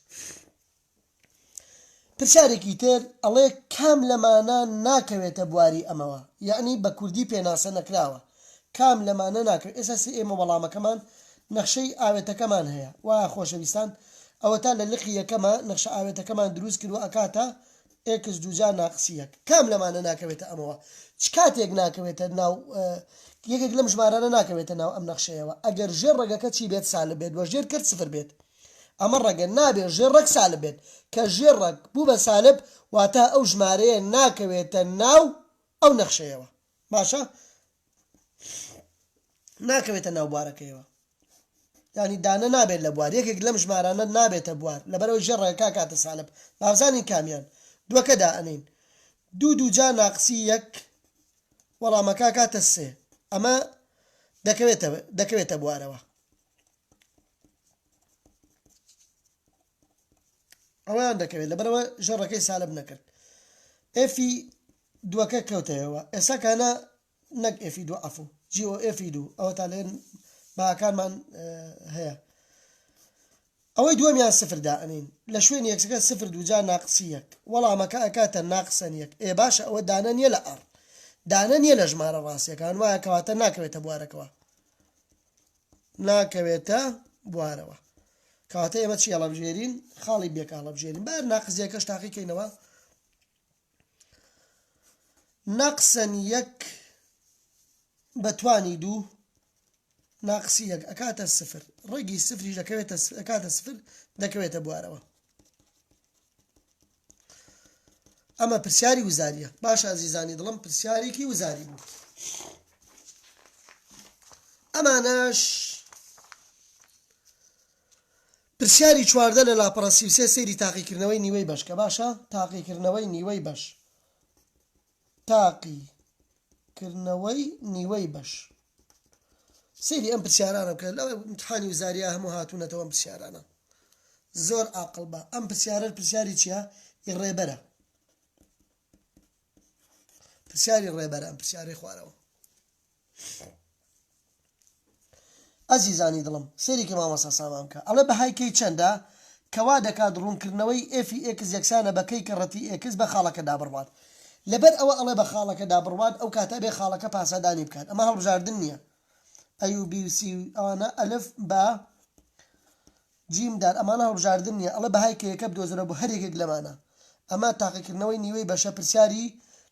پرسیارێکی تر ئەڵێ کام لەمانە ناکەوێتە بواری ئەمەوە یەعنی بە کوردی پێناسە نەکراوە کام لەمانە ناکەوێت ئێستا سێ ئێمە وەڵامەکەمان نەخشەی ئاوێتەکەمان هەیە وایە خۆشەویستان ئەوەتا لە لقی یەکەمە نەخشە ئاوێتەکەمان دروست کردوە ئەکاتە x دووجا ناقسی یەک کام لەمانە ناکەوێتە ئەمەوە چ کاتێک ناکەوێتە ناو یەکێک لەم ژمارانە ناکەوێتە ناو ئەم نەخشەیەوە ئەگەر ژێر ڕەگەکە چی بێت سالب بێت وە ژێر کرد سفر بێت ئەمە ڕەگە نابێ ژێر ڕەگ سالب بێت کە ژێر ڕەگ بوو بە سالب واتە ئەو ژمارەیە ناکەوێتە ناو ئەو نەخشەیەوە باشە ناکەوێتە ناو بوارەکەیەوە ینی دانە نابێت لە بوار یەکێک لەم ژمارانە نابێتە بوار لەبەرەوەی ژێر ڕێکا کاتە سالب بابزانین کامیان دووەکە دائەنین دوو دووجا ناقسی یەک وەڵامەکە کاتە سێ ئەمە دەکەوێتە دەکەوێتە بوارەوە ئەویان دەکەوێت لەبەرەوە ژەڕەکەی سالب نەکرد F ی دووەکە کەوتەوە ئێستا کانە نەک F ی دوو عەفو GOF ی دوو ئەوە تا لێن باکانمان هەیە ئەوەی دووەمیان سفر دائەنین لە شوێنی x ەکە سفر دووجا ناقسی یەک وەڵامەکە ئەکاتە ناقسەن یەک ئێ باشە ئەوە دانە نییە لە R. دانە نییە لە ژمارە ڕاستیەکان وایە کەواتە ناکەوێتە بوارەکەوە ناکەوێتە بوارەوە کەواتە ئێمە چی هەڵەبژێرین خاڵی بێکە هەڵەبژێرین بار ناقزیەکەش تاقیکەینەوە ناقسەن یەک بەتوانی دوو ناقسی یەک ئەکاتە سفر ڕێگی سفریش دەکەوێتە ئەکاتە سفر دەکەوێتە بوارەوە ئەمە پرسیاری وزاریە باشە ئازیزانی دڵم پرسیارێکی وزاری بوو ئەمانەش پرسیاری 14 لە لاپەڕە 33 سەیری تاقیکردنەوەی نیوەی بەش کە باشە تاقیکردنەوەی نیوەی بەش تاقی کردنەوەی نیوەی بەش سەیری ئەم پرسیارانە بکە لە امتحانی وزاریا هەموو هاتوونەتەوە ئەم پرسیارانە زۆر ئاقڵ بە ئەم پرسیارە پرسیاری چییە ی ڕێبەرە پرسیاری ڕێبەرە ئەم پرسیارەی خوارەوە ئەزیزانی دڵم سەیرێکی مامۆستا سامان بکە ئەڵێ بەهای k چەندە کە وا دەکات ڕوونکردنەوەی f ی x یەکسانە بە k کەڕەتی x بە خاڵەکەدا بڕوات لەبەر ئەوە ئەڵێ بە خاڵەکەدا بڕوات ئەو کاتە ئەبێ خاڵەکە پاسادانی بکات ئەمە هەڵبژاردن نییە A و B و C و ئەوانە ئەلف بە جیم دال ئەمانە هەڵبژاردن نیە ئەڵێ بەهای k یەکە بدۆزەرەوە بۆ هەر یەکێک لەمانە ئەمە تاقیکردنەوەی نیوەی بەشە پرسیاری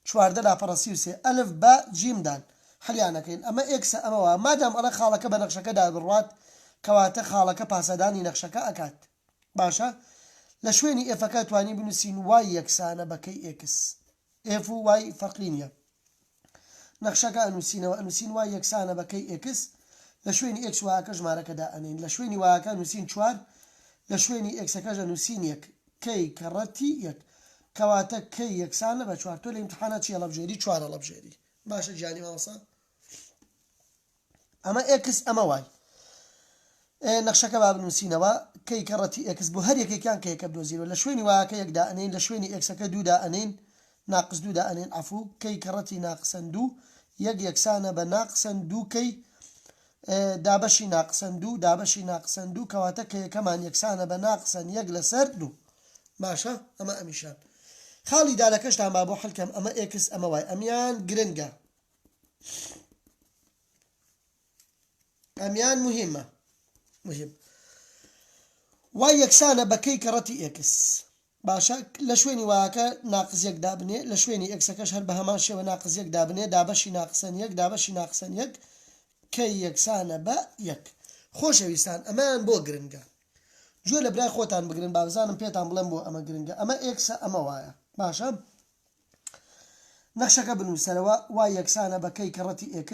14 لاپەڕە 33 ئەلف بە جیم دال حەلیانەکەین ئەمە x ە ئەمە وا مادام ئەڵێ خاڵەکە بە نەخشەکەدا بڕوات کەواتە خاڵەکە پاسادانی نەخشەکە ئەکات باشە لە شوێنی f ەکە توانی بنووسین y یەکسانە بە k x f و y فەرقی نییە نەخشەکە ئەنووسینەوە ئەنووسین y یەکسانە بە k x لە شوێنی ئێکس وایەکە ژمارەکە دائەنێین لە شوێنی y ەکە نووسین چوار لە شوێنی x ەکەش ئەنووسین یەک k کەڕەتی یەک کەواتە k یەکسانە بە چوار تۆ لە ئیمتحانا چی هەڵەبژێری چوار هەڵەبژێری باشە گیانی مامۆستا ئەمە x ئەمە y نەخشەکە با بنووسینەوە k کەڕەتی x بۆ هەر یەکێکیان k یەکە بدۆزینەوە لە شوێنی y ەکە یەک دائەنێین لە شوێنی x ەکە دوو دائەنێین ناقس دوو دائەنێین عەفوو k کەڕەتی ناقسەن دوو یەک یەکسانە بە ناقسەن دوو k دابەشی ناقسەن دوو دابەشی ناقسەن دوو کەواتە k یەکەمان یەکسانە بە ناقسەن یەک لەسەر دوو باشە ئەمە ئەمیشان خاڵی دالەکەشتان با بۆ حلکەم ئەمە x ئەمە y ئەمیان گرنگە ئەمیان مهمە مهم y یەکسانە بە k کەڕەتی x باشە لە شوێنی y ەکە ناقس یەک دابنێ لە شوێنی x ەکەش هەر بە هەمان شێوە ناقس یەک دابنێ دابەشی ناقسەن یەک دابەشی ناقسەن یەک k یەکسانە بە یەک خۆشەویستان ئەمەیان بۆ گرنگە گوێ لە برای خۆتان بگرن بابزانم پێتان بڵێم بۆ ئەمە گرنگە ئەمە x ە ئەمە y ە باشە نەخشەکە بنووسەرەوە y یەکسانە بە k کەڕەتی x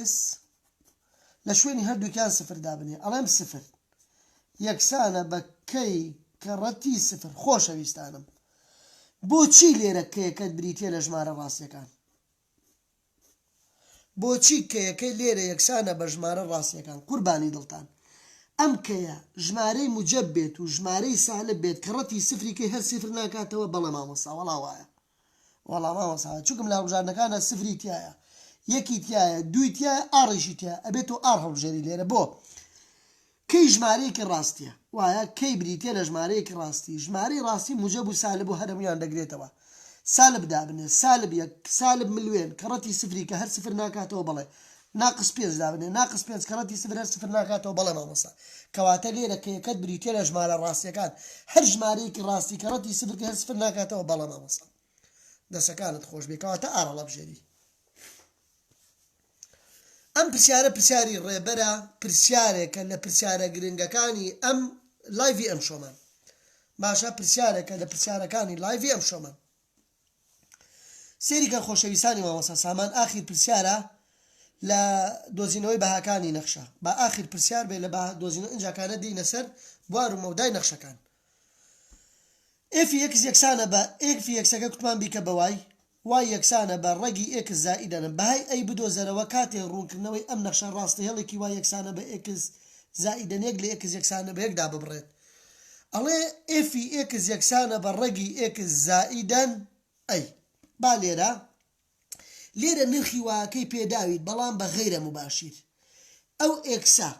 لە شوێنی هەردووکیان سفر دابنێ ئەڵێم سفر یەکسانە بە k کەڕەتی سفر خۆشەویستانم بۆچی لێرە k یەکەت بریتە لە ژمارە ڕاستیەکان بۆچی k یەکەی لێرە یەکسانە بە ژمارە ڕاستیەکان قوربانی دڵتان ئەم k یە ژمارەی موجەب بێت و ژمارەی سالب بێت کەڕەتی سفری k هەر سفر ناکاتەوە بەڵێ مامۆستا وەڵا وایە وەڵا مامۆستا چونکم لە هەڵبژاردنەکانە سفری تایە یەکی تایە دووی تایە R یشی تایە ئەبێت تۆ R هەڵبژێری لێرە بۆ k ژمارەیەکی ڕاستیە وایە k بریتیە لە ژمارەیەکی ڕاستی ژمارەی ڕاستی موجەب و سالب و هەرەمویان دەگرێتەوە سالب دابنێ سالب یەک سالب ملوێن کەڕەتی سفری کە هەر سفر ناکاتەوە بەڵێ ناقس پێنج دابنێ ناقس پێنج کەڕەتی سفر هەر سفر ناکاتەوە بەڵێ مامۆستا کەواتە لێرە k یەکەت بریتیە لە ژمارە ڕاستیەکان هەر ژمارەیەکی ڕاستی کەڕەتی سفر کە هەر سفر ناکاتەوە بەڵێ مامۆستا دەسەکانت خۆش بێ کەواتە R هەڵەبژێری ئەم پرسیارە پرسیاری ڕێبەرە، پرسیارێکە لە پرسیارە گرنگەکانی ئەم live ی ئەمشۆمان. باشە پرسیارێکە لە پرسیارەکانی live ی ئەمشۆمان. سەیری کەن خۆشەویستانی مامۆستا سامان ئاخیر پرسیارە لە دۆزینەوەی بەهاکانی نەخشە با ئاخیر پرسیار بێ لە بە دۆزینەوە ئینجاکانە دێینە سەر بوار و مەودای نەخشەکان. f ی x یەکسانە بە f ی x ەکە کوتمان بیکە بە y y یەکسانە بە ڕەگی x زائیدەن بەهای a بدۆزەرەوە کاتێ ڕوونکردنەوەی ئەم نەخشە ڕاستەهێڵێکی y یەکسانە بە x زائیدەن یەک لە x یەکسانە بە یەک داببڕێت ئەڵێ f ی x یەکسانە بە ڕەگی x زائیدەن a با لێرە لێرە نرخی y ەکەی پێداویت بەڵام بە غەیرە موباشیر ئەو x ە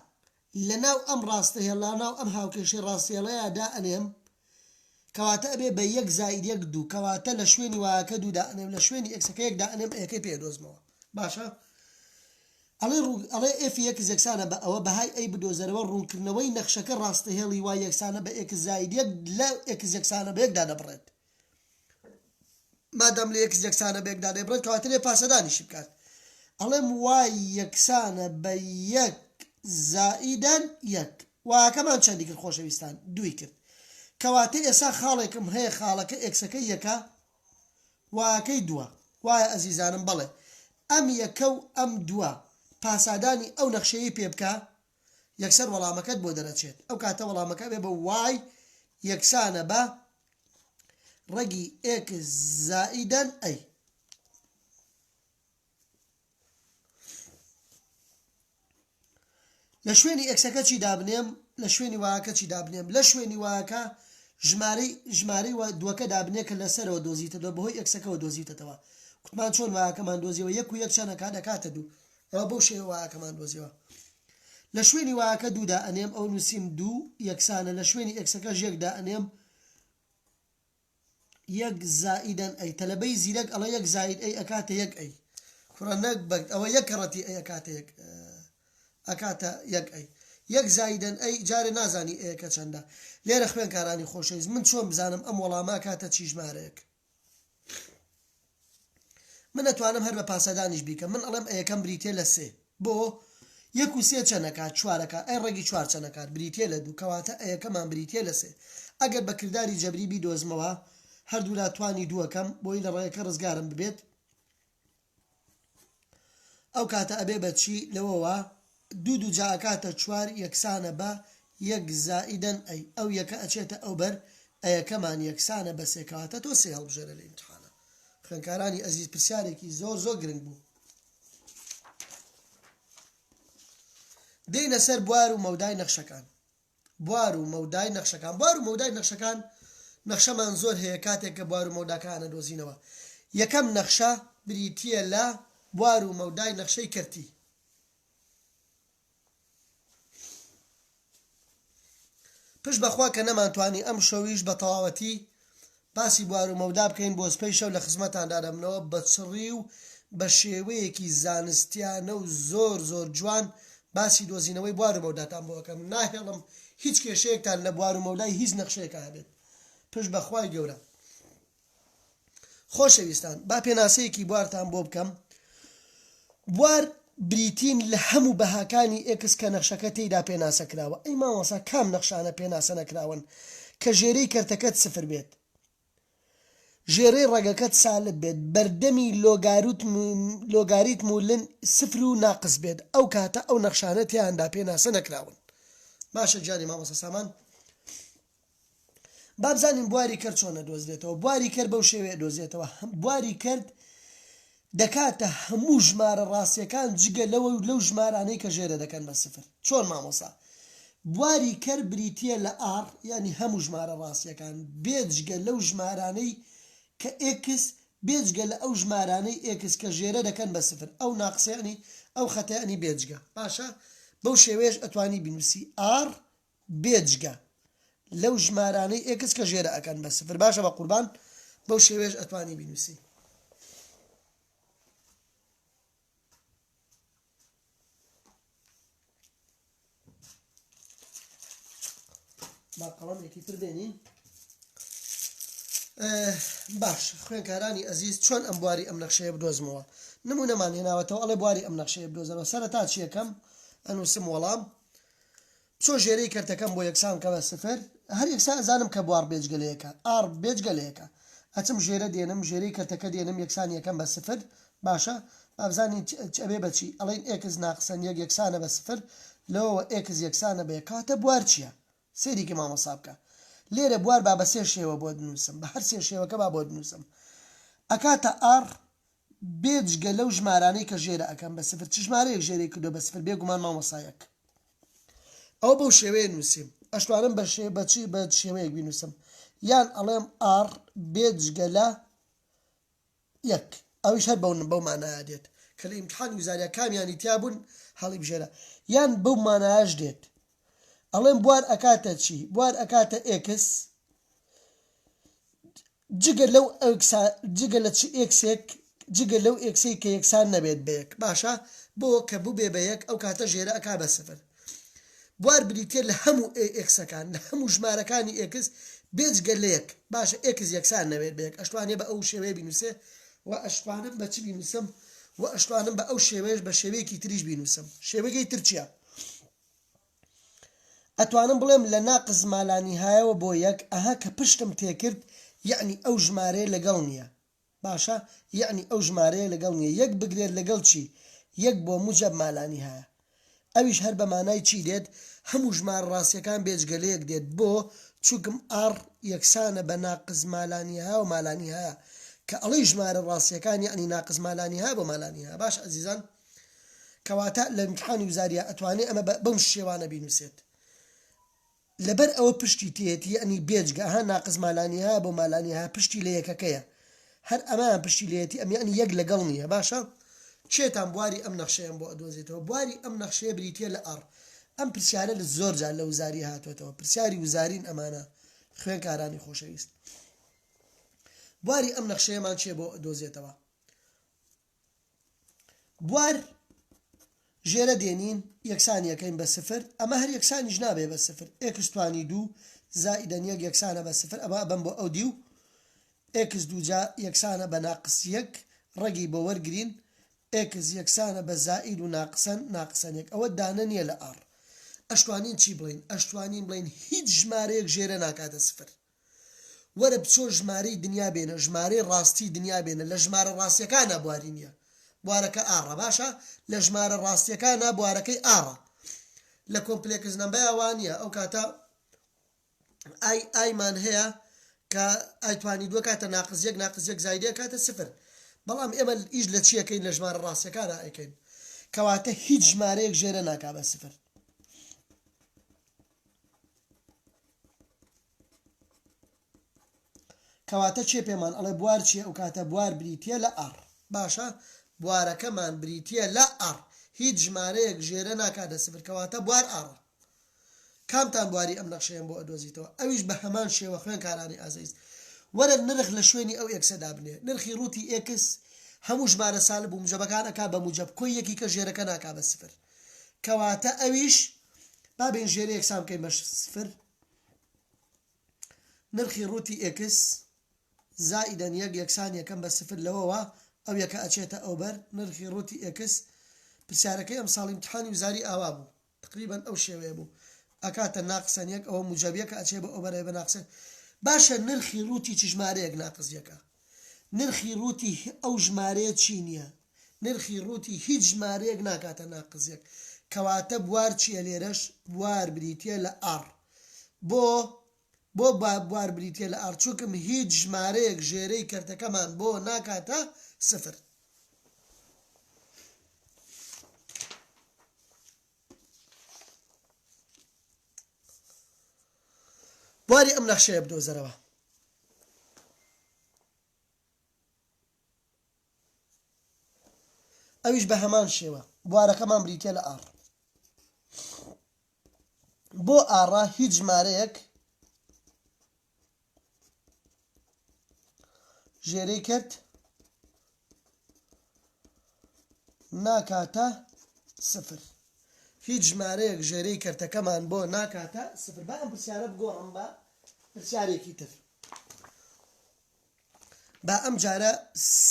لەناو ئەم ڕاستەهێڵە ناو ئەم هاوکێشەی ڕاستەهێڵەیا دائەنێم کەواتە ئەبێ بە یەک زائید یەک دوو کەواتە لە شوێنی y ەکە دوو دائەنێم لە شوێنی x ەکە یەک دائەنێم a یەکەی پێ ئەدۆزمەوە. باشە ئەڵێ ڕوو ئەڵێ f ی x یەکسانە بە ئەوە بەهای a بدۆزەرەوە ڕوونکردنەوەی نەخشەکە ڕاستەهێڵی y یەکسانە بە x زائید یەک لە x یەکسانە بە یەک دادەبڕێت مادام لە x یەکسانە بە یەک دادەبڕێت کەواتە لێ پاسەدانیشی بکات ئەڵێم y یەکسانە بە یەک زائیدەن یەک y ەکەمان چەندی کرد خۆشەویستان دووی کرد کەواتە ئێسا خاڵێکم هەیە خاڵەکە x ەکەی یەکە y ەکەی دووە وایە ئەزیزانم بەڵێ ئەم یەکە و ئەم دووە پاسادانی ئەو نەخشەیەی پێ بکە یەکسەر وەڵامەکەت بۆ دەرەچێت ئەو کاتە وەڵامەکە ئەبێ بە y یەکسانە بە ڕەگی x زائیدەن a. لە شوێنی x ەکە چی دابنێم لە شوێنی y ەکە چی دابنێم لە شوێنی y ەکە ژمارەی ژمارەی وە دووەکە دابنێ کە لەسەرەوە دۆزیتەوە بەهۆی x ەکەوە دۆزیتەتەوە کوتمان چۆن y ەکەمان دۆزیەوە یەک و یەک چەند ئەکات ئەکاتە دوو ئەوە بەو شێوە y ەکەمان دۆزیەوە لە شوێنی y ەکە دوو دائەنێم ئەو نووسیم دوو یەکسانە لە شوێنی x ەکەش یەک دائەنێم یەک زائیدەن a تەلەبەی زیرەک ئەڵێ یەک زائید a ئەکاتە یەک a کوڕە نەک بەک ئەوە یەک کەڕەتی a ئەکاتە یەک ئەکاتە یەک a یەک زائیدەن a جارێ نازانی a یەکە چەندە لێرە خوێنکارانی خۆشەویست من چۆن بزانم ئەم وەڵامە ئەکاتە چی ژمارەیەک من ئەتوانم هەر بە پاسادانیش بیکەم من ئەڵێم a یەکەم بریتیە لە سێ بۆ یەک و سێ چەند ئەکات چوار ئەکات ئەی ڕەگی چوار چەند ئەکات بریتیە لە دوو کەواتە a یەکەمان بریتیە لە سێ ئەگەر بە کرداری جەبری بیدۆزمەوە هەردوولا توانی دووەکەم بۆی لە ڕێگەکە ڕزگارم ببێت ئەو کاتە ئەبێ بە چی لەوەوە دوو دووجا ئەکاتە چوار یەکسانە بە یەک زائیدەن a ئەو یەکە ئەچێتە ئەو بەر a یەکەمان یەکسانە بە سێ کەواتە تۆ سێ هەڵبژێرە لە ئیمتحانە خوێنکارانی ئەزیز پرسیارێکی زۆر زۆر گرنگ بوو دێینە سەر بوار و مەودای نەخشەکان بوار و مەودای نەخشەکان بوار و مەودای نەخشەکان نەخشەمان زۆر هەیە کاتێک کە بوار و مەوداکان ئەدۆزینەوە یەکەم نەخشە بریتییە لە بوار و مەودای نەخشەی کەرتی پشت بەخوا کە نەمانتوانی ئەمشەویش بە تەواوەتی باسی بوار و مەودا بکەین بۆ سبەی شەو لە خزمەتاندا دەبنەوە بە چڕی و بە شێوەیەکی زانستیانە و زۆر زۆر جوان باسی دۆزینەوەی بوار و مەوداتان بۆ ئەکەم ناهێڵم هیچ کێشەیەکتان لە بوار و مەودای هیچ نەخشەیەکا هەبێت پشت بە خوای گەورە خۆشەویستان با پێناسەیەکی بوارتان بۆ بکەم بوار بریتین لە هەموو بەهاکانی x کە نەخشەکە تێیدا پێناسە کراوە ئەی مامۆسا کام نەخشانە پێناسە نەکراون کە ژێرەی کەرتەکەت سفر بێت ژێرەی ڕەگەکەت سالب بێت بەردەمی لۆگاریتم و ln سفر و ناقس بێت ئەو کاتە ئەو نەخشانە تیاندا پێناسە نەکراون باشە گیانی مامۆستا سامان با بزانین بواری کەرت چۆن ئەدۆزرێتەوە بواری کەرت بەو شێوەیە ئەدۆزرێتەوە بواری کەرت دەکاتە هەموو ژمارە ڕاستیەکان جگە لەوە لەو ژمارانەی کە ژێرە دەکەن بە سفر چۆن مامۆسا بواری کەرت بریتە لە R یعنی هەموو ژمارە ڕاستیەکان بێجگە لەو ژمارانەی کە x بێجگە لە ئەو ژمارانەی x کە ژێرە دەکەن بە سفر ئەو ناقسیانی ئەو خەتەیانی بێجگە باشە بەو شێوەیەش ئەتوانی بنووسی R بێجگە لەو ژمارانەی x کە ژێرە ئەکەن بە سفر باشە بە قوربان بەو شێوەیەش ئەتوانی بینوسی. با قەڵەمێکی تر بێنین باش خوێنکارانی ئەزیز چۆن ئەم بواری ئەم نەخشەیە بدۆزمەوە نمونەمان هێناوەتەوە ئەڵێ بواری ئەم نەخشەیە بدۆزەوە سەرەتا چیەکەم ئەنووسم وەڵام بچۆ ژێرەی کەرتەکەم بۆ یەکسان کە بە سفر هەر یەکسان ئەزانم کە بوار بێجگە لە یەکە R بێجگە لە یەکە ئەچم ژێرە دێنم ژێرەی کەرتەکە دێنم یەکسان یەکەم بە سفر باشە با بزانین چ ئەبێ بە چی ئەڵێین x ناقسەن یەک یەکسانە بە سفر لەوەوە x یەکسانە بە یەک کەواتە بوار چییە سەیرێکی مامۆستا بکە لێرە بوار با بە سێ شێوە بۆت بنووسم بە هەر سێ شێوەکە با بۆت بنووسم ئەکاتە R بێجگە لەو ژمارانەی کە ژێرە ئەکەم بە سفر چ ژمارەیەک ژێرەی کردوە بە سفر بێ گومان مامۆستا یەک ئەوە بەو شێوەیە نووسیم ئەشتوانم بە شێ بە چی بە شێوەیەک بینووسم یان ئەڵێم R بێجگە لە یەک ئەویش هەر بەو بەو مانایە دێت کە لە ئیمتحانی وزاریا کامیانی تیا بوون هەڵیبژێرە یان بەو مانایەش دێت ئەڵێم بوار ئەکاتە چی بوار ئەکاتە x جگە لەو x ە جگە لە چ x ێک. جگە لەو x ەی کە یەکسان نەبێت بە یەک باشە بۆ کە ببێ بە یەک ئەو کاتە ژێرە ئەکا بە سفر بوار بریتیە لە هەموو ئێ x ەکان لە هەموو ژمارەکانی x بێجگە لە یەک باشە x یەکسان نەبێت بە یەک ئەشتوانێ بە ئەو شێوەیە بینوسێ و ئەشتوانم بە چ بینوسم و ئەشتوانم بە ئەو شێوەیەش بە شێوەیەکی تریش بینوسم شێوەگەی تر چیە؟ ئەتوانم بڵێم لە ناقس مالانیهایەوە بۆ یەک ئەها کە پشتم تێکرد یەعنی ئەو ژمارەیە لەگەڵ نیە باشە یەعنی ئەو ژمارەیە لەگەڵ نیە یەک بگرێت لەگەڵ چی یەک بۆ موجەب مالانیهایە ئەویش هەر بە مانای چی دێت هەموو ژمارە ڕاستیەکان بێجگە لە یەک دێت بۆ چونکم R یەکسانە بە ناقس مالانیها و مالانیهایە کە ئەڵێی ژمارە ڕاستیەکان یەعنی ناقس مالانیها بۆ مالانیها باشە ئەزیزان کەواتە لە امتحانی وزاریا ئەتوانێ ئەمە بە بەم شێوانە بینوسێت لەبەر ئەوە پشتی تێیەتی یەعنی بێجگە ها ناقس مالانیها بۆ مالانیها پشتی لە یەکەکەیە هەر ئەمەیان پشتی لێیەتی ئەم یەعنی یەک لەگەڵ نییە باشە کێتان بواری ئەم نەخشەیەم بۆ ئەدۆزێتەوە بواری ئەم نەخشەیە بریتیە لە R ئەم پرسیارە لە زۆر جار لە وزاری هاتووەتەوە پرسیاری وزارین ئەمانە خوێنکارانی خۆشەویست بواری ئەم نەخشەیەمان چێ بۆ ئەدۆزێتەوە بوار ژێرە دێنین یەکسانی ئەکەین بە سفر ئەمە هەر یەکسانیش نابێ بە سفر x توانی دوو زائیدەن یەک یەکسانە بە سفر ئەمە ئەبەم بۆ ئەو دیو x دووجا یەکسانە بە ناقس یەک ڕەگی بۆ وەرگرین x یەکسانە بە زائید و ناقسەن ناقسەن یەک ئەوە دانە نییە لە R ئەشتوانین چی بڵین ئەشتوانین بڵین هیچ ژمارەیەک ژێرە ناکاتە سفر وەرە بچۆ ژمارەی دنیا بێنە ژمارەی ڕاستی دنیا بێنە لە ژمارە ڕاستیەکانا بواری نیە بوارەکە R ە باشە لە ژمارە ڕاستیەکانا بوارەکەی R ە لە complex number ا وانە ئەو کاتە i i مان هەیە کە i توانی دووە کاتە ناقس یەک ناقس یەک زایدە کاتە سفر بەڵام ئێمە ئیش لە چیەکەین لە ژمارە ڕاستیەکانە ئەیکەین کەواتە هیچ ژمارەیەک ژێرە ناکا بە سفر کەواتە کێ پێمان ئەڵێ بوار چیە ئەو کاتە بوار بریتە لە R باشە بوارەکەمان بریتە لە R هیچ ژمارەیەک ژێرە ناکاتە سفر کەواتە بوار R ە کامتان بواری ئەم نەخشەیەم بۆ ئەدۆزیتەوە ئەویش بە هەمان شێوە خوێنکارانی ئازیز وەرە نرخ لە شوێنی ئەو x ە دابنێ نرخی ڕووتی x هەموو ژمارە سالب و موجەبەکان ئەکا بە موجەب کۆی یەکی کە ژێرەکە ناکا بە سفر کەواتە ئەویش با بێین ژێرە یەکسان بکەین بە سفر نرخی ڕووتی x زائیدەن یەک یەکسان یەکەم بە سفر لەوەوە ئەو یەکە ئەچێتە ئەوبەر نرخی ڕووتی x پرسیارەکەی ئەم ساڵ ئیمتحانی وزاری ئاوا بوو تقریبا ئەو شێوەیە بوو ئەکاتە ناقسەن یەک ئەوە موجەب یەکە ئەچێ بۆ ئەوبەر بە ناقسەن باشە نرخی ڕووتی چ ژمارەیەک ناقس یەکە نرخی ڕووتی ئەو ژمارەیە چی نییە نرخی ڕووتی هیچ ژمارەیەک ناکاتە ناقس یەک کەواتە بوار چییە لێرەش بوار بریتییە لە R بۆ بۆ بوار بریتییە لە R چونکم هیچ ژمارەیەک ژێرەی کەرتەکەمان بۆ ناکاتە سفر. بواری ئەم نەخشەیە بدۆزەرەوە. ئەویش بە هەمان شێوە بوارەکەمان بریتە لە R بۆ R ە هیچ ژمارەیەک ژێرەی کرد ناکاتە سفر هیچ ژمارەیەک ژێرەی کەرتەکەمان بۆ ناکاتە سفر با ئەم پرسیارە بگۆڕم بە پرسیارێکی تر با ئەم جارە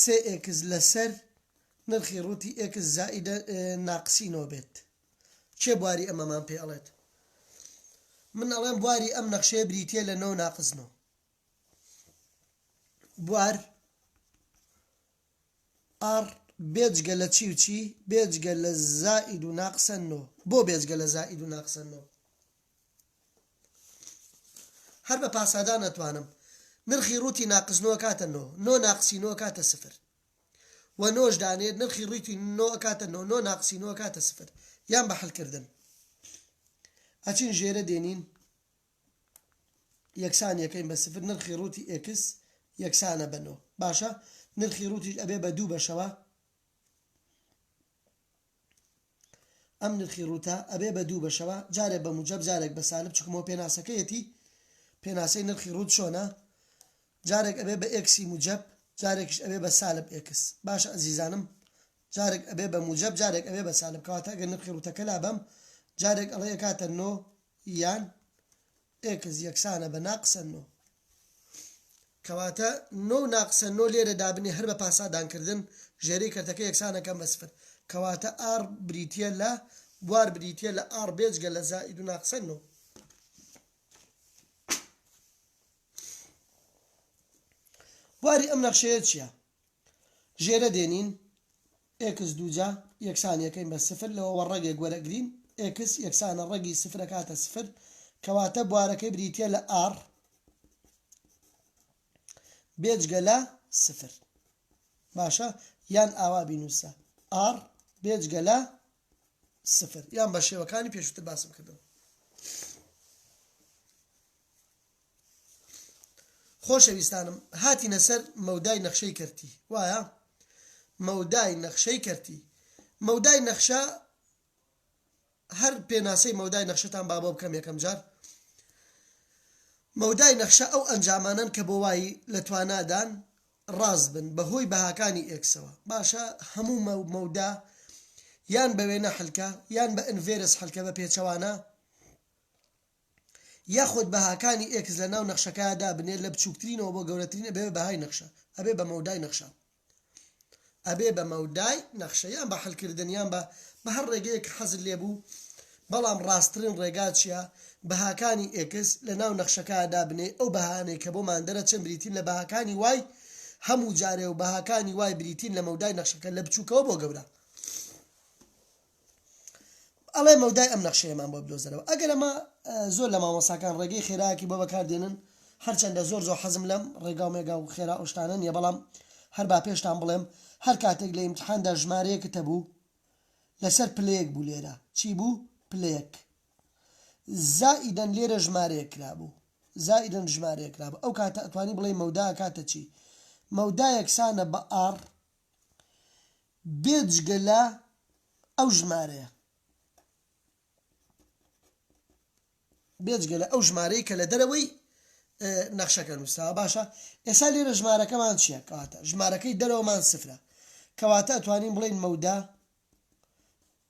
سێ x لەسەر نرخی ڕووتی x زائیدە ناقسی نۆ بێت. کێ بواری ئەمەمان پێ ئەڵێت؟ من ئەڵێم بواری ئەم نەخشەیە بریتییە لە نۆ ناقس نۆ. بوار R بێجگە لە چی و چی؟ بێجگە لە زائید و ناقسە نۆ. بۆ بێجگە لە زائید و ناقسە نۆ؟ هەر بە پاسادان ئەتوانم نرخی ڕووتی ناقس نۆ ئەکاتە نۆ، نۆ ناقسی نۆ ئەکاتە سفر و نۆش دانێت نرخی ڕووتی نۆ ئەکاتە نۆ، نۆ ناقسی نۆ ئەکاتە سفر یان بە حلکردن ئەچین ژێرە دێنین یەکسان یەکەین بە سفر نرخی ڕووتی x یەکسانە بە نۆ باشە نرخی ڕووتیش ئەبێ بە دوو بەشەوە ئەم نرخی ڕووتە ئەبێ بە دوو بەشەوە، جارێ بە موجەب جارێک بە سالب، چونکە ئەوە پێناسەکەیەتی، پێناسەی نرخی ڕووت چۆنە؟ جارێک ئەبێ بە x ی موجەب، جارێکیش ئەبێ بە سالب x. باشە ئەزیزانم جارێک ئەبێ بە موجەب جارێک ئەبێ بە سالب کەواتە ئەگەر نرخی ڕووتەکە لابەم جارێک ئەڵێ ئەکاتە نۆ یان x یەکسانە بە ناقسە نۆ. کەواتە نۆ و ناقسە نۆ لێرە دابنێ هەر بە پاسادانکردن ژێرەی کەرتەکە یەکسانە کەم بە سفر. کەواتە R بریتییە لە بوار بریتییە لە R بێجگە لە زائید و ناقسە نۆ. بواری ئەم نەخشەیە چییە؟ ژێرە دێنین x دووجا یەکسان یەکەین بە سفر لەوەوە ڕەگێک وەرەگرین x یەکسانە ڕەگی سفر ئەکاتە سفر کەواتە بوارەکەی بریتیە لە R بێجگە لە سفر باشە یان ئاوا بینوسە R بێجگە لە سفر یان بە شێوەکانی پێشووتر باسم کردن. خۆشەویستانم هاتینە سەر مەودای نەخشەی کەرتی وایە؟ مەودای نەخشەی کەرتی مەودای نەخشە هەر پێناسەی مەودای نەخشەتان با بۆ بکەم یەکەم جار مەودای نەخشە ئەو ئەنجامانەن کە بۆ y لە توانادان ڕاست بن بەهۆی بەهاکانی x ەوە باشە هەموو مەودا یان بە وێنە حلکە یان بە inverse حلکە بە پێچەوانە یاخود بەهاکانی x لە ناو نەخشەکە دابنێ لە بچووکترینەوە بۆ گەورەترین ئەبێ بە بەهای نەخشە ئەبێ بە مەودای نەخشە ئەبێ بە مەودای نەخشە یان بە حلکردن یان بە بە هەر ڕێگەیەک حەزت لێ بوو بەڵام ڕاستترین ڕێگا چییە بەهاکانی x لە ناو نەخشەکە دابنێ ئەو بەهانەی کە بۆمان دەرەچن بریتین لە بەهاکانی y هەموو جارێ و بەهاکانی y بریتین لە مەودای نەخشەکە لە بچووکەوە بۆ گەورە ئەڵێ مەودای ئەم نەخشەیەمان بۆ بدۆزەرەوە ئەگەر ئەمە زۆر لە مامۆساکان ڕێگەی خێراکی بۆ بەکاردێنن هەرچەندە زۆر زۆر حەزم لەم ڕێگا و مێگا و خێرا ئەو شتانە نییە بەڵام هەر با پێشتان بڵێم هەر کاتێک لە ئیمتحاندا ژمارەیەکت هەبوو لەسەر پلەیەک بوو لێرە چی بوو پلەیەک زائیدەن لێرە ژمارەیەک کرابوو زائیدەن ژمارەیەک کرابوو ئەو کاتە ئەتوانی بڵێ مەودا کاتە چی مەودا یەکسانە بە R بێجگە لە ئەو ژمارەیە بێجگە لە ئەو ژمارەی کە لە دەرەوەی نەخشەکە نووسراوە باشە ئێستا لێرە ژمارەکەمان چییە کەواتە ژمارەکەی دەرەوەمان سفرە کەواتە ئەتوانین بڵێین مەودا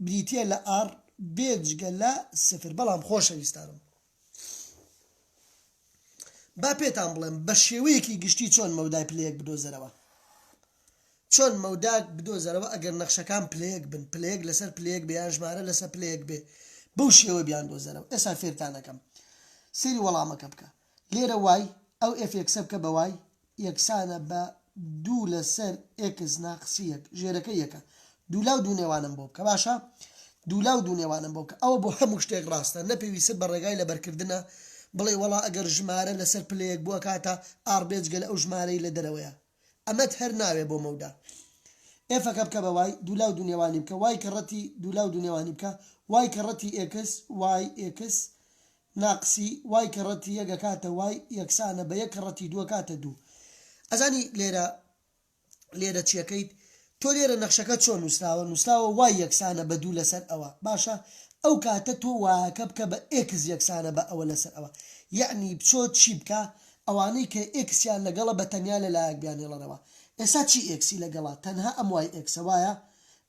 بریتە لە R بێجگە لە سفر بەڵام خۆشەویستانم با پێتان بڵێم بە شێوەیەکی گشتی چۆن مەودای پلەیەک بدۆزەرەوە چۆن مەوداک بدۆزەرەوە ئەگەر نەخشەکان پلەیەک بن پلەیەک لەسەر پلەیەک بێ یان ژمارە لەسەر پلەیەک بێ بەو شێوە بیان دۆزەرەوە ئێستا فێرتان ئەکەم سەیری وەڵامەکە بکە لێرە y ئەو f x ە بکە بە y یەکسانە بە دوو لەسەر x ناقسی یەک ژێرەکە یەکە دوولا و دوو نێوانم بۆ بکە باشە دوولا و دوو نێوانم بۆ بکە ئەوە بۆ هەموو شتێک ڕاستە نە پێویستت بە ڕێگای لەبەرکردنە بڵێ وەڵا ئەگەر ژمارە لەسەر پلەیەک بووە کاتە R بێجگە لە ئەو ژمارەی لە دەرەوەیە ئەمەت هەر ناوێ بۆ مەودا f ەکە بکە بە y دوولا و دوو نێوانی بکە y کەڕەتی دوولا و دوو نێوانی بکە y کەڕەتی x y x ناقسی y کەڕەتی یەک ئەکاتە y یەکسانە بە یەک کەڕەتی دوو ئەکاتە دوو ئەزانی لێرە لێرە چیەکەیت تۆ لێرە نەخشەکە چۆن نووسراوە نووسراوە y یەکسانە بە دوو لەسەر ئەوە باشە ئەو کاتە تۆ y ەکە بکە بە x یەکسانە بە ئەوە لەسەر ئەوە یەعنی بچۆ چی بکە ئەوانەی کە x یان لەگەڵە بە تەنیا لە لایەک بیانهێڵەرەوە ئێستا چی x ی لەگەڵە تەنها ئەم y x ە وایە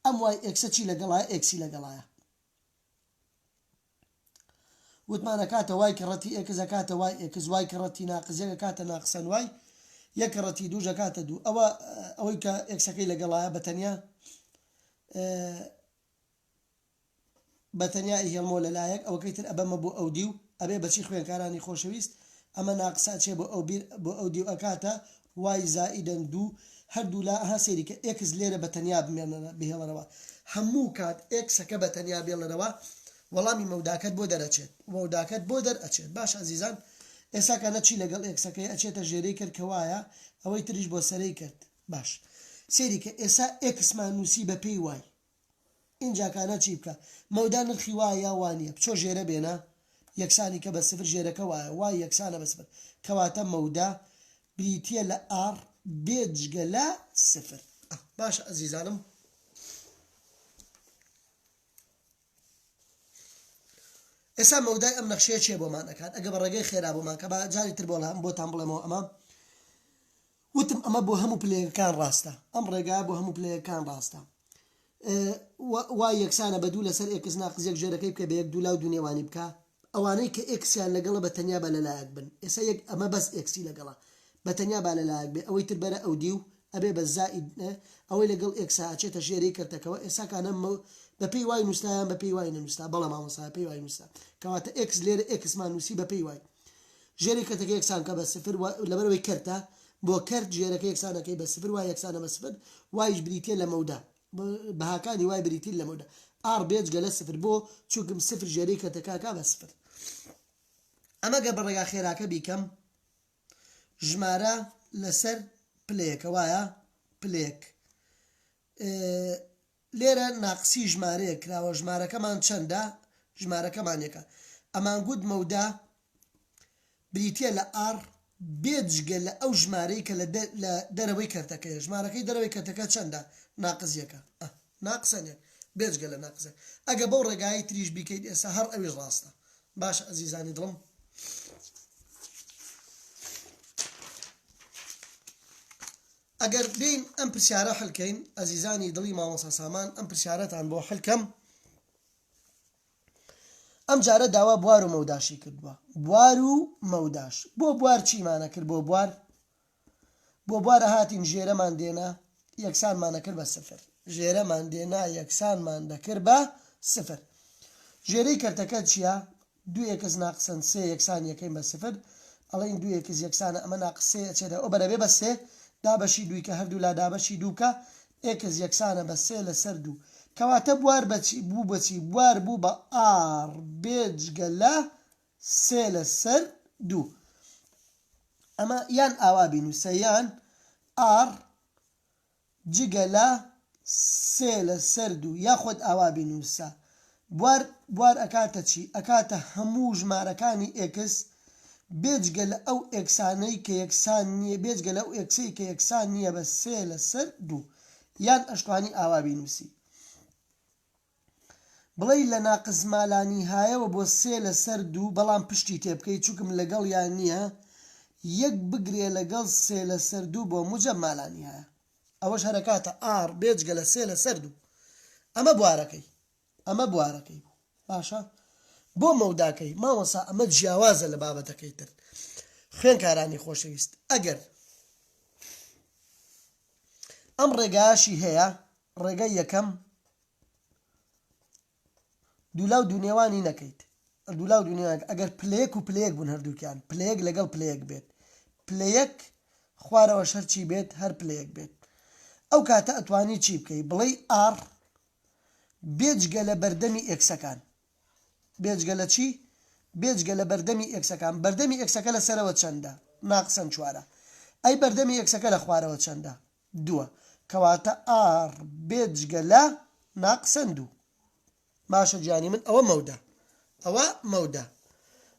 ئەم y x ە چی لەگەڵایە x ی لەگەڵایە وتمان ئەکاتە y کەڕەتی x ئەکاتە y x y کەڕەتی ناقس یەک ئەکاتە ناقسەن y یەک کەڕەتی دووش ئەکاتە دوو ئەوە ئەوەی کە x ەکەی لەگەڵایە بە تەنیا بە تەنیا ئیهێڵمەوە لە لایەک ئەوەکەی تر ئەبەمە بۆ ئەو دیو ئەبێ بەچی خوێنکارانی خۆشەویست ئەمە ناقسە ئەچێ بۆ ئەو بیر بۆ ئەو دیو ئەکاتە y زائیدەن دوو هەردوو لا ئەها سەیری کە x لێرە بە تەنیا بمێنەرە بهێڵەرەوە هەموو کات x ەکە بە تەنیا بێڵەرەوە وەڵامی مەوداکەت بۆ دەرەچێت مەوداکەت بۆ دەرئەچێت باش ئەزیزان ئێستا کە نەچی لەگەڵ x ەکەی ئەچێتە ژێرەی کرد کە وایە ئەوەی تریش بۆ سەرەی کرد باش سەیری کە ئێستا x مان نووسی بە پێی y ئینجا کانە چی بکە مەودا نرخی وایە یا وانیە بچۆ ژێرە بێنە یەکسانی کە بە سفر ژێرەکە وایە y یەکسانە بە سفر کەواتە مەودا بریتیە لە R بێجگە لە سفر باشە ئەزیزانم ئێستا مەودای ئەم نەخشەیە چێ بۆمان ئەکات ئەگە بە ڕێگەی خێرا بۆمان کە با جاری تر بۆڵام بۆتان بڵێمەوە ئەمە. وتم ئەمە بۆ هەموو پلەیەکەکان ڕاستە ئەم ڕێگایە بۆ هەموو پلەیەکان ڕاستە y یەکسانە بە دوو لەسەر x ناقس یەک ژێرەکەی بکە بە یەک دوو لاو دوو نێوانی بکە ئەوانەی کە x یان لەگەڵە بە تەنیا بە لەلایەک بن ئێستا یەک ئەمە بەس x ی لەگەڵە بە تەنیا با لەلایەک بێ ئەوەی تر بەرە ئەو دیو ئەبێ بە زائید ئەوەی لەگەڵ x ا ئەچێتە ژێرەی کەرتەکەوە ئێساکانە بە پێی y نووسرا یان بە پێی y نەنووسرا بەڵێ مامۆستا بە پێی y نووسرا کەواتە x لێرە x مان نووسی بە پێی y ژێرەی کەرتەکە یەکسان کە بە سفر لەبەرئەوەی کەرتە بۆ کەرت ژێرەکە یەکسانەکەی بە سفر y یەکسانە بە سفر y یش بریتیە لە مەودا بەهاکانی y بریتین لە مەودا R بێجگە لە سفر بۆ چونکم سفر ژێرەی کەرتەکە ئەکا بە سفر ئەمە گەر بە ڕێگا خێراکە بیکەم ژمارە لەسەر پلەیەکە وایە پلەیەک لێرە ناقسی ژمارەیەک کراوە ژمارەکەمان چەندە؟ ژمارەکەمان یەکە. ئەمانگوت مەودا بریتیە لە R بێجگە لە ئەو ژمارەی کە لە دەرەوەی کەرتەکەیە. ژمارەکەی دەرەوەی کەرتەکە چەندە؟ ناقس یەکە. ئە ناقسەن یەک بێجگە لە ناقس یەک. ئەگە بەو ڕێگایەی تریش بیکەیت ئێستا هەر ئەویش ڕاستە. باشە ئەزیزانی دڵم. ئەگەر بێین ئەم پرسیارە حل کەین ئەزیزانی دڵی مامۆستا سامان ئەم پرسیارەتان بۆ حل کەم ئەم جارە داوا بوار و مەوداشی کردووە بوار و مەوداش بۆ بوار چیمانە کرد بۆ بوار بۆ بوارە هاتین ژێرەمان دێنا یەکسانمانە کرد بە سفر ژێرەمان دێنا یەکسانمان دەکرد بە سفر ژێرەی کەرتەکە چییە؟ دوو x ناقسەن سێ یەکسان یەکەین بە سفر ئەڵێین دوو x یەکسانە ئەمە ناقس سێ ئەچێتە ئەو بەرە بێ بە سێ دابەشی دووی کە هەردوو لا دابەشی دوو بکە x یەکسانە بە سێ لەسەر دوو کەواتە بوار بە چی بوو بە چی بوار بوو بە R بێجگە لە سێ لەسەر دوو ئەمە یان ئاوا بینوسە یان R جگە لە سێ لە سەر دوو یاخۆد ئاوا بینوسە بوار بوار ئەکاتە چی ئەکاتە هەموو ژمارەکانی x بێجگە لە ئەو x انەی کە یەکسان نیە بێجگە لە ئەو x ەی کە یەکسان نیە بە سێ لە سەر دوو یان ئەشتوانی ئاوا بینوسی بڵێی لە ناقس مالانیهایەوە بۆ سێ لەسەر دوو بەڵام پشتی تێبکەی چونکم لەگەڵیا نیە یەک بگرێ لەگەڵ سێ لەسەر دوو بۆ موجەب مالانیهایە ئەوەش هەرەکاتە R بێجگە لە سێ لەسەر دوو ئەمە بوارەکەی ئەمە بوارەکەی بوو باشە بۆ مەوداکەی مامۆسا ئەمە جیاوازە لە بابەتەکەی تر خوێنکارانی خۆشەویست ئەگەر ئەم ڕێگاشی هەیە ڕێگای یەکەم دوولاو دوونێوانی نەکەیت دوولاو دوونێوان ئەگەر پلەیەک و پلەیەک بوون هەردووکیان پلەیەک لەگەڵ پلەیەک بێت پلەیەک خوارەوەش هەرچی بێت هەر پلەیەک بێت ئەو کاتە ئەتوانی چی بکەی بڵێی R بێجگە لە بەردەمی x ەکان بێجگە لە چی؟ بێجگە لە بەردەمی x ەکان. بەردەمی x ەکە لە سەرەوە چەندە؟ ناقسەن چوارە. ئەی بەردەمی x ەکە لە خوارەوە چەندە؟ دووە. کەواتە R بێجگە لە ناقسەن دوو. باشە گیانی من ئەوە مەودا. ئەوە مەودا.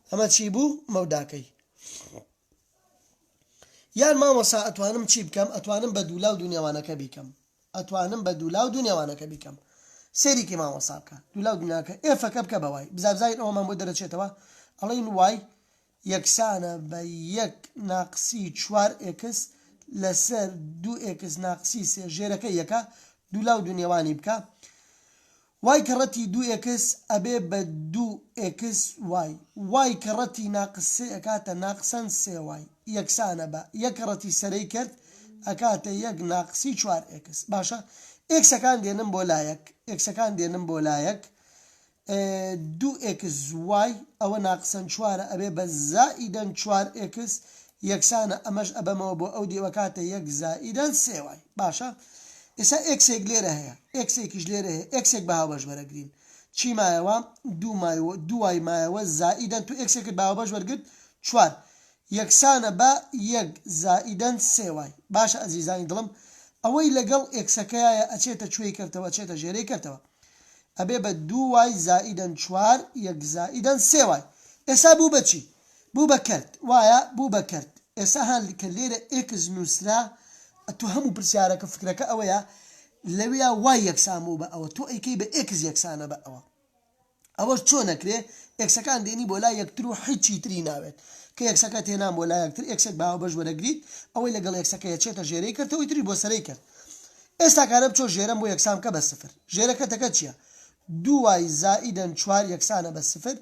ئەمە چی بوو؟ مەوداکەی. یان مامۆسا ئەتوانم چی بکەم؟ ئەتوانم بە دوولا و دوو نێوانەکە بیکەم. ئەتوانم بە دوولاو دوو نێوانەکە بیکەم سەیرێکی مامۆستا بکە دوولاو دوو نێوانەکە F ەکە بکە بە y بزا بزانین ئەوەمان بۆ دەرەچێتەوە ئەڵێین y یەکسانە بە یەک ناقسی چوار x لەسەر دوو x ناقسی سێ ژێرەکە یەکە دوولاو دوو نێوانی بکە y کەڕەتی دوو x ئەبێ بە دوو x y y کەڕەتی ناقس سێ ئەکاتە ناقسەن سێ y یەکسانە بە یەک کەڕەتی سەرەی کەرت ئەکاتە یەک ناقسی چوار x باشە x ەکان دێنم بۆ لایەک x ەکان دێنم بۆ لایەک دوو x y ئەوە ناقسەن چوارە ئەبێ بە زائیدەن چوار x یەکسانە ئەمەش ئەبەمەوە بۆ ئەو دیو ئەکاتە یەک زائیدەن سێ y باشە ئێستا x ێک لێرە هەیە x ێکیش لێرە هەیە x ێک بە هاوبەش وەرەگرین چی مایەوە دوو مایەوە دوو y مایەوە زائیدەن تو x ێکت بە هاوبەش وەرگرت چوار یەکسانە بە یەک زائیدەن سێ y باشە ئەزیزانی دڵم ئەوەی لەگەڵ x ەکەیایە ئەچێتە کوێی کەرتەوە ئەچێتە ژێرەی کەرتەوە ئەبێ بە دوو y زائیدەن چوار یەک زائیدەن سێ y ئێسا بوو بە چی بوو بە کەرت وایە بوو بە کەرت ئێسا ها کە لێرە x نووسرا ئەتۆ هەموو پرسیارەکە فکرەکە ئەوەیە لەویا y یەکسان بوو بە ئەوە تۆ ئەیکەی بە x یەکسانە بە ئەوە. ئەوەش چۆن ئەکرێ؟ ئێکسەکان دێنی بۆ لای یەکتر و حیچی تری ناوێت. کە ئێکسەکەت هێنان بۆ لای یەکتر، ئێکسێک بە هاوبەش وەرەگریت، ئەوەی لەگەڵ ئێکسەکەیە چێتە ژێرەی کەرت، ئەوی تریش بۆ سەرەی کەرت. ئێستا کارە بچۆ ژێرەم بۆ یەکسان بکە بە سفر. ژێرە کەرتەکە چییە؟ دوو y زائیدەن چوار یەکسانە بە سفر،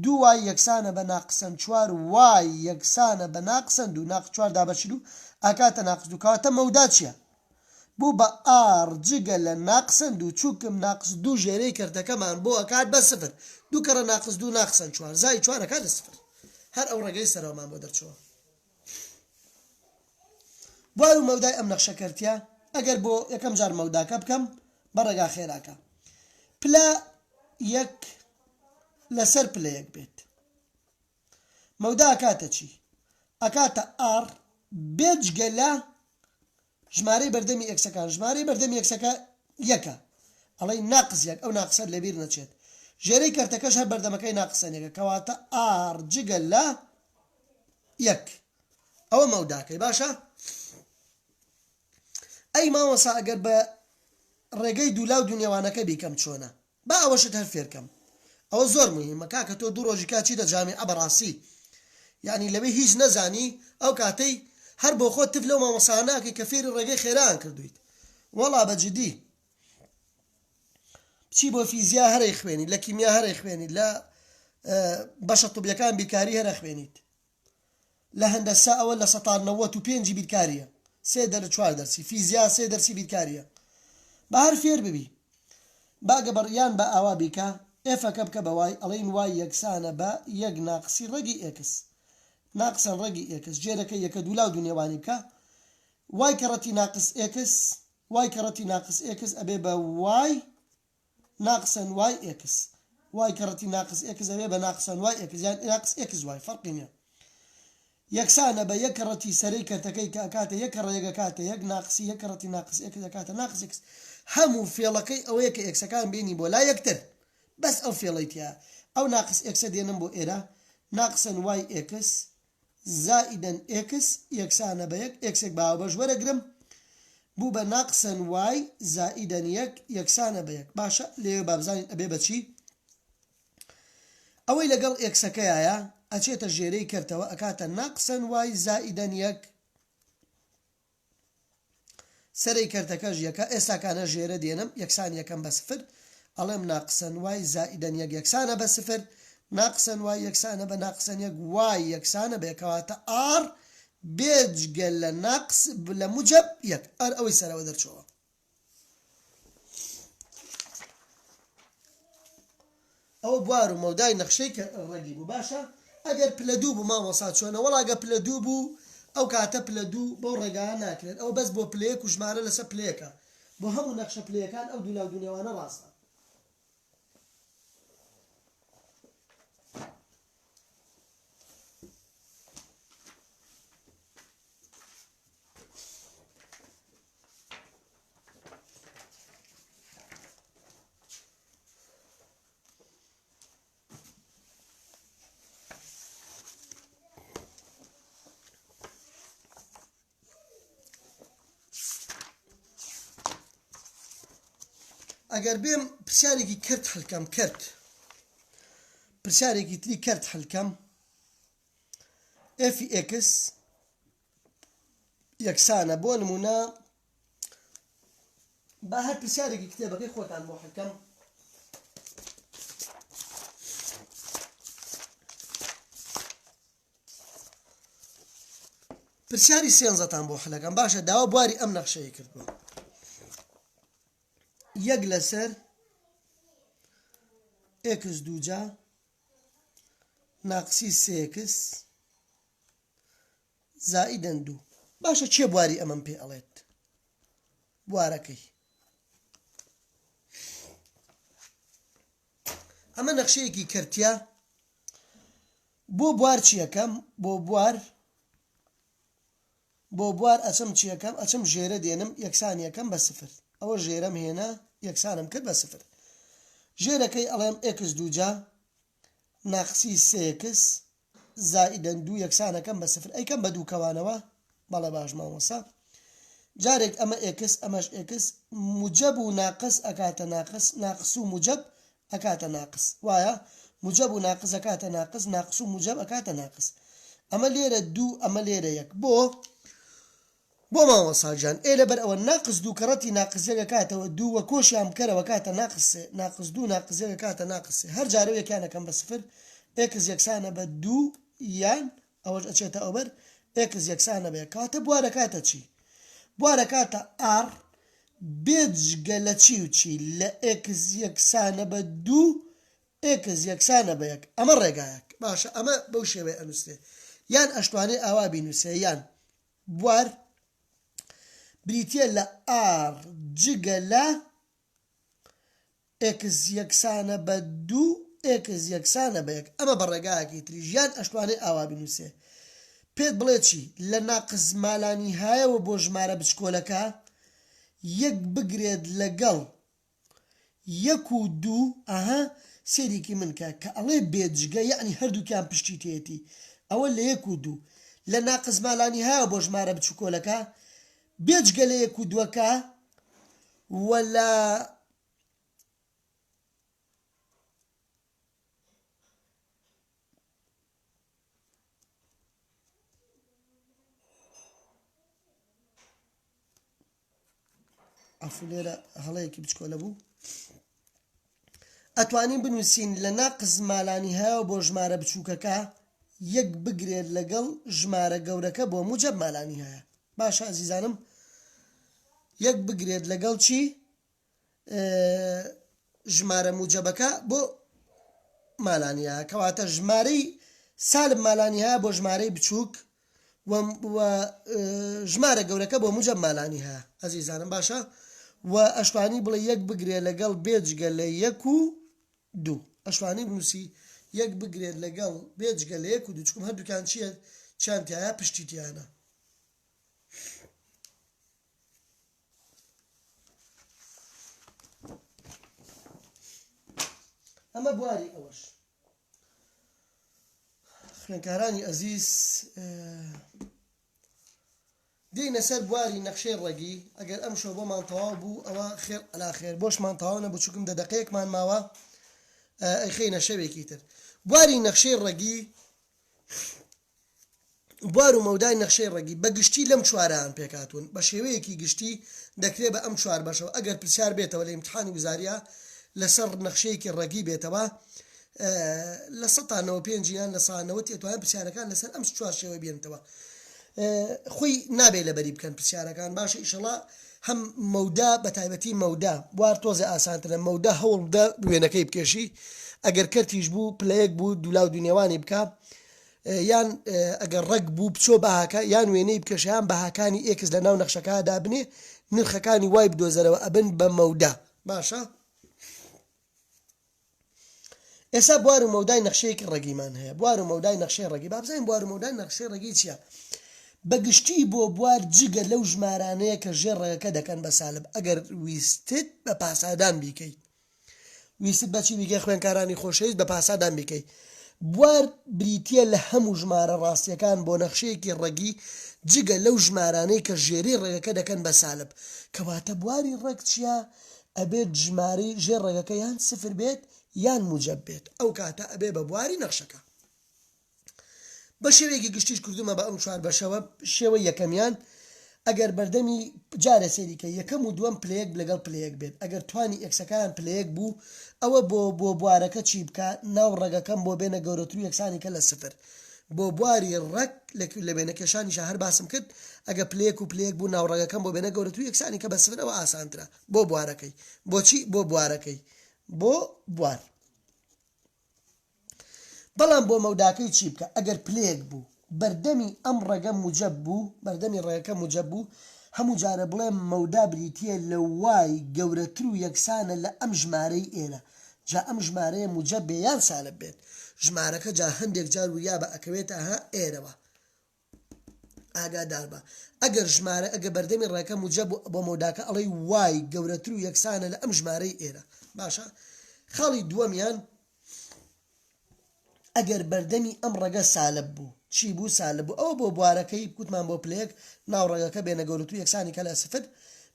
دوو y یەکسانە بە ناقسەن چوار y یەکسانە بە ناقسەن دوو، ناقس چوار دابەشی دوو ئەکاتە ناقس دوو. کەواتە مەودا چییە؟ بوو بە R جگە لە ناقسەن دوو چوکم ناقس دوو ژێرەی کەرتەکەمان بۆ ئەکات بە سفر دوو کەڕە ناقس دوو ناقسەن چوار زای چوار ئەکاتە سفر هەر ئەو ڕێگەی سەرەوەمان بۆ دەرچووە بوار و مەودای ئەم نەخشە کەرتیە ئەگەر بۆ یەکەم جار مەوداکە بکەم بە ڕێگا خێراکە پلە یەک لەسەر پلە یەک بێت مەودا ئەکاتە چی؟ ئەکاتە R بێجگە لە ژمارەی بەردەمی ئێکسەکان، ژمارەی بەردەمی ئێکسەکە یەکە، ئەڵێی ناقس یەک، ئەو ناقسەت لەبیر نەچێت. ژێرەی کەرتەکەش هەر بەردەمەکەی ناقسەن یەکە، کەواتە R جگە لە یەک. ئەوە مەوداکەی، باشە؟ ئەی مامۆسا ئەگەر بە ڕێگەی دوولا و دوونێوانەکە بیکەم چۆنە؟ با ئەوەشت هەر فێرکەم ئەوە زۆر موهیمە کاکە تۆ دوو ڕۆژی کا چیتە جامیعە بەڕاستی یانی لەوێ هیچ نەزانی ئەو کاتەی هەر بۆ خۆت تف لەو مامۆستایانە ناکەی کە فێری ڕێگەی خێرایان کردوویت وەڵا بە جدی بچی بۆ فیزیا هەرەی خوێنی لە کیمیا هەرەی خوێنی لە بەشە طبیەکان بیرکاری هەرە خوێنیت لە هەندەسە ئەوە لە سەتا نەوەت و پێنجی بیرکاریە سێ دەر چوار دەرسی فیزیا سێ دەرسی بیرکاریە با هەر فێر ببی با گەبەڕ یان بە ئاوا بیکە F ەکە بکە بە y ئەڵێین y یەکسانە بە یەک ناقسی ڕەگی x ناقسەن ڕەگی x ژێرەکە یەکە دوولا و دوو نێوانی بکە y کەڕەتی ناقس x y کەڕەتی ناقس x ئەبێ بە y ناقسەن y x y کەڕەتی ناقس x ئەبێ بە ناقسەن y x یان ناقس x y فەرقی نیە یەکسانە بە یەک کەڕەتی سەرەی کەرتەکەی کە ئەکاتە یەک کەڕە یەک ئەکاتە یەک ناقسی یەک کەڕەتی ناقس x ئەکاتە ناقس x هەموو فێڵەکەی ئەوەیە کە ئێکسەکان بێنی بۆ لای یەکتر بەس ئەو فێڵەی تیا ئەو ناقس ئێکسە دێنم بۆ ئێرە ناقسەن y x زائیدەن x یەکسانە بە یەک، ئێکسێک بە هاوبەش وەرەگرم، بوو بە ناقسەن y زائیدەن یەک یەکسانە بە یەک. باشە لێوێ با بزانین ئەبێ بە چی؟ ئەوەی لەگەڵ ئێکسەکەیایە ئەچێتە ژێرەی کەرتەوە ئەکاتە ناقسەن y زائیدەن یەک، سەرەی کەرتەکەش یەکە ئێستاکانە ژێرە دێنم یەکسان یەکەم بە سفر ئەڵێم ناقسەن y زائیدەن یەک یەکسانە بە سفر ناقسەن y یەکسانە بە ناقسەن یەک y یەکسانە بە کەواتە R بێجگە لە ناقس لە موجەب یەک ئەر ئەوەی سەرەوە دەرچۆوە. ئەوە بوار و مەودای نەخشەی کە ڕەگی بوو باشە ئەگەر پلە دوو بوو مامۆسا چۆنە وەڵا گە پلە دوو بوو ئەو کاتە پلە دوو بەو ڕێگایە ناکرێت ئەوە بەس بۆ پلەیەک و ژمارە لەسەر پلەیەکە بۆ هەموو نەخشە پلەیەکان ئەو دوو لاو دوو نێوانە ڕاستە. ئەگەر بێم پرسیارێکی کەرت حلکەم کەرت پرسیارێکی تری کەرت حلکەم fx یەکسانە بۆ نمونە با هەر پرسیارێکی کتێبەکەی خۆتان بۆ حکەم پرسیاری سێنزەتان بۆ حلەکەم باشە داوا بواری ئەم نەخشەیە کردووە یەک لەسەر x دووجا ناقسی سێ x زائیدەن دوو باشە کێ بواری ئەمەم پێ ئەڵێت بوارەکەی ئەمە نەخشەیەکی کەرتە بۆ بوار چیەکەم بۆ بوار بۆ بوار ئەچم چیەکەم ئەچم ژێرە دێنم یەکسان یەکەم بە سفر ئەوە ژێرەم هێنا یەکسانم کرد بە سفر ژێرەکەی ئەڵێم x دووجا ناقسی سێ x زائیدەن دوو یەکسانەکەم بە سفر ئەیکەم بە دوو کەوانەوە بەڵێ باش مامۆستا جارێک ئەمە x ئەمەش x موجەب و ناقس ئەکاتە ناقس ناقس و موجەب. ئەکاتە ناقس وایە؟ موجەب و ناقس ئەکاتە ناقس ناقس و موجەب ئەکاتە ناقس ئەمە لێرە دوو ئەمە لێرە یەک بۆ؟ بۆ مامۆستا گیان ئێ لەبەر ئەوە ناقس دوو کەڕەتی ناقس یەک ئەکاتەوە دوو وە کۆشیان بکەرەوە کاتە ناقس سێ ناقس دوو ناقس یەک ئەکاتە ناقس سێ هەر جارەو یەکیان ئەکەم بە سفر x یەکسانە بە دوو یان ئەوەش ئەچێتە ئەوبەر x یەکسانە بە یەک کەواتە بوار ئەکاتە چی بوار ئەکاتە R بێجگە لە چی و چی لە x یەکسانە بە دوو x یەکسانە بە یەک ئەمە ڕێگایەک باشە ئەمە بەو شێوەیە ئەنووسرێ یان ئەشتوانێ ئاوا بینووسێ یان بوار بریتیە لە R جگە لە x یەکسانە بە دوو x یەکسانە بە یەک ئەمە بە ڕێگایەکی تریش یان ئەشتوانێ ئاوا بنووسێ پێت بڵێ چی لە ناقس مالانیهایەوە بۆ ژمارە بچکۆلەکە یەک بگرێت لەگەڵ یەک و دوو ئەها سەیرێکی من کە کە ئەڵێ بێجگە یەعنی هەردووکیان پشتی تێیەتی ئەوە لە یەک و دوو لە ناقس مالانیهایەوە بۆ ژمارە بچوکۆلەکە بێجگە لە یەک و دووەکە و لە عەفو لێرە هەڵەیەکی بچکۆلە بوو ئەتوانین بنووسین لە ناقس مالانی هەیە بۆ ژمارە بچووکەکە یەک بگرێت لەگەڵ ژمارە گەورەکە بۆ موجب مالانی هەیە باشە ئەزیزانم یەک بگرێت لەگەڵ چی ژمارە موجەبەکە بۆ مالانیە کەواتە ژمارەی سالب مالانیه بۆ ژمارەی بچووک و ژمارە گەورەکە بۆ موجەب مالانیه ئەزیزانم باشە و ئەشتوانی بڵێ یەک بگرێ لەگەڵ بێجگە لە یەک و دوو ئەشتوانی بنووسی یەک بگرێت لەگەڵ بێجگە لە یەک و دوو چکم هەردووکیان چییە چیان تایە پشتی تیانە ئەمە بواری ئەوەش خوێنکارانی ئەزیز دێینە سەر بواری نەخشەی ڕەگی ئەگەر ئەم شۆ بۆمان تەواو بوو ئەوە خێر ئەلا خێر بۆشمان تەواو نەبوو چونکم دە دەقەیەکمان ماوە ئەیخەینە شەوێکی تر بواری نەخشەی ڕەگی بوار و مەودای نەخشەی ڕەگی بە گشتی لەم چوارەیان پێکهاتوون، بە شێوەیەکی گشتی دەکرێ بە ئەم چوار بەشەوە، ئەگەر پرسیار بێتەوە لە ئیمتحانی وزارییا لەسەر نەخشەیەکی ڕەگی بێتەوە 95% یان 90% ئەتوانن پرسیارەکان لەسەر ئەم چوار شێوە بێنتەوە خۆی نابێ لەبەری بکەن پرسیارەکان باشە ئیشەڵا هەم مەودا بە تایبەتی مەودا بوار تۆزێ ئاسانترە مەودا هەوڵ بدە وێنەکەی بکێشی ئەگەر کەرتیش بوو پلەیەک بوو دوولاو دوونێوانی بکە یان ئەگەر ڕەگ بوو بچۆ بەهاکە یان وێنەی بکێشە یان بەهاکانی x لە ناو نەخشەکە دابنێ نرخەکانی y بدۆزەرەوە ئەبن بە مەودا باشە ئێستا بوار و مەودای نەخشەیەکی ڕەگیمان هەیە بوار و مەودای نەخشەی ڕەگی با بزانین بوار و مەودای نەخشەی ڕەگی چییە بە گشتی بۆ بوار جگە لەو ژمارانەیە کە ژێر ڕەگەکە دەکەن بە سالب ئەگەر ویستت بە پاسادان بیکەیت ویستت بە چی بیکەی خوێندکارانی خۆشەویست بە پاسادان بیکەی بوار بریتییە لە هەموو ژمارە ڕاستییەکان بۆ نەخشەیەکی ڕەگی جگە لەو ژمارانەی کە ژێرەی ڕەگەکە دەکەن بە سالب کەواتە بواری ڕەگ چییە ئەبێت ژمارەی ژێر ڕەگەکە یان سفر بێت یان موجەب بێت ئەو کاتە ئەبێ بە بواری نەخشەکە بە شێوەیەکی گشتیش کردومە بە ئەم چوار بەشەوە شێوەی یەکەمیان ئەگەر بەردەمی جارێ سەیری کە یەکەم و دووەم پلەیەک لەگەڵ پلەیەک بێت ئەگەر توانی x ەکان پلەیەک بوو ئەوە بۆ بۆ بوارەکە چی بکە ناو ڕەگەکەم بۆ بێنە گەورەتر و یەکسانی کە لە سفر بۆ بواری ڕەگ لە وێنەکێشانیشا هەر باسم کرد ئەگە پلەیەک و پلەیەک بوو ناو ڕەگەکەم بۆ بێنە گەورەتر و یەکسانی کە بە سفر ئەوە ئاسانترە بۆ بوارەکەی بۆچی بۆ بوارەکەی بۆ بوار بەڵام بۆ مەوداکەی چی بکە ئەگەر پلەیەک بوو بەردەمی ئەم ڕەگە موجەب بوو بەردەمی ڕەگەکە موجەب بوو هەموو جارە بڵێم مەودا بریتیە لە y گەورەتر و یەکسانە لە ئەم ژمارەی ئێرە جا ئەم ژمارەیە موجەب بێ یان سالب بێت ژمارەکە جا هەندێک جار وریابە ئەکەوێتە ها ئێرەوە ئاگاداربە ئەگەر ژمارە ئەگە بەردەمی ڕێکە موجەب بۆ مەوداکە ئەڵێی y گەورەتر و یەکسانە لە ئەم ژمارەی ئێرە باشە خاڵی دووەمیان ئەگەر بەردەمی ئەم ڕەگە سالب بوو چی بوو سالب بوو ئەوە بۆ بوارەکەی کوتمان بۆ پلەیەک ناو ڕەگەکە بێنە گەورەتر و یەکسانی کە لە سفر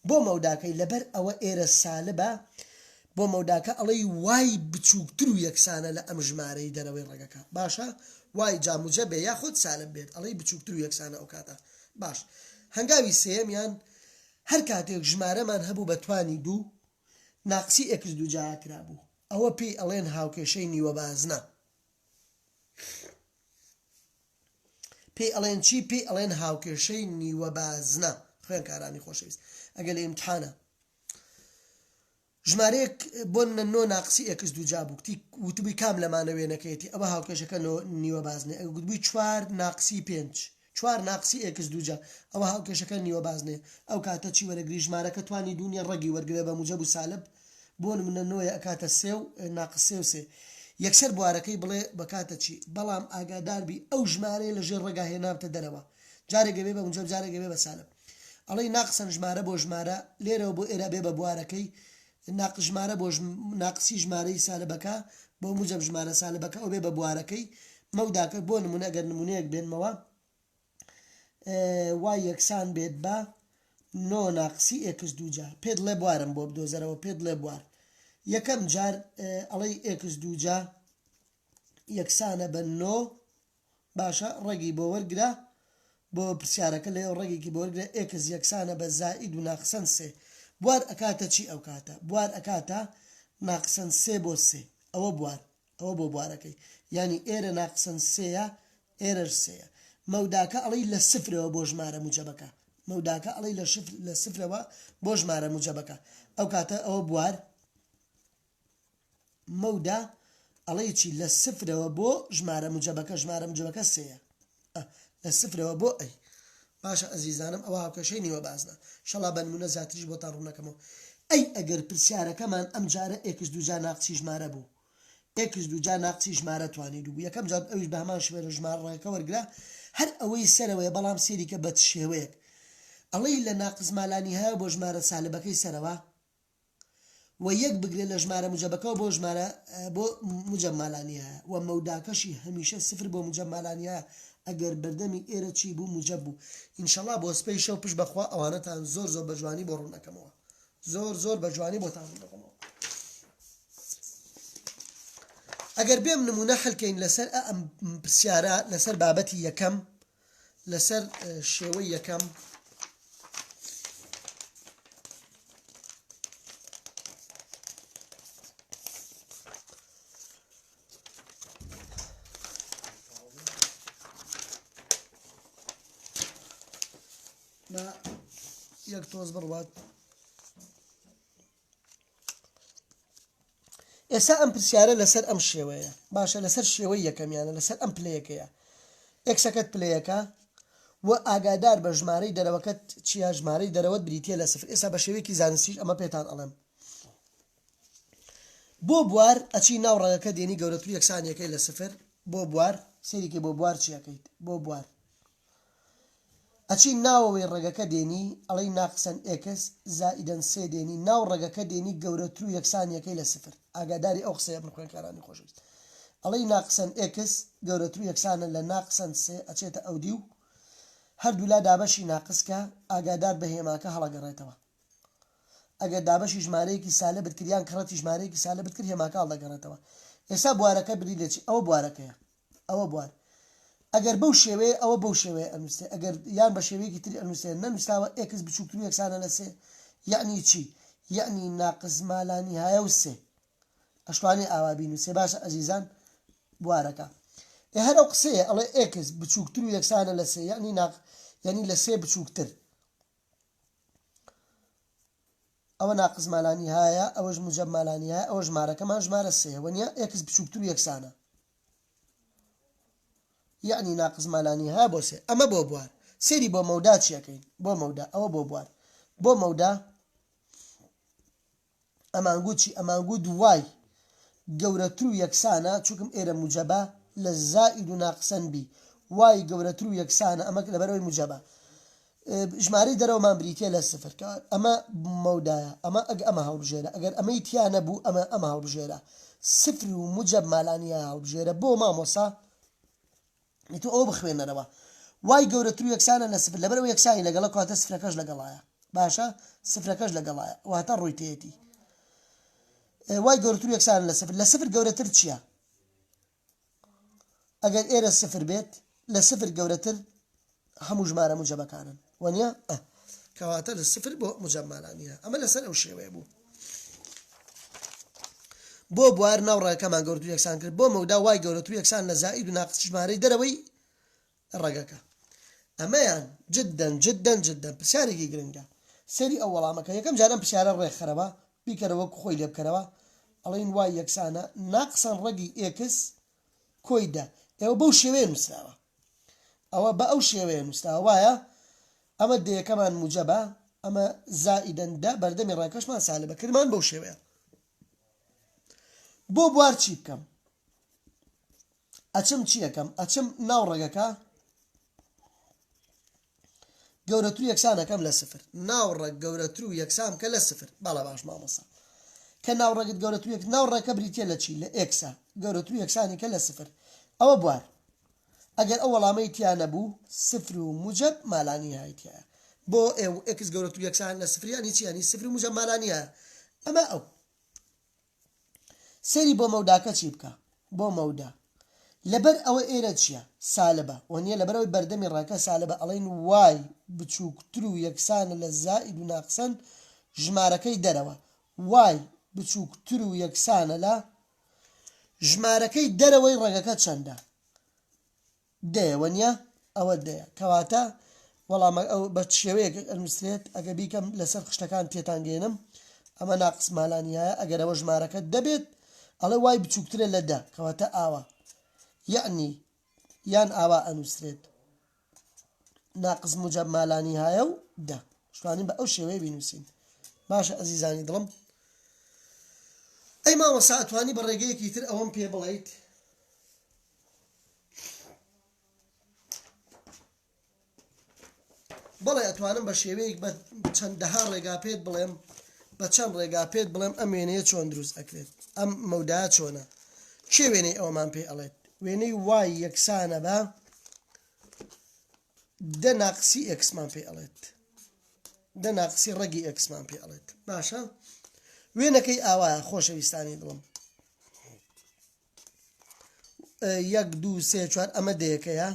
بۆ مەوداکەی لەبەر ئەوە ئێرە سالبە. بۆ مەوداکە ئەڵێی y بچووکتر و یەکسانە لە ئەم ژمارەی دەرەوەی ڕەگەکە باشە y جا موجەب بێ یاخود سالب بێت ئەڵێی بچووکتر و یەکسانە ئەو کاتە باش هەنگاوی سێیەمیان هەر کاتێک ژمارەمان هەبوو بە توانی دوو ناقسی x دووجا کرابوو ئەوە پێی ئەڵێن هاوکێشەی نیوەبازنە. پێی ئەڵێن چی؟ پێی ئەڵێن هاوکێشەی نیوەبازنە. خوێنکارانی خۆشەویست ئەگەر لە ئیمتحانە ژمارەیەک بۆ منە نۆ ناقسی x دووجا بوو کتی وتبووی کام لەمانە وێنەکەیەتی ئەوە هاوکێشەکە نۆ نیوە بازنەیە ئەگەر گوتبووی چوار ناقسی پێنج چوار ناقسی x دووجا ئەوە هاوکێشەکە نیوە بازنەیە ئەو کاتە چی وەرەگری ژمارەکە توانی دوو نیە ڕەگی وەرگرە بە موجەب و سالب بۆ نمونە نۆیە ئەکاتە سێ و ناقس سێ و سێ یەکسەر بوارەکەی بڵێ بەکاتە چی بەڵام ئاگاداربی ئەو ژمارەیە لە ژێر ڕەگا هێنابتە دەرەوە جارێک ئەبێ بە موجەب جارێک ئەبێ بە سالب ئەڵێی ناقسەن ژمارە بۆ ژمارە لێرەوە بۆ ئێرە بێ بە بوارەکەی ناقس ژمارە بۆ ناقسی ژمارەی سالبەکە بۆ موجەب ژمارە سالبەکە ئەو بێ بە بوارەکەی مەوداکە بۆ نمونە گەر نمونەیەک بێنمەوە y یەکسان بێت بە نۆ ناقسی x دووجا پێت ڵێ بوارم بۆ بدۆزەرەوە پێت ڵێ بوار یەکەم جار ئەڵێی x دووجا یەکسانە بە نۆ باشە ڕەگی بۆ وەرگرە بۆ پرسیارەکە لێ ڕەگێکی بۆ وەرگرە x یەکسانە بە زائید و ناقسەن سێ بوار ئەکاتە چی ئەو کاتە بوار ئەکاتە ناقسەن سێ بۆ سێ ئەوە بوار ئەوە بۆ بوارەکەی یانی ئێرە ناقسەن سێیە ئێرەش سێیە مەوداکە ئەڵێی لە سفرەوە بۆ ژمارە موجەبەکە مەوداکە ئەڵێی لە شفر لە سفرەوە بۆ ژمارە موجەبەکە ئەو کاتە ئەوە بوار مەودا ئەڵێی چی لە سفرەوە بۆ ژمارە موجەبەکە ژمارە موجەبەکە سێیە لە سفرەوە بۆ ئەی باشە ئەزیزانم ئەوە هاوکێشەی نیوە بازنە شەڵا بە نمونە زیاتریش بۆتان ڕوونەکەمەوە ئەی ئەگەر پرسیارەکەمان ئەم جارە x دووجا ناقسی ژمارە بوو x دووجا ناقسی ژمارە توانی دوو بوو یەکەم جار ئەویش بە هەمان شێوە لە ژمارە ڕێکە وەرگرە هەر ئەوەی سەرەوەیە بەڵام سێریکە بە چ شێوەیەک ئەڵێی لە ناقس مالانیهایە بۆ ژمارە سالبەکەی سەرەوە و یەک بگرە لە ژمارە موجەبەکەوە بۆ ژمارە بۆ موجەب مالانیهایە و مەوداکەشی هەمیشە سفر بۆ موجەب مالانیهایە ئەگەر بەردەمی ئێرە چی بوو موجەب بوو ئینشەڵا بۆ سپەی شەو پشت بەخوا ئەوانەتان زۆر زۆر بە جوانی بۆ ڕوون ئەکەمەوە زۆر زۆر بە جوانی بۆتان ڕوون دەکەمەوە ئەگەر بێم نمونە حلکەین لەسەر ئەم پرسیارە لەسەر بابەتی یەکەم لەسەر شێوەی یەکەم با یەک تۆز بڕوات ئێستا ئەم پرسیارە لەسەر ئەم شێوەیە باشە لەسەر شێوەی یەکەمیانە لەسەر ئەم پلەیەکەیە x ەکەت پلەیەکە و ئاگادار بە ژمارەی دەرەوەکەت چییە ژمارەی دەرەوەت بریتە لە سفر ئێستا بە شێوەیەکی زانستیش ئەمە پێتان ئەڵێم بۆ بوار ئەچی ناو ڕەگەکە دێنی گەورەتر یەکسانیەکەی لە سفر بۆ بوار سەیریکەی بۆ بوار چیەکەیت بۆ بوار ئەچی ناوەوەی ڕەگەکە دێنی ئەڵێی ناقسەن x زائیدەن سێ دێنی ناو ڕەگەکە دێنی گەورەترو یەکسانیەکەی لە سفر ئاگاداری ئەو قسەیە بن خوێندکارانی خۆشەویست ئەڵێی ناقسەن x گەورەترو یەکسانە لە ناقسەن سێ ئەچێتە ئەودیو هەردوولا دابەشی ناقس کە ئاگادار بە هێماکە هەڵەگەڕێتەوە ئەگەر دابەشی ژمارەیەکی سالبت کرد یان کەڕەتی ژمارەیەکی سالبت کرد هێماکە هەڵدەگەڕێتەوە ئێستا بوارەکە بری لە چی ئەوە بوارەکەیە ئەوە بوار ئەگەر بەو شێوەیە ئەوە بەو شێوەیە ئەنووسێ ئەگەر یان بە شێوەیەکی تری ئەنووسێ نەنووسراوە x بچووکتر و یەکسانە لە سێ یەعنی چی یەعنی ناقس مالانیهایە و سێ ئەشتوانێ ئاوا بینووسێ باشە ئەزیزان بوارەکە ئێ هەر ئەو قسەیە ئەڵێ x بچووکتر و یەکسانە لە سێ یەعنی ناق یەعنی لە سێ بچووکتر ئەوە ناقس مالانیهایە ئەوەش موجەب مالانیهایە ئەوە ژمارەکەمان ژمارە سێیە وەنیە x بچووکتر و یەکسانە یەعنی ناقس مالانیهایە بۆ سێ ئەمە بۆ بوار سەیری بۆ مەودا چیەکەین بۆ مەودا ئەوە بۆ بوار بۆ مەودا ئەمانگوت چی ئەمانگوت y گەورەتر و یەکسانە چونکم ئێرە موجەبە لە زائید و ناقسەن b y گەورەتر و یەکسانە ئەمە لەبەرەوەی موجەبە ژمارەی دەرەوەمان بریتە لە سفر کە ئەمە مەودایە ئەمە ئەگ ئەمە هەڵبژێرە ئەگەر ئەمەی تیا نەبوو ئەمە ئەمە هەڵبژێرە سفر و موجەب مالانیە هەڵبژێرە بۆ مامۆسا تۆ ئەوە بخوێنەرەوە y گەورەتر و یەکسانە لە سفر لەبەرئەوە یەکسانی لەگەڵە کەواتە سفرەکەش لەگەڵایە باشە سفرەکەش لەگەڵایە واتە ڕووی تێیەتی. y گەورەتر و یەکسانە لە سفر لە سفر گەورەتر چییە؟ ئەگەر ئێرە سفر بێت لە سفر گەورەتر هەموو ژمارە موجەبەکانن وەنیە؟ کەواتە لە سفر بۆ موجەب مالانیە ئەمە لەسەر ئەو شێوەیە بوو بۆ بوار ناو ڕێکەمان گەورەتر یەکسان کرد بۆ مەودا y گەورەتر یەکسان لە زائید و ناقس ژمارەی دەرەوەی ڕەگەکە ئەمەیان جدا جدا جدا پرسیارێکی گرنگە سەیری ئەو وەڵامەکە یەکەم جار ئەم پرسیارە ڕێکخەرەوە بیکەرە وەک خۆی لێ بکەرەوە ئەڵێین y یەکسانە ناقسەن ڕەگی x کۆی دە ئێوە بەو شێوەیە نووسراوە ئەوە بە ئەو شێوەیە نووسراوە وایە ئەمە دەیەکەمان موجەبە ئەمە زائیدەن دە بەردەمی ڕێکەشمان سالبە کرمان بەو شێوەیە بۆ بوار چی بکەم ئەچم چی ئەکەم ئەچم ناو ڕەگەکە گەورەتر و یەکسان ئەکەم لە سفر ناو ڕەگ گەورەتر و یەکسان بکە لە سفر بەڵێ باش مامۆسا کە ناو ڕەگت گەورەتر یەک ناو ڕێکە بریتە لە چی لە x ە گەورەتر و یەکسانی کە لە سفر ئەوە بوار ئەگەر ئەو وەڵامەی تیا نەبوو سفر و موجب مالانی های تایە بۆ ئێ و x گەورەتر و یەکسان لە سفر یانی چی یانی سفر و موجب مالانی هەیە ئەمە ئەو سەیری بۆ مەوداکە چی بکە بۆ مەودا لەبەر ئەوە ئێرە چیە سالبە وەنیە لەبەر ئەوەی بەردەمی ڕێکە سالبە ئەڵێین y بچووکتر و یەکسانە لە زائید و ناقسەن ژمارەکەی دەرەوە y بچووکتر و یەکسانە لە ژمارەکەی دەرەوەی ڕەگەکە چەندە دەیە وەنیە؟ ئەوە دەیە کەواتە وەڵامە ئەو بە شێوەیەک ئەنووسرێت ئەگە بیکەم لەسەر خشتەکان تێتان گەێنم ئەمە ناقس مالانیایە ئەگەر ئەوە ژمارەکە دەبێت ئەڵێ y بچووکترە لە دە کەواتە ئاوا یەعنی یان ئاوا ئەنووسرێت ناقس موجب مالانی هایە و دە شتوانین بە ئەو شێوەیە بینووسین باشە ئەزیزانی دڵم ئەی مامۆستا ئەتوانی بە ڕێگەیەکی تر ئەوەم پێ بڵیت بەڵێ ئەتوانم بە شێوەیەک بە چەندەها ڕێگا پێت بڵێم بە چەند ڕێگا پێت بڵێم ئەم وێنەیە چۆن دروست ئەکرێت ئەم مەودا چۆنە کێ وێنەی ئەومان پێ ئەڵێت وێنەی y یەکسانە بە دە ناقسی x مان پێ ئەڵێت دە ناقسی ڕەگی x مان پێ ئەڵێت باشە وێنەکەی ئاوایە خۆشەویستانی دڵم یەک دوو سێ چوار ئەمە دەیەکەیە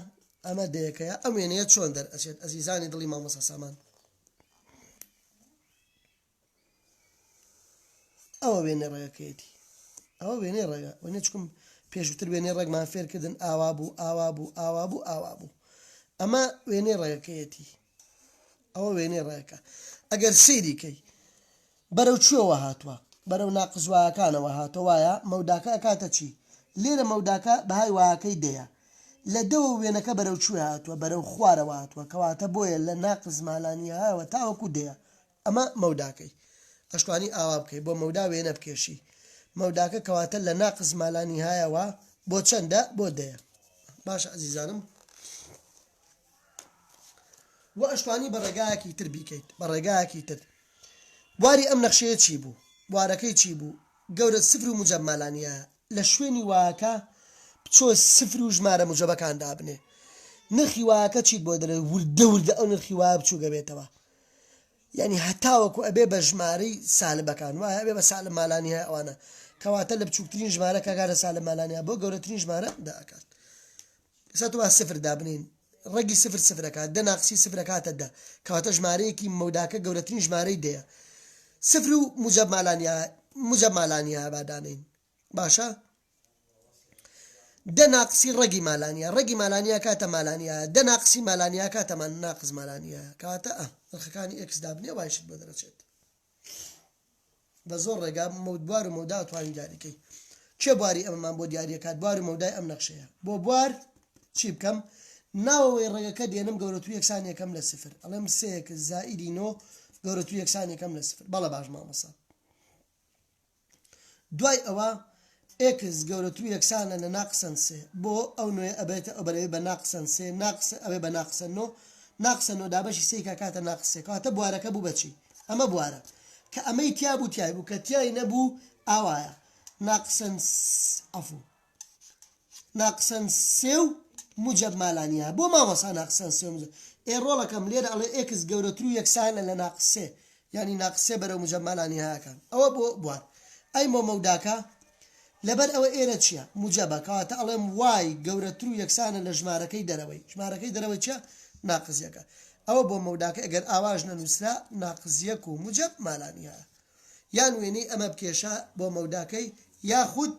ئەمە دەیەکەیە ئەم وێنەیە چۆن دەرئەچێت ئەزیزانی دڵی مامۆستا سامان ئەوە وێنە ڕێگەکەیەتی ئەوە وێنەی ڕێگە وێنە چکم پێشووتر وێنەی ڕێگمان فێرکردن ئاوا بوو ئاوا بوو ئاوا بوو ئاوا بوو ئەمە وێنەی ڕێگەکەیەتی ئەوە وێنەی ڕێگەکە ئەگەر سەیری کەی بەرەو کوێوە هاتووە؟ بەرەو ناقس y ەکانەوە هاتووە وایە؟ مەوداکە ئەکاتە چی؟ لێرە مەوداکە بەهای y ەکەی دەیە. لە دەوە وێنەکە بەرەو کوێ هاتووە؟ بەرەو خوارەوە هاتووە. کەواتە بۆیە لە ناقس مالانیهایەوە تاوەکو دەیە. ئەمە مەوداکەی. ئەشتوانی ئاوا بکەی بۆ مەودا وێنە بکێشی. مەوداکە کەواتە لە ناقس مالانیهایەوە بۆ چەندە؟ بۆ دەیە. باشە ئەزیزانم. وە ئەشتوانی بە ڕێگایەکی تر بیکەیت بە ڕێگایەکی تر بواری ئەم نەخشەیە چی بوو بوارەکەی چی بوو گەورە سفر و موجەب مالانیە لە شوێنی y ەکە بچۆ سفر و ژمارە موجەبەکان دابنێ نرخی y ەکە چیت بۆ دەڵێ وردە وردە ئەو نرخی y ە بچووگە بێتەوە یعنی هەتاوەکو ئەبێ بە ژمارەی سالبەکان وایە ئەبێ بە سالب مالانی هەیە ئەوانە کەواتە لە بچووکترین ژمارە کاگارە سالب مالانیا بۆ گەورەترین ژمارە داکات ئێستا تۆ با سفر دابنێین ڕەگی سفر سفر ئەکات دە ناقسی سفر ئەکاتە دە کەواتە ژمارەیەکی مەوداکە گەورەترین ژمارەی دەیە سفر و موجەب مالانیا موجەب مالانیا با دانێین باشە دە ناقسی ڕەگی مالانیا ڕەگی مالانیا کاتە مالانیا دە ناقسی مالانیا کاتە مان ناقس مالانیا کەواتە ئە نرخەکانی x دابنێ وایشت بۆ دەرەچێت بە زۆر ڕێگا مەود بوار و مەودا ئەتوانی دیاری کەی کێ بواری ئەمەمان بۆ دیاری ئەکات بوار و مەودای ئەم نەخشەیە بۆ بوار چی بکەم ناوەوەی ڕێگەکە دێنم گەورەتر یەکسان یەکەم لە سفر ئەڵێم سێک زائیدی نۆ گەورەتر یەکسان یەکەم لە سفر بەڵێ باش مامۆستا دوای ئەوە x گەورەتر و یەکسانە لە ناقسەن سێ بۆ ئەو نۆیە ئەبێتە ئەو بەرەوەی بە ناقسەن سێ ناقس ئەوێ بە ناقسە نۆ ناقسە نۆ دابەشی سێی کە کاتە ناقس سێ کەواتە بوارەکە بوو بە چی ئەمە بوارە کە ئەمەی تیا بوو تیای بوو کە تیای نەبوو ئاوایە ناقسەن عەفو ناقسەن سێ و موجەب مالانیە بۆ مامۆسا ناقسەن سێ و موجەب ئێ ڕۆڵەکەم لێرە ئەڵێ x گەورەتر و یەکسانە لە ناقس سێ یانی ناقس سێ بەرەو موجەب مالانیهاکان ئەوە بۆ بوار. ئەی مۆ مەوداکە لەبەر ئەوە ئێرە چیە؟ موجەبە کەواتە ئەڵێم y گەورەتر و یەکسانە لە ژمارەکەی دەرەوەی ژمارەکەی دەرەوەی چیە؟ ناقس یەکە ئەوە بۆ مەوداکە ئەگەر ئاواش نەنووسرا ناقس یەک و موجەب مالانیایە یان وێنەی ئەمە بکێشە بۆ مەوداکەی یاخود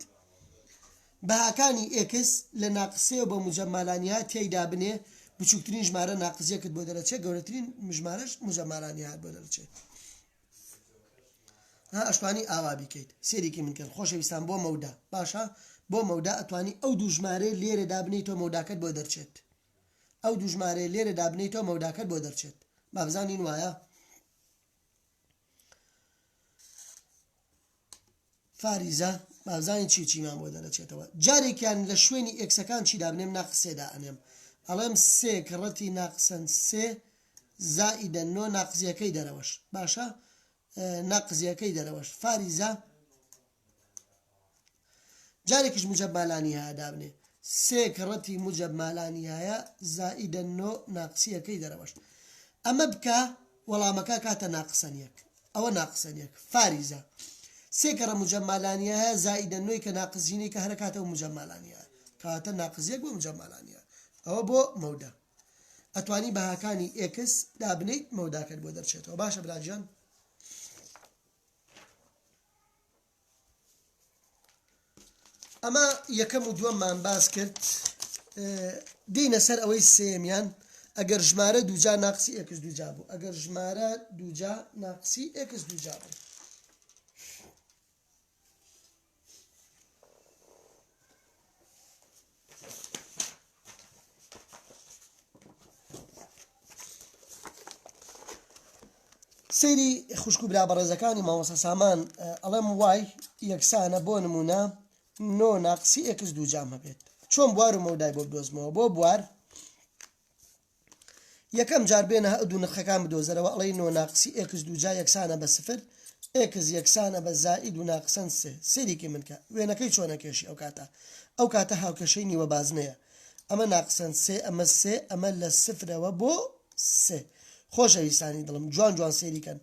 بەهاکانی x لە ناقس سێوە بۆ موجەب مالانیها تیایدا بنێ بچووکترین ژمارە ناقس یەکت بۆ دەرەچێ گەورەترین ژمارەش موجەب مالانیهات بۆ دەرەچێ. ها ئەشتوانی ئاوا بیکەیت سێریکی من کەن خۆشەویستان بۆ مەودا باشە بۆ مەودا ئەتوانی ئەو دوو ژمارەیە لێرە دابنێیتەوە مەوداکەت بۆ دەرچێت ئەو دوو ژمارەیە لێرە دابنێیتەوە مەوداکەت بۆ دەرچێت با بزانین وایە فاریزە با بزانین چی چیمان بۆ دەرەچێتەوە جارێکیان لە شوێنی x ەکان چی دابنێم ناقس سێ دائەنێم ئەڵێم سێ کەڕەتی ناقسەن سێ زائیدە نۆ ناقزیەکەی دەرەوەش باشە ناقزیەکەی دەرەوەش فاریزە جارێکیش موجەب مالانی هەیە دابنێ سێ کەڕەتی موجەب مالانی هەیە زائیدە نۆ ناقسیەکەی دەرەوەش ئەمە بکە وەڵامەکە کاتە ناقسەن یەک ئەوە ناقسەن یەک فاریزە سێ کەڕە موجەب مالانیە هەیە زائیدە نۆی کە ناقس ینەی کە هەرە کاتەوە موجەب مالانیە کەواتە ناقس یەک بۆ موجەب مالانیە ئەوە بۆ مەودا ئەتوانی بەهاکانی x دابنیت مەوداکەت بۆ دەرچێتەوە باشە براگیان ئەمە یەکەم و دووەممان باس کرد دێینە سەر ئەوەی سێمیان ئەگەر ژمارە دووجا ناقسی x دووجا بوو ئەگەر ژمارە دووجا ناقسی x دووجا بوو سەیری خوشک و برا بەڕێزەکانی مامۆستا سامان ئەڵێم y یەکسانە بۆ نمونە نۆ ناقسی x دوو جام هەبێت چۆن بوار و مەودای بۆ بدۆزمەوە بۆ بوار یەکەم جار بێنە ئەو دوو نرخەکان بدۆزەرەوە ئەڵێی نۆ ناقسی x دووجا یەکسانە بە سفر x یەکسانە بە زائید و ناقسەن سێ سەیرێکی من کە وێنەکەی چۆنە کێشی ئەو کاتە ئەو کاتە هاوکێشەی نیوە بازنەیە ئەمە ناقسەن سێ ئەمە سێ ئەمە لە سفرەوە بۆ سێ خۆشەویستانی دڵم جوان جوان سەیری کەن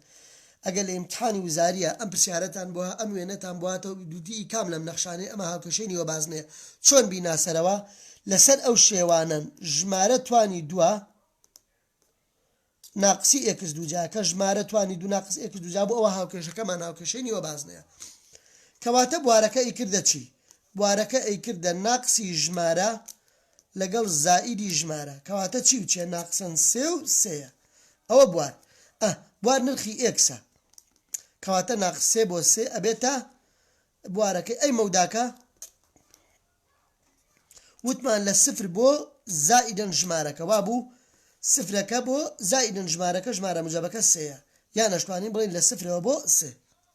ئەگەر لە ئیمتحانی وزاریە ئەم پرسیارەتان بۆ ئەم وێنەتان بۆ هاتەوە دووتی کام لەم نەخشانەی ئەمە هاوکێشەی نیوە بازنەیە چۆن بیناسەرەوە لەسەر ئەو شێوانەن ژمارە توانی دووە ناقسی x دووجا کە ژمارە توانی دوو ناقس x دووجا بۆ ئەوە هاوکێشەکەمان هاوکێشەی نیوە بازنەیە کەواتە بوارەکە ئەیکردە چی بوارەکە ئەیکردە ناقسی ژمارە لەگەڵ زائیدی ژمارە کەواتە چی و چیە ناقسەن سێ و سێیە ئەوە بوار ئە بوار نرخی x ە کەواتە ناقس سێ بۆ سێ ئەبێتە بوارەکەی ئەی مەوداکە وتمان لە سفر بۆ زائیدەن ژمارەکە وابوو سفرەکە بۆ زائیدەن ژمارەکە ژمارە موجەبەکە سێیە یان ئەشتوانین بڵێین لە سفرەوە بۆ سێ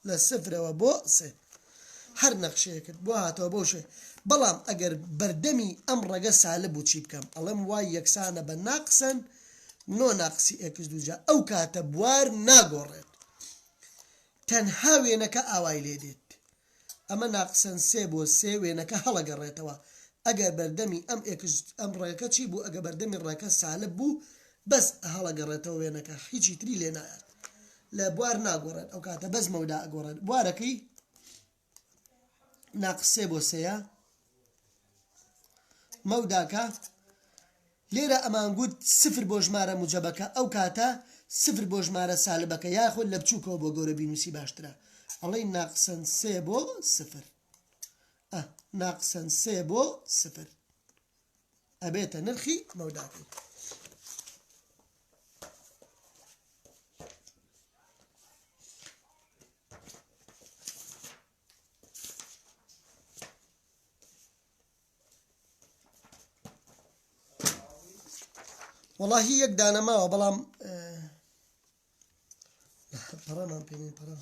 لە سفرەوە بۆ سێ هەر نەخشەیەکت بۆ هاتەوە بەو شێ بەڵام ئەگەر بەردەمی ئەم ڕەگە سالب بوو چی بکەم ئەڵێم y یەکسانە بە ناقسەن نۆ ناقسی x دووجا ئەو کاتە بوار ناگۆڕێت تەنها وێنەکە ئاوای لێ دێت ئەمە ناقسەن سێ بۆ سێ وێنەکە هەڵەگەڕێتەوە ئەگەر بەردەمی ئەم x ئەم ڕێکە چی بوو ئەگە بەردەمی ڕێکە سالب بوو بەس هەڵەگەڕێتەوە وێنەکە هیچی تری لێ نایات لە بوار ناگۆڕێت ئەو کاتە بەس مەودا ئەگۆڕێت بوارەکەی ناقس سێ بۆ سێیە مەوداکە لێرە ئەمانگوت سفر بۆ ژمارە موجەبەکە ئەو کاتە سفر بۆ ژمارە سالبەکە یاخود لە بچووکەوە بۆ گەورە بینوسی باشترە ئەڵێی ناقسەن سێ بۆ سفر ئە ناقسەن سێ بۆ سفر ئەبێتە نرخی مەوداکەی. وەڵاهی یەک دانە ماوە بەڵام پەڕەمان پێنی پەڕە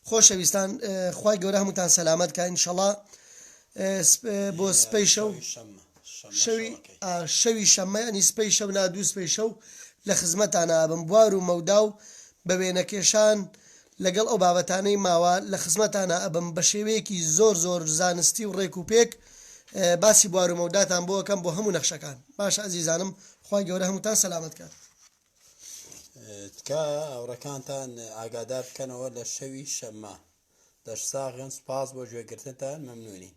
خۆشەویستان خوای گەورە هەمووتان سەلامەت کە ئینشەڵا بۆ سپەی شەو شەوی شەوی شەممە ینی سپەی شەو نا دوو سپەی شەو لە خزمەتانە ئەبم بوار و مەودا و بە وێنەکێشان لەگەڵ ئەو بابەتانەی ماوە لە خزمەتانە ئەبم بە شێوەیەکی زۆر زۆر زانستی و ڕێک و پێک باسی بوار و مەوداتان بۆ ئەکەم بۆ هەموو نەخشەکان باشە ئەزیزانم خوای گەورە هەمووتان سەلامەت کات. تکایە هاوڕێکانتان ئاگادار بکەنەوە لە شەوی شەممە. لەشساغن سوپاس بۆ گوێگرتنتان مەمنونین.